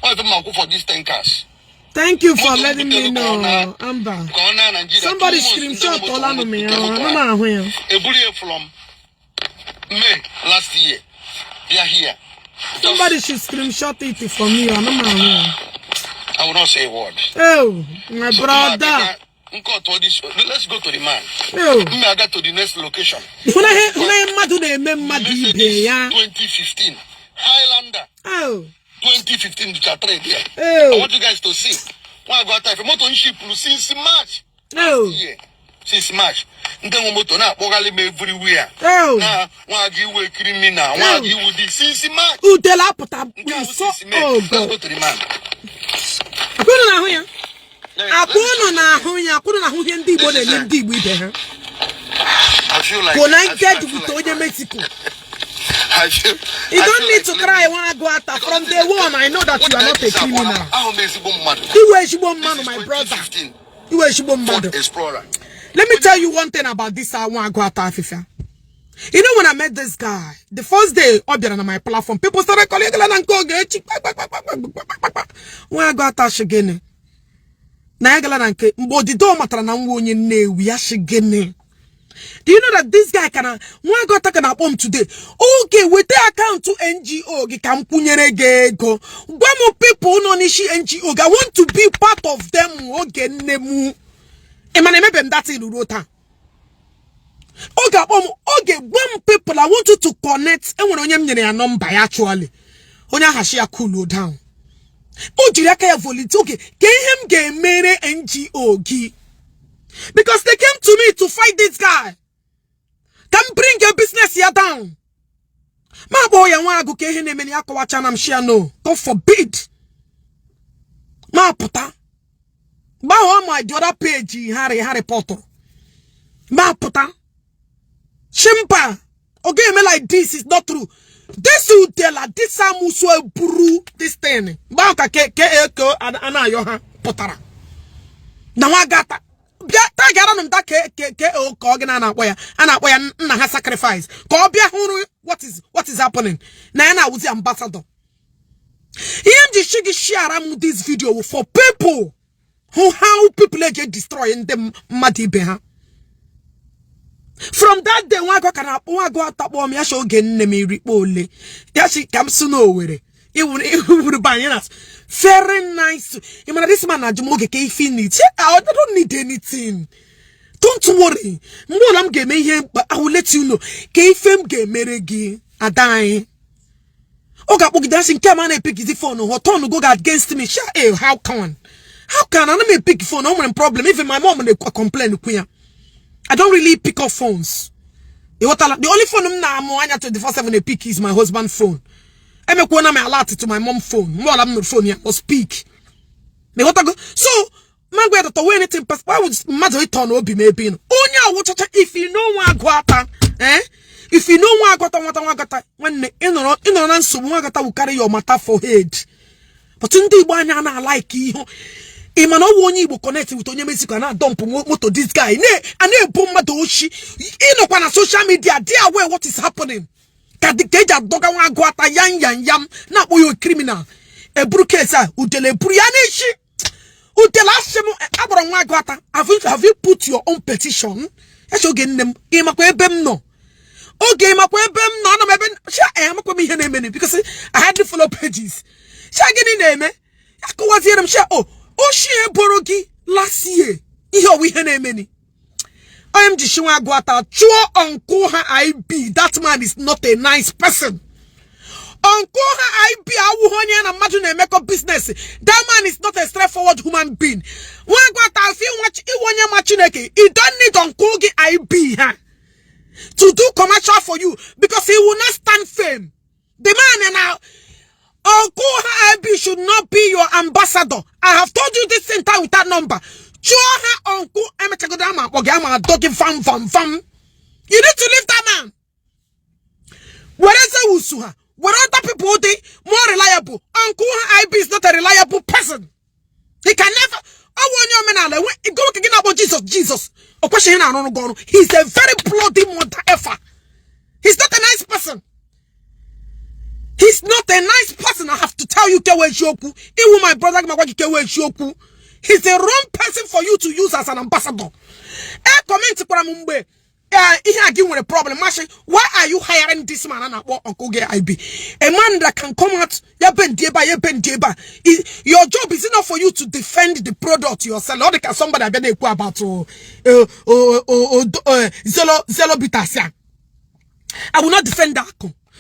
[SPEAKER 4] Ọ ife m akwụ for these 10 cars.
[SPEAKER 1] Thank you for
[SPEAKER 4] Moto
[SPEAKER 1] letting me
[SPEAKER 4] butere ka ọ
[SPEAKER 1] know, Amber.
[SPEAKER 4] ka ọ na Nigeria.
[SPEAKER 1] Somebody
[SPEAKER 4] 2 months, ndị
[SPEAKER 1] screenshot
[SPEAKER 4] moto
[SPEAKER 1] ọlanụ m ya.
[SPEAKER 4] bute moto
[SPEAKER 1] Ana m
[SPEAKER 4] ahụ.
[SPEAKER 1] ahụ ya.
[SPEAKER 4] Eburu ya from May last year bịa here. Just-
[SPEAKER 1] Somebody should screenshot it for me. Ana m ahụ ya.
[SPEAKER 4] I will not say a word.
[SPEAKER 1] Oh, my
[SPEAKER 4] So,
[SPEAKER 1] brother.
[SPEAKER 4] Nke ọtọ this, let's go to the man.
[SPEAKER 1] Oh.
[SPEAKER 4] Mme aga to the next location.
[SPEAKER 1] Hụ na ihe mmadụ na-eme mmadụ ibe ya.
[SPEAKER 4] 2015 Highlander.
[SPEAKER 1] Oh.
[SPEAKER 4] 2015 dịcha trade there. I
[SPEAKER 1] Oh.
[SPEAKER 4] want you guys to see. Nwa agụ ata ife moto nshipụrụ since March
[SPEAKER 1] Oh.
[SPEAKER 4] year. Since March. Ndị nwe moto na-akpọghalị m everywhere.
[SPEAKER 1] Oh.
[SPEAKER 4] Na nwa agụ iwe criminal, nwa agụ iwu dị since March.
[SPEAKER 1] Udele apụta
[SPEAKER 4] Nke a wụ
[SPEAKER 1] so
[SPEAKER 4] since May.
[SPEAKER 1] oh
[SPEAKER 4] Let's go
[SPEAKER 1] God.
[SPEAKER 4] to the man.
[SPEAKER 1] Akwụnụ na-ahụ ya.
[SPEAKER 4] Let-
[SPEAKER 1] Akwụnụ na-ahụ ya. Akwụnụ na-ahụ ihe ndị Igbo na-eme ndị Igbo ibe ha.
[SPEAKER 4] I feel like
[SPEAKER 1] connected
[SPEAKER 4] I feel
[SPEAKER 1] with
[SPEAKER 4] like
[SPEAKER 1] onye
[SPEAKER 4] crying.
[SPEAKER 1] Mexico.
[SPEAKER 4] I feel
[SPEAKER 1] You
[SPEAKER 4] I
[SPEAKER 1] don't
[SPEAKER 4] feel
[SPEAKER 1] need
[SPEAKER 4] like
[SPEAKER 1] to cry, nwa agụ ata. From day one, I know that you are not a criminal.
[SPEAKER 4] Ahụ m ezigbo mmadụ.
[SPEAKER 1] Iwe ezigbo mmadụ,
[SPEAKER 4] This is
[SPEAKER 1] my brother.
[SPEAKER 4] 2015
[SPEAKER 1] Iwe ezigbo mmadụ.
[SPEAKER 4] Ford Explorer.
[SPEAKER 1] Let me tell you one thing about this nwa agụ ata afịfịa. You know, when I met this guy, the first day ọ bịara na my platform, people started calling gala na nke Ogechi. Nwa agụ ata shi gịnị? Na ya gala na nke mgbe odido matara na nwa onye Nnewi ya shi gịnị? Do you know that this guy kana nwa agụ ata ka na-akpọ m today? Oge weta account NGO gị ka m kwụnyere gị ego. Gwa m people nọ n'isi NGO gị. I want to be part of them, oge nne m. Ị ma na emebe m that ruo taa? Oge akpọ m, oge gwa m people I want you to connect. Enwere onye m nyere ya nọmba ya, actually. Onye ahachi ya cool down. O jiri aka ya volunteer oge ka ihe m ga-emere NGO gị. Because they came to me to fight this guy. Ka m bring your business ya down. Ma akpọ ya, nwa agụ, ka ihe na-eme na ya kọwacha na m shia no. God forbid. Ma pụta. Gbanwee my the other page ha reportụrụ. Ma pụta. Shimpa. Oge eme like this is not true. This udela, this amusu eburu this thing. Mgbe ahụ ka ke ke a na-ayọ ha pụtara. Na nwa gata. Bịa tagara m da ke ke ke o ka ọ gị na na-akpọ ya. A na-akpọ ya nna ha sacrifice. Ka ọ bịa hụrụ what is happening. Na ya na-awụzi ambassador. Ihe m ji shi gị share m this video for people who how people eji destroy ndị mmadụ ibe ha. From that day, nwa agụ ka na-akpọ nwa agụ atakpọ m ya shi oge nne m irikpo ole ya shi ka m si n'Owere iwuru banye na very nice. Ị mara this man na-ajụ m, oge ka ife need. I don't need anything, don't worry. Mgbe ọla m ga-eme ihe, I will let you know. Ka ife m ga-emere gị, ada anyị. Ọ ga-akpọgide asị nke a ma na-epikizi phone ha turn go against me. Sha, eh, how can ana m epick phone? O nwere problem. Even my mom na-ekwu complain kwu ya, I don't really pick up phones. Ịghọtala? The only phone m na-amụ anya 24/7 epick is my husband phone. Emekwuona m alert to my mom phone. Mgbe ọla m nụrụ phone ya, must pick. Ịghọtago? So ma gwa ya tọtọ wee anything, why would mmadụ ịtọ na obi m ebe ị nọ onye awụchacha? If you know nwa agụ ata, eh, if you know nwa agụta nwata nwa agụta nwanne, ịnọrọ na nsogbu, nwa agụta will carry your matter for head. But ndị Igbo anya na-alike ihe ị ma na ọ bụ onye Igbo connect with onye Mexico na-adọmpụ moto. This guy a na-ebu mmadụ oshi. Ịnọkwa na social media dị aware what is happening, ka dị ka eji adọga nwa agụ ata yam yam yam na-akpọ ya criminal. Eburu case a, udele eburu ya n'isi. Udele asị m agbara nwa agụ ata, have you put your own petition? Eche oge nne m, ị makwa ebe m nọ? Oge ị makwa ebe m nọ? Ana m ebe sha amakwa m ihe na-eme because I hardly follow pages. Sha gịnị na-eme? Ya kọwaziere m sha o oshi eboro gị last year ihe ọwụ ihe na-emeni. Onye m ji shi nwa agụ ata chụọ uncle ha IB. That man is not a nice person. Uncle ha IB awụghị onye na mmadụ na-emekọ business. That man is not a straightforward human being. Nwa agụ ata afọ iwe onye ma Chineke, you don't need uncle gị IB ha to do commercial for you because he will not stand firm. The man now, Uncle IB should not be your ambassador. I have told you this same time with that number. Chụọ ha uncle emechagodo ama akpọ gị ama adọ gị vam vam vam. You need to leave that man. Were wusu ha. Were other people dị more reliable. Uncle IB is not a reliable person. He can never. Ọ bụ onye omenala enwe nwoke gị na-akpọ Jesus Jesus. O kwesịghị na-arụrụ gị ọrụ. He's a very bloody mother effer. He's not a nice person. He's not a nice person. I have to tell you kewe eziokwu. Iwu my brother gị makwa gị kewe eziokwu. He's the wrong person for you to use as an ambassador. E comment kwara m mgbe ihe a gị nwere problem mashi, why are you hiring this man a na-akpọ Uncle gị IB? A man that can come out ya bend ebe a, ya bend ebe a. Your job is not for you to defend the product yourself. Ọ dị ka somebody abịa na-ekwu about zero zero bitters ya. I will not defend that.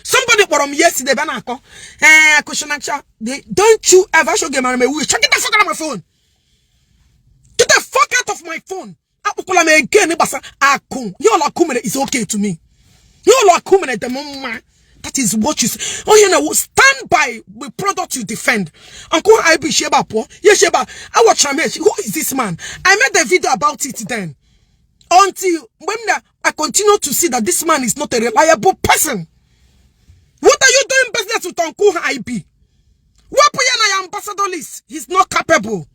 [SPEAKER 1] Somebody kpọrọ m yesterday bịa na-akọ eh akụshinacha. Don't you ever show gị mara m ewu. Get the fuck out of my phone. Get the fuck out of my phone. Akpọkwala m again gbasara akụ. Ihe ọla akụ mere is okay to me. Ihe ọla akụ mere dị m mma. That is what you say. Oh, you know, stand by the product you defend. Uncle IB Sheba po. Yes, Sheba. I watch him. Who is this man? I made a video about it then. Until when I continue to see that this man is not a reliable person. What are you doing business with Uncle IB? Wepụ ya na ya ambassador list. He's not capable.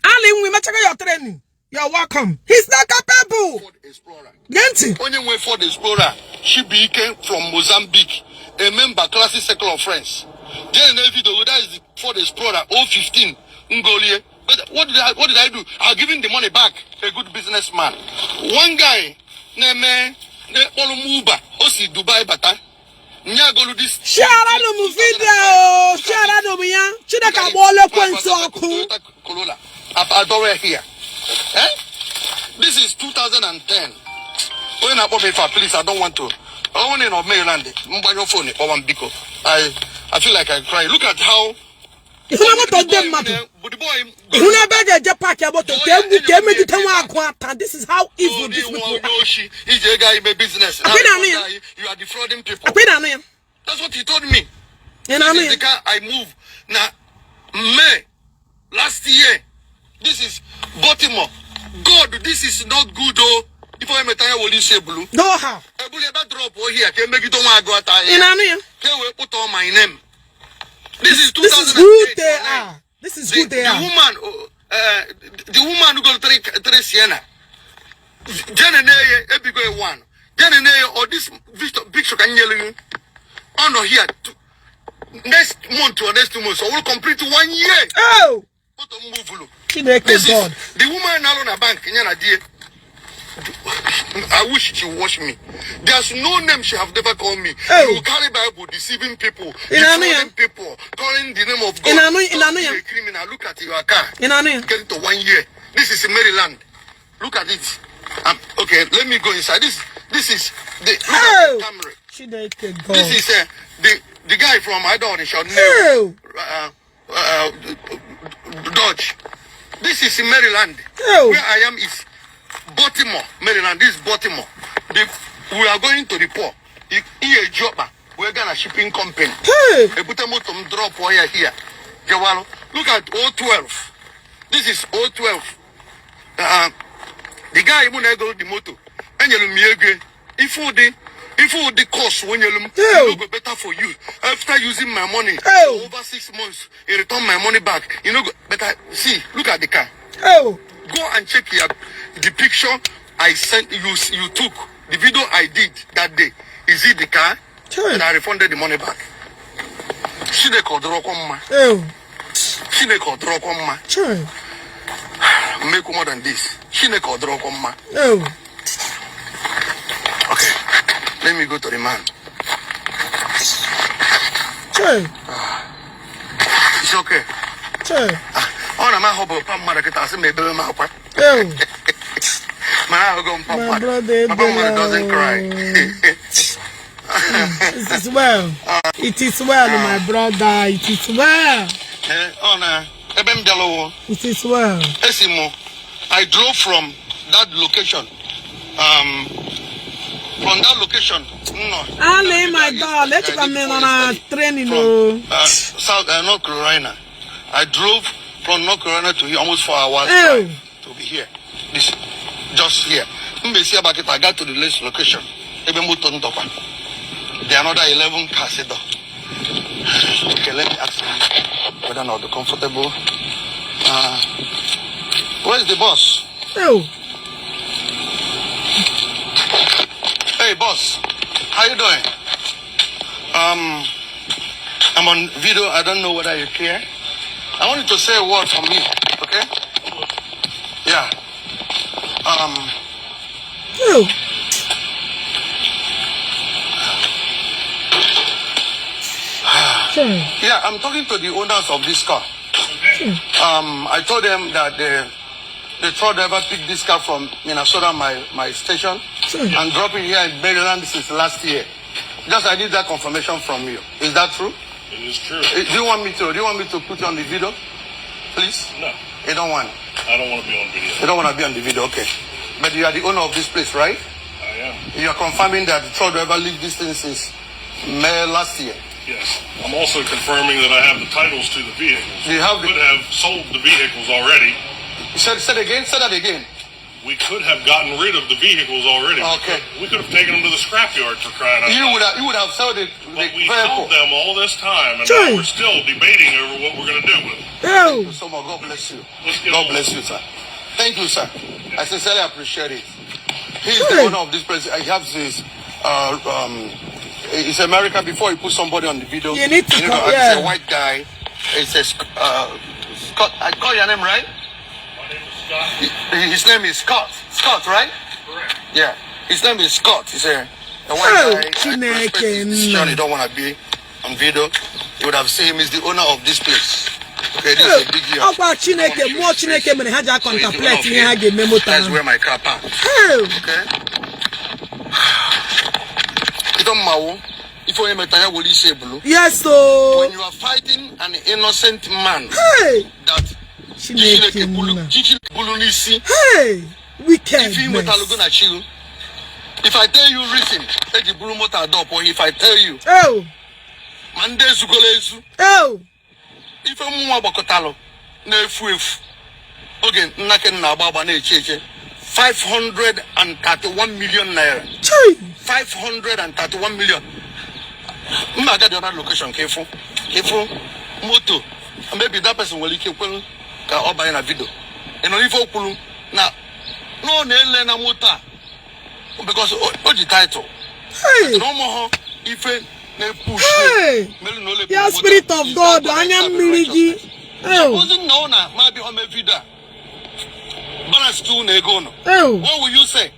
[SPEAKER 1] Ali nwe mechaga your training. You're welcome. He's not capable.
[SPEAKER 4] Ford Explorer.
[SPEAKER 1] Gee ntị.
[SPEAKER 4] Onye nwe Ford Explorer, Chibuike from Mozambique, a member Classic Circle of Friends. Jee na video, that is the Ford Explorer 015 Ngolie. But what did I do? I'll give him the money back. A good businessman. One guy na-eme na-ekpọrọ m Uber, o si Dubai bata. Nyagolu this.
[SPEAKER 1] Sharanụ m video. Sharanụ m ya. Chineke agbaọla ekwentị ọkụ.
[SPEAKER 4] Toyota Corolla. Adore here. Eh? This is 2010. Onye na-akpọ m ife a, please, I don't want to. Ọ bụrụ na ị nọ Maryland, mgbanyụ phone kpọwa m biko. I feel like I cry. Look at how
[SPEAKER 1] Ịhụ na moto ndị mmadụ.
[SPEAKER 4] The boy
[SPEAKER 1] Ịhụ na ebe a ga-eje park ya moto ka egwu ka emegide nwa agụ ata. This is how evil these people are.
[SPEAKER 4] Oshi, iji ego anyị mee business.
[SPEAKER 1] Akwa ị na-anụ ya?
[SPEAKER 4] You are defrauding people.
[SPEAKER 1] Akwa ị na-anụ ya?
[SPEAKER 4] That's what he told me.
[SPEAKER 1] Ị na-anụ
[SPEAKER 4] This
[SPEAKER 1] ya?
[SPEAKER 4] is the car I moved. Now, May last year. This is Baltimore. God, this is not good, oh. If I met I will say blue.
[SPEAKER 1] No how.
[SPEAKER 4] Ebuli ebe drop oh here. Can make it don't want go at
[SPEAKER 1] Ị na-anụ ya?
[SPEAKER 4] Can we put on my name? This is
[SPEAKER 1] This is who
[SPEAKER 4] 2008
[SPEAKER 1] they
[SPEAKER 4] or nine.
[SPEAKER 1] are. This is
[SPEAKER 4] The,
[SPEAKER 1] who they
[SPEAKER 4] the
[SPEAKER 1] are.
[SPEAKER 4] woman, the woman who got three Sienna. Jenny Neye, Ebigo one. Jenny Neye, or this picture can you on here next month or next 2 months, so we'll complete one year.
[SPEAKER 1] Oh!
[SPEAKER 4] Put on move.
[SPEAKER 1] Chineke
[SPEAKER 4] This
[SPEAKER 1] God.
[SPEAKER 4] is the woman now on a bank. Nyana die. I wish she wash me. There's no name she have never called me.
[SPEAKER 1] Oh.
[SPEAKER 4] You carry Bible, deceiving people,
[SPEAKER 1] Ị na-anụ ya?
[SPEAKER 4] defrauding people, calling the name of God.
[SPEAKER 1] Ị na-anụ- ị na-anụ ya?
[SPEAKER 4] Don't be a criminal. Look at your car.
[SPEAKER 1] Ị na-anụ ya?
[SPEAKER 4] Getting to one year. This is in Maryland. Look at it. Okay, let me go inside. This is the look
[SPEAKER 1] Oh!
[SPEAKER 4] at the Camry.
[SPEAKER 1] Chineke God.
[SPEAKER 4] This is the guy from I don't know
[SPEAKER 1] Oh!
[SPEAKER 4] Dodge. This is in Maryland.
[SPEAKER 1] Oh.
[SPEAKER 4] Where I am is Baltimore, Maryland. This is Baltimore. We are going to the port. Iye Joba, we're gonna shipping company.
[SPEAKER 1] Hey!
[SPEAKER 4] Ebute moto m drop here here. Jawalo. Look at 012. This is 012. The guy who na-ego the moto. Enyere m ya ego. Ife ụdị course onyelu m,
[SPEAKER 1] Ew.
[SPEAKER 4] e no go better for you. After using my money
[SPEAKER 1] Ew.
[SPEAKER 4] for over 6 months, he return my money back. You no go better. See, look at the car.
[SPEAKER 1] Oh!
[SPEAKER 4] Go and check the picture I sent you. You took the video I did that day. Is it the car?
[SPEAKER 1] Sure.
[SPEAKER 4] And I refunded the money back. Chineke ọ dịrọkwa mma.
[SPEAKER 1] Oh!
[SPEAKER 4] Chineke ọ dịrọkwa mma.
[SPEAKER 1] Sure.
[SPEAKER 4] Make more than this. Chineke ọ dịrọkwa mma.
[SPEAKER 1] Oh!
[SPEAKER 4] Okay, let me go to the man.
[SPEAKER 1] Sure.
[SPEAKER 4] It's okay.
[SPEAKER 1] Sure.
[SPEAKER 4] Ah, ọ na m ahụ bụ mpa mmadụ kịta asị m ebebe m akwa.
[SPEAKER 1] Oh!
[SPEAKER 4] Mana ahụgo mpa
[SPEAKER 1] My
[SPEAKER 4] mmadụ.
[SPEAKER 1] brother
[SPEAKER 4] Papa mmadụ doesn't cry.
[SPEAKER 1] It is well. It is well, my brother. It is well.
[SPEAKER 4] Eh, ọ na ebe m bịara wụ
[SPEAKER 1] It is well.
[SPEAKER 4] esi m I drove from that location from that location m nọ
[SPEAKER 1] Ali, my doll. Echekwa m na ị nọ na training o.
[SPEAKER 4] from South North Carolina. I drove from North Carolina to here almost 4 hours
[SPEAKER 1] Oh.
[SPEAKER 4] drive to be here. This just here. Mbesi Abakita, I got to the next location. Ebe moto ndọkwa. There are another 11 cars there. Okay, let me ask him whether or not they're comfortable. Where's the boss?
[SPEAKER 1] Oh.
[SPEAKER 4] Hey, boss. How you doing? I'm on video. I don't know whether you care. I want you to say a word from me, okay? Yeah.
[SPEAKER 1] Oh. Sure.
[SPEAKER 4] Yeah, I'm talking to the owners of this car. I told them that the truck driver picked this car from Minnesota, my station,
[SPEAKER 1] Sure.
[SPEAKER 4] and dropped it here in Maryland since last year. Just I need that confirmation from you. Is that true?
[SPEAKER 5] It is true.
[SPEAKER 4] Do you want me to? Do you want me to put you on the video, please?
[SPEAKER 5] No,
[SPEAKER 4] You don't want.
[SPEAKER 5] I don't want to be on video.
[SPEAKER 4] You don't want to be on the video, okay? But you are the owner of this place, right?
[SPEAKER 5] I am.
[SPEAKER 4] You are confirming that the truck driver leave this thing since May last year.
[SPEAKER 5] Yes. I'm also confirming that I have the titles to the vehicles.
[SPEAKER 4] You have the-
[SPEAKER 5] Could have sold the vehicles already.
[SPEAKER 4] You said again, say that again.
[SPEAKER 5] We could have gotten rid of the vehicles already.
[SPEAKER 4] Okay.
[SPEAKER 5] We could have taken them to the scrapyard, for crying out
[SPEAKER 4] You
[SPEAKER 5] loud.
[SPEAKER 4] would have sold the
[SPEAKER 5] But we
[SPEAKER 4] vehicle.
[SPEAKER 5] held them all this time, and
[SPEAKER 1] Chai.
[SPEAKER 5] now we're still debating over what we're going to do with them.
[SPEAKER 4] Thank you
[SPEAKER 1] Oh.
[SPEAKER 4] so much. God bless you.
[SPEAKER 5] Let's get
[SPEAKER 4] God
[SPEAKER 5] on.
[SPEAKER 4] bless you, sir. Thank you, sir. I sincerely appreciate it. He's the
[SPEAKER 1] Hey.
[SPEAKER 4] owner of this place. He has his, he's American. Before he put somebody on the video,
[SPEAKER 1] You need to come-
[SPEAKER 4] he's
[SPEAKER 1] yeah.
[SPEAKER 4] a white guy. It's a Scott. I got your name right?
[SPEAKER 5] My name is Scott.
[SPEAKER 4] His name is Scott. Scott, right?
[SPEAKER 5] Correct.
[SPEAKER 4] Yeah. His name is Scott. He's a white
[SPEAKER 1] Oh,
[SPEAKER 4] guy. I
[SPEAKER 1] Chineke
[SPEAKER 4] respect his decision.
[SPEAKER 1] nna.
[SPEAKER 4] He don't want to be on video. You would have seen him. He's the owner of this place. Okay, this is a big yacht.
[SPEAKER 1] Ọkwa Chineke, mmụọ Chineke mere ha ji a-contemplate ihe ha ga-eme moto
[SPEAKER 4] That's
[SPEAKER 1] ahụ.
[SPEAKER 4] where my car parked.
[SPEAKER 1] Oh.
[SPEAKER 4] Okay. Ife mmawu, ife onye metara ya were isi ebulu.
[SPEAKER 1] Yes o.
[SPEAKER 4] When you are fighting an innocent man
[SPEAKER 1] Hey.
[SPEAKER 4] that
[SPEAKER 1] Chineke
[SPEAKER 4] Chineke bulu
[SPEAKER 1] nna.
[SPEAKER 4] Chineke bulu n'isi,
[SPEAKER 1] Hey.
[SPEAKER 4] ife ị nwetalugo
[SPEAKER 1] Wickedness.
[SPEAKER 4] na chi. If I tell you reason eji buru moto adọpụ, if I tell you,
[SPEAKER 1] Oh.
[SPEAKER 4] ma ndị ezugolo ezu,
[SPEAKER 1] Oh.
[SPEAKER 4] ife mmụọ gbakọtalụ na-efu efu oge nnake na-agba agba na-eche eche, 531 million naira.
[SPEAKER 1] Chai.
[SPEAKER 4] 531 million. Mma aga the other location ka ịfụ ka ịfụ moto. Maybe that person nwere ike kwelu ka ọ banye na video. Ị nọ ife o kwuru na ọ na-ele na moto a because o ji title
[SPEAKER 1] Hey.
[SPEAKER 4] na ụmụ ha ife na-epush
[SPEAKER 1] Hey.
[SPEAKER 4] mere na o lepụrụ
[SPEAKER 1] Ya
[SPEAKER 4] moto a.
[SPEAKER 1] Spirit of God, anya mmiri gị. Oh.
[SPEAKER 4] Ozi na ọ na ma bịa ome video a balance tu na ego ụnụ.
[SPEAKER 1] Oh.
[SPEAKER 4] What will you say?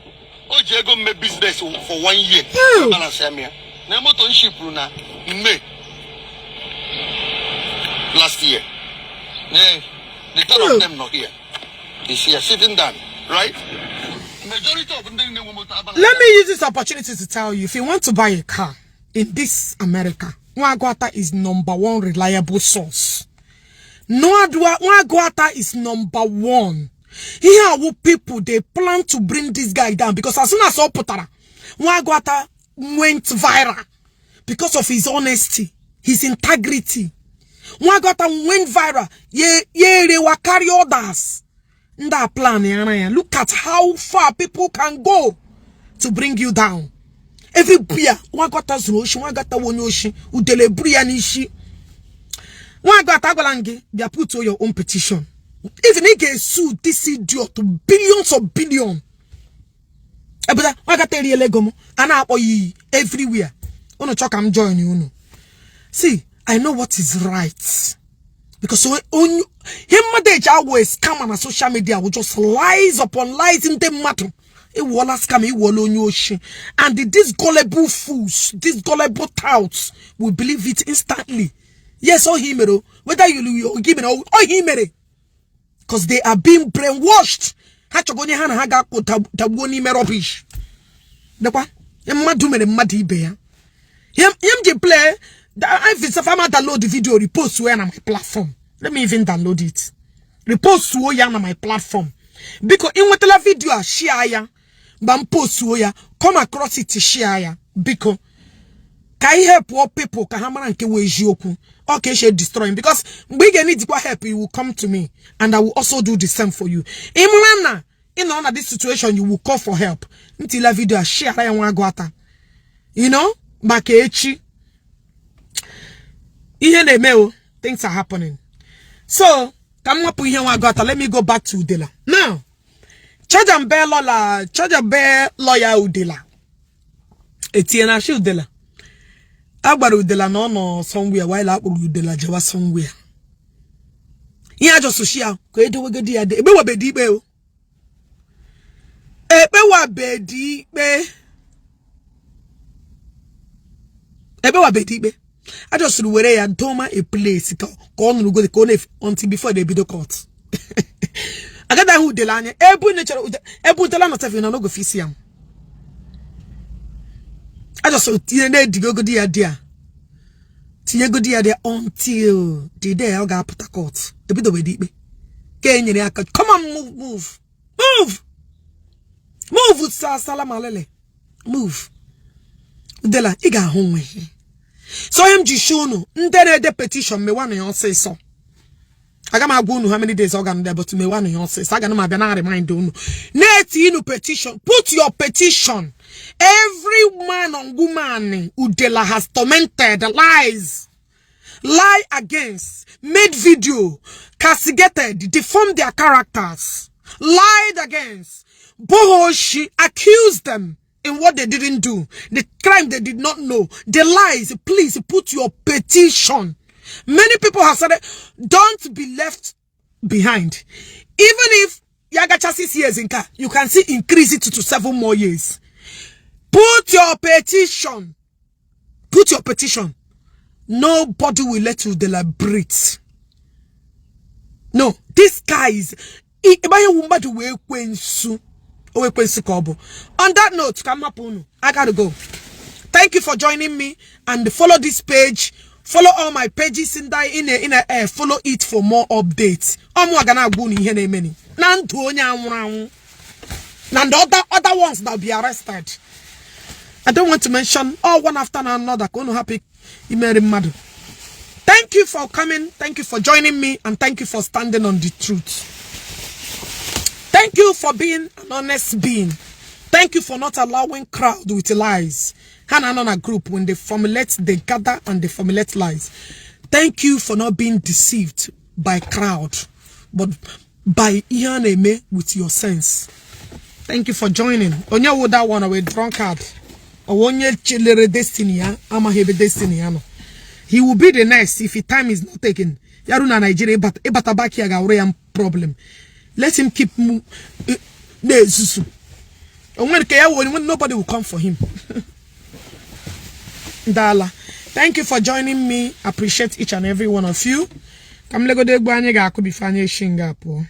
[SPEAKER 4] O ji ego mme business for one year.
[SPEAKER 1] Oh.
[SPEAKER 4] Balance ya mịa. Na moto m shipụrụ na May last year. Yeah, the 10
[SPEAKER 1] Oh.
[SPEAKER 4] of them not here. Is here sitting down, right? Majority of ndị na-enwe moto abalance.
[SPEAKER 1] Let me use this opportunity to tell you, if you want to buy a car in this America, Nwagwata is number one reliable source. Nwagwata is number one. Here are people, they plan to bring this guy down because as soon as ọ pụtara, Nwagwata went viral because of his honesty, his integrity. Nwagwata went viral. Ye ye wa carry others. Nda plan ya ya. Look at how far people can go to bring you down. Every beer, Nwagwata zuru oshi, Nwagwata wonye oshi, udele buru ya n'isi. Nwagwata, agwala m gị, bịa put your own petition. Even ị ga-esu this idiot billions of billion. Ebụta Nwagwata eriela ego m, a na-akpọ ya iyi everywhere. Unu chọ ka m join unu. See, I know what is right. Because onye ihe mmadụ eji awụ a scammer na social media will just lies upon lies. Ndị mmadụ iwuola scam, iwuola onye oshi, and these gullible fools, these gullible touts will believe it instantly. Yes, all he mere o, whether you give it all he mere, because they are being brainwashed. Ha chọgo onye ha na ha ga-akwụ dagbuo n'ime rubbish. Lekwa ihe mmadụ mere mmadụ ibe ya. Ihe m ji play if I'm download the video, repost ya na my platform. Let me even download it, repost ya na my platform. Biko, ị nwetala video a, share ya. Mgbe m postuo ya, come across it, share ya, biko, ka anyị help people ka ha mara nke wee eziokwu. Ọ ka esi destroy, because mgbe ị ga-need help, you will come to me and I will also do the same for you. Ị mara na ị nọ na this situation, you will call for help. Ntila video a, share ya nwa agụ ata maka echi. Ihe na-eme o, things are happening. So ka m wepụ ihe nwa agụ ata. Let me go back to Udela now. Charge and bail lawyer, charge and bail lawyer Udela etinye na shi Udela. A gwara Udela na ọ nọ somewhere while akpụrụ Udela jewa somewhere. Ihe ajọsoshi ya ka edowegodi ya ekpewabedi ikpe o, ekpewabedi ikpe, ekpewabedi ikpe. Ajọsiri were ya doma a place ka ọ nụrụ godi ka ọ na until before they bido court. Agada ahụ Udela anya ebe unu chọrọ ebe Udela nọ sef na n'ogo fisi ya. Ajọsiri tinye na-edigogodi ya di ya, tinyegodi ya dị until the day ọ ga-apụta court. Ebidobedi ikpe ka e nyere ya aka. Come on, move, move, move, move. Sa salam alele, move. Udela, ị ga-ahụ nwe so ihe m ji shi unu ndị na-ede petition mewa na ya ọsịsọ. Aga m agwa unu how many days ọ ga there, but mewanụ ya ọsịsọ. Aga m abịa na remind unu na-eti inu petition. Put your petition. Every man and woman Udela has tormented, lies, lie against, made video, castigated, deformed their characters, lied against, Bohoshi accused them in what they didn't do, the crime they did not know, the lies. Please put your petition. Many people have said, don't be left behind. Even if ya gacha 6 years in car, you can see increase it to 7 more years. Put your petition. Put your petition. Nobody will let you deliberate. No, this guy is ịgbanye mmadụ wee kwensu o wee kwensu ka ọ bụ. On that note, ka m hapụ unu. I gotta go. Thank you for joining me and follow this page. Follow all my pages in the air. Follow it for more updates. Ọmụ aga na-agwa unu ihe na-emeni na ndụ onye anwụrụ anwụ na the other ones that will be arrested. I don't want to mention all one after another ka unu hapụ imeri mmadụ. Thank you for coming. Thank you for joining me and thank you for standing on the truth. Thank you for being an honest being. Thank you for not allowing crowd with lies. Ha na-anọ na group, when they formulate, they gather and they formulate lies. Thank you for not being deceived by crowd, but by ihe a na-eme with your sense. Thank you for joining. Onye wụ that one with drunkard? Onye chelere destiny ya amaghị ebe destiny ya nọ. He will be the next if his time is not taken. Ya ru na Nigeria, ịbata back ya ga-awụrụ ya problem. Let him keep na-ezuzu. Onwere nke ya wụ nobody will come for him. Dala. Thank you for joining me. Appreciate each and every one of you. Ka m legodo egwu anyị ga-akụ before anyị eshi nga pụọ.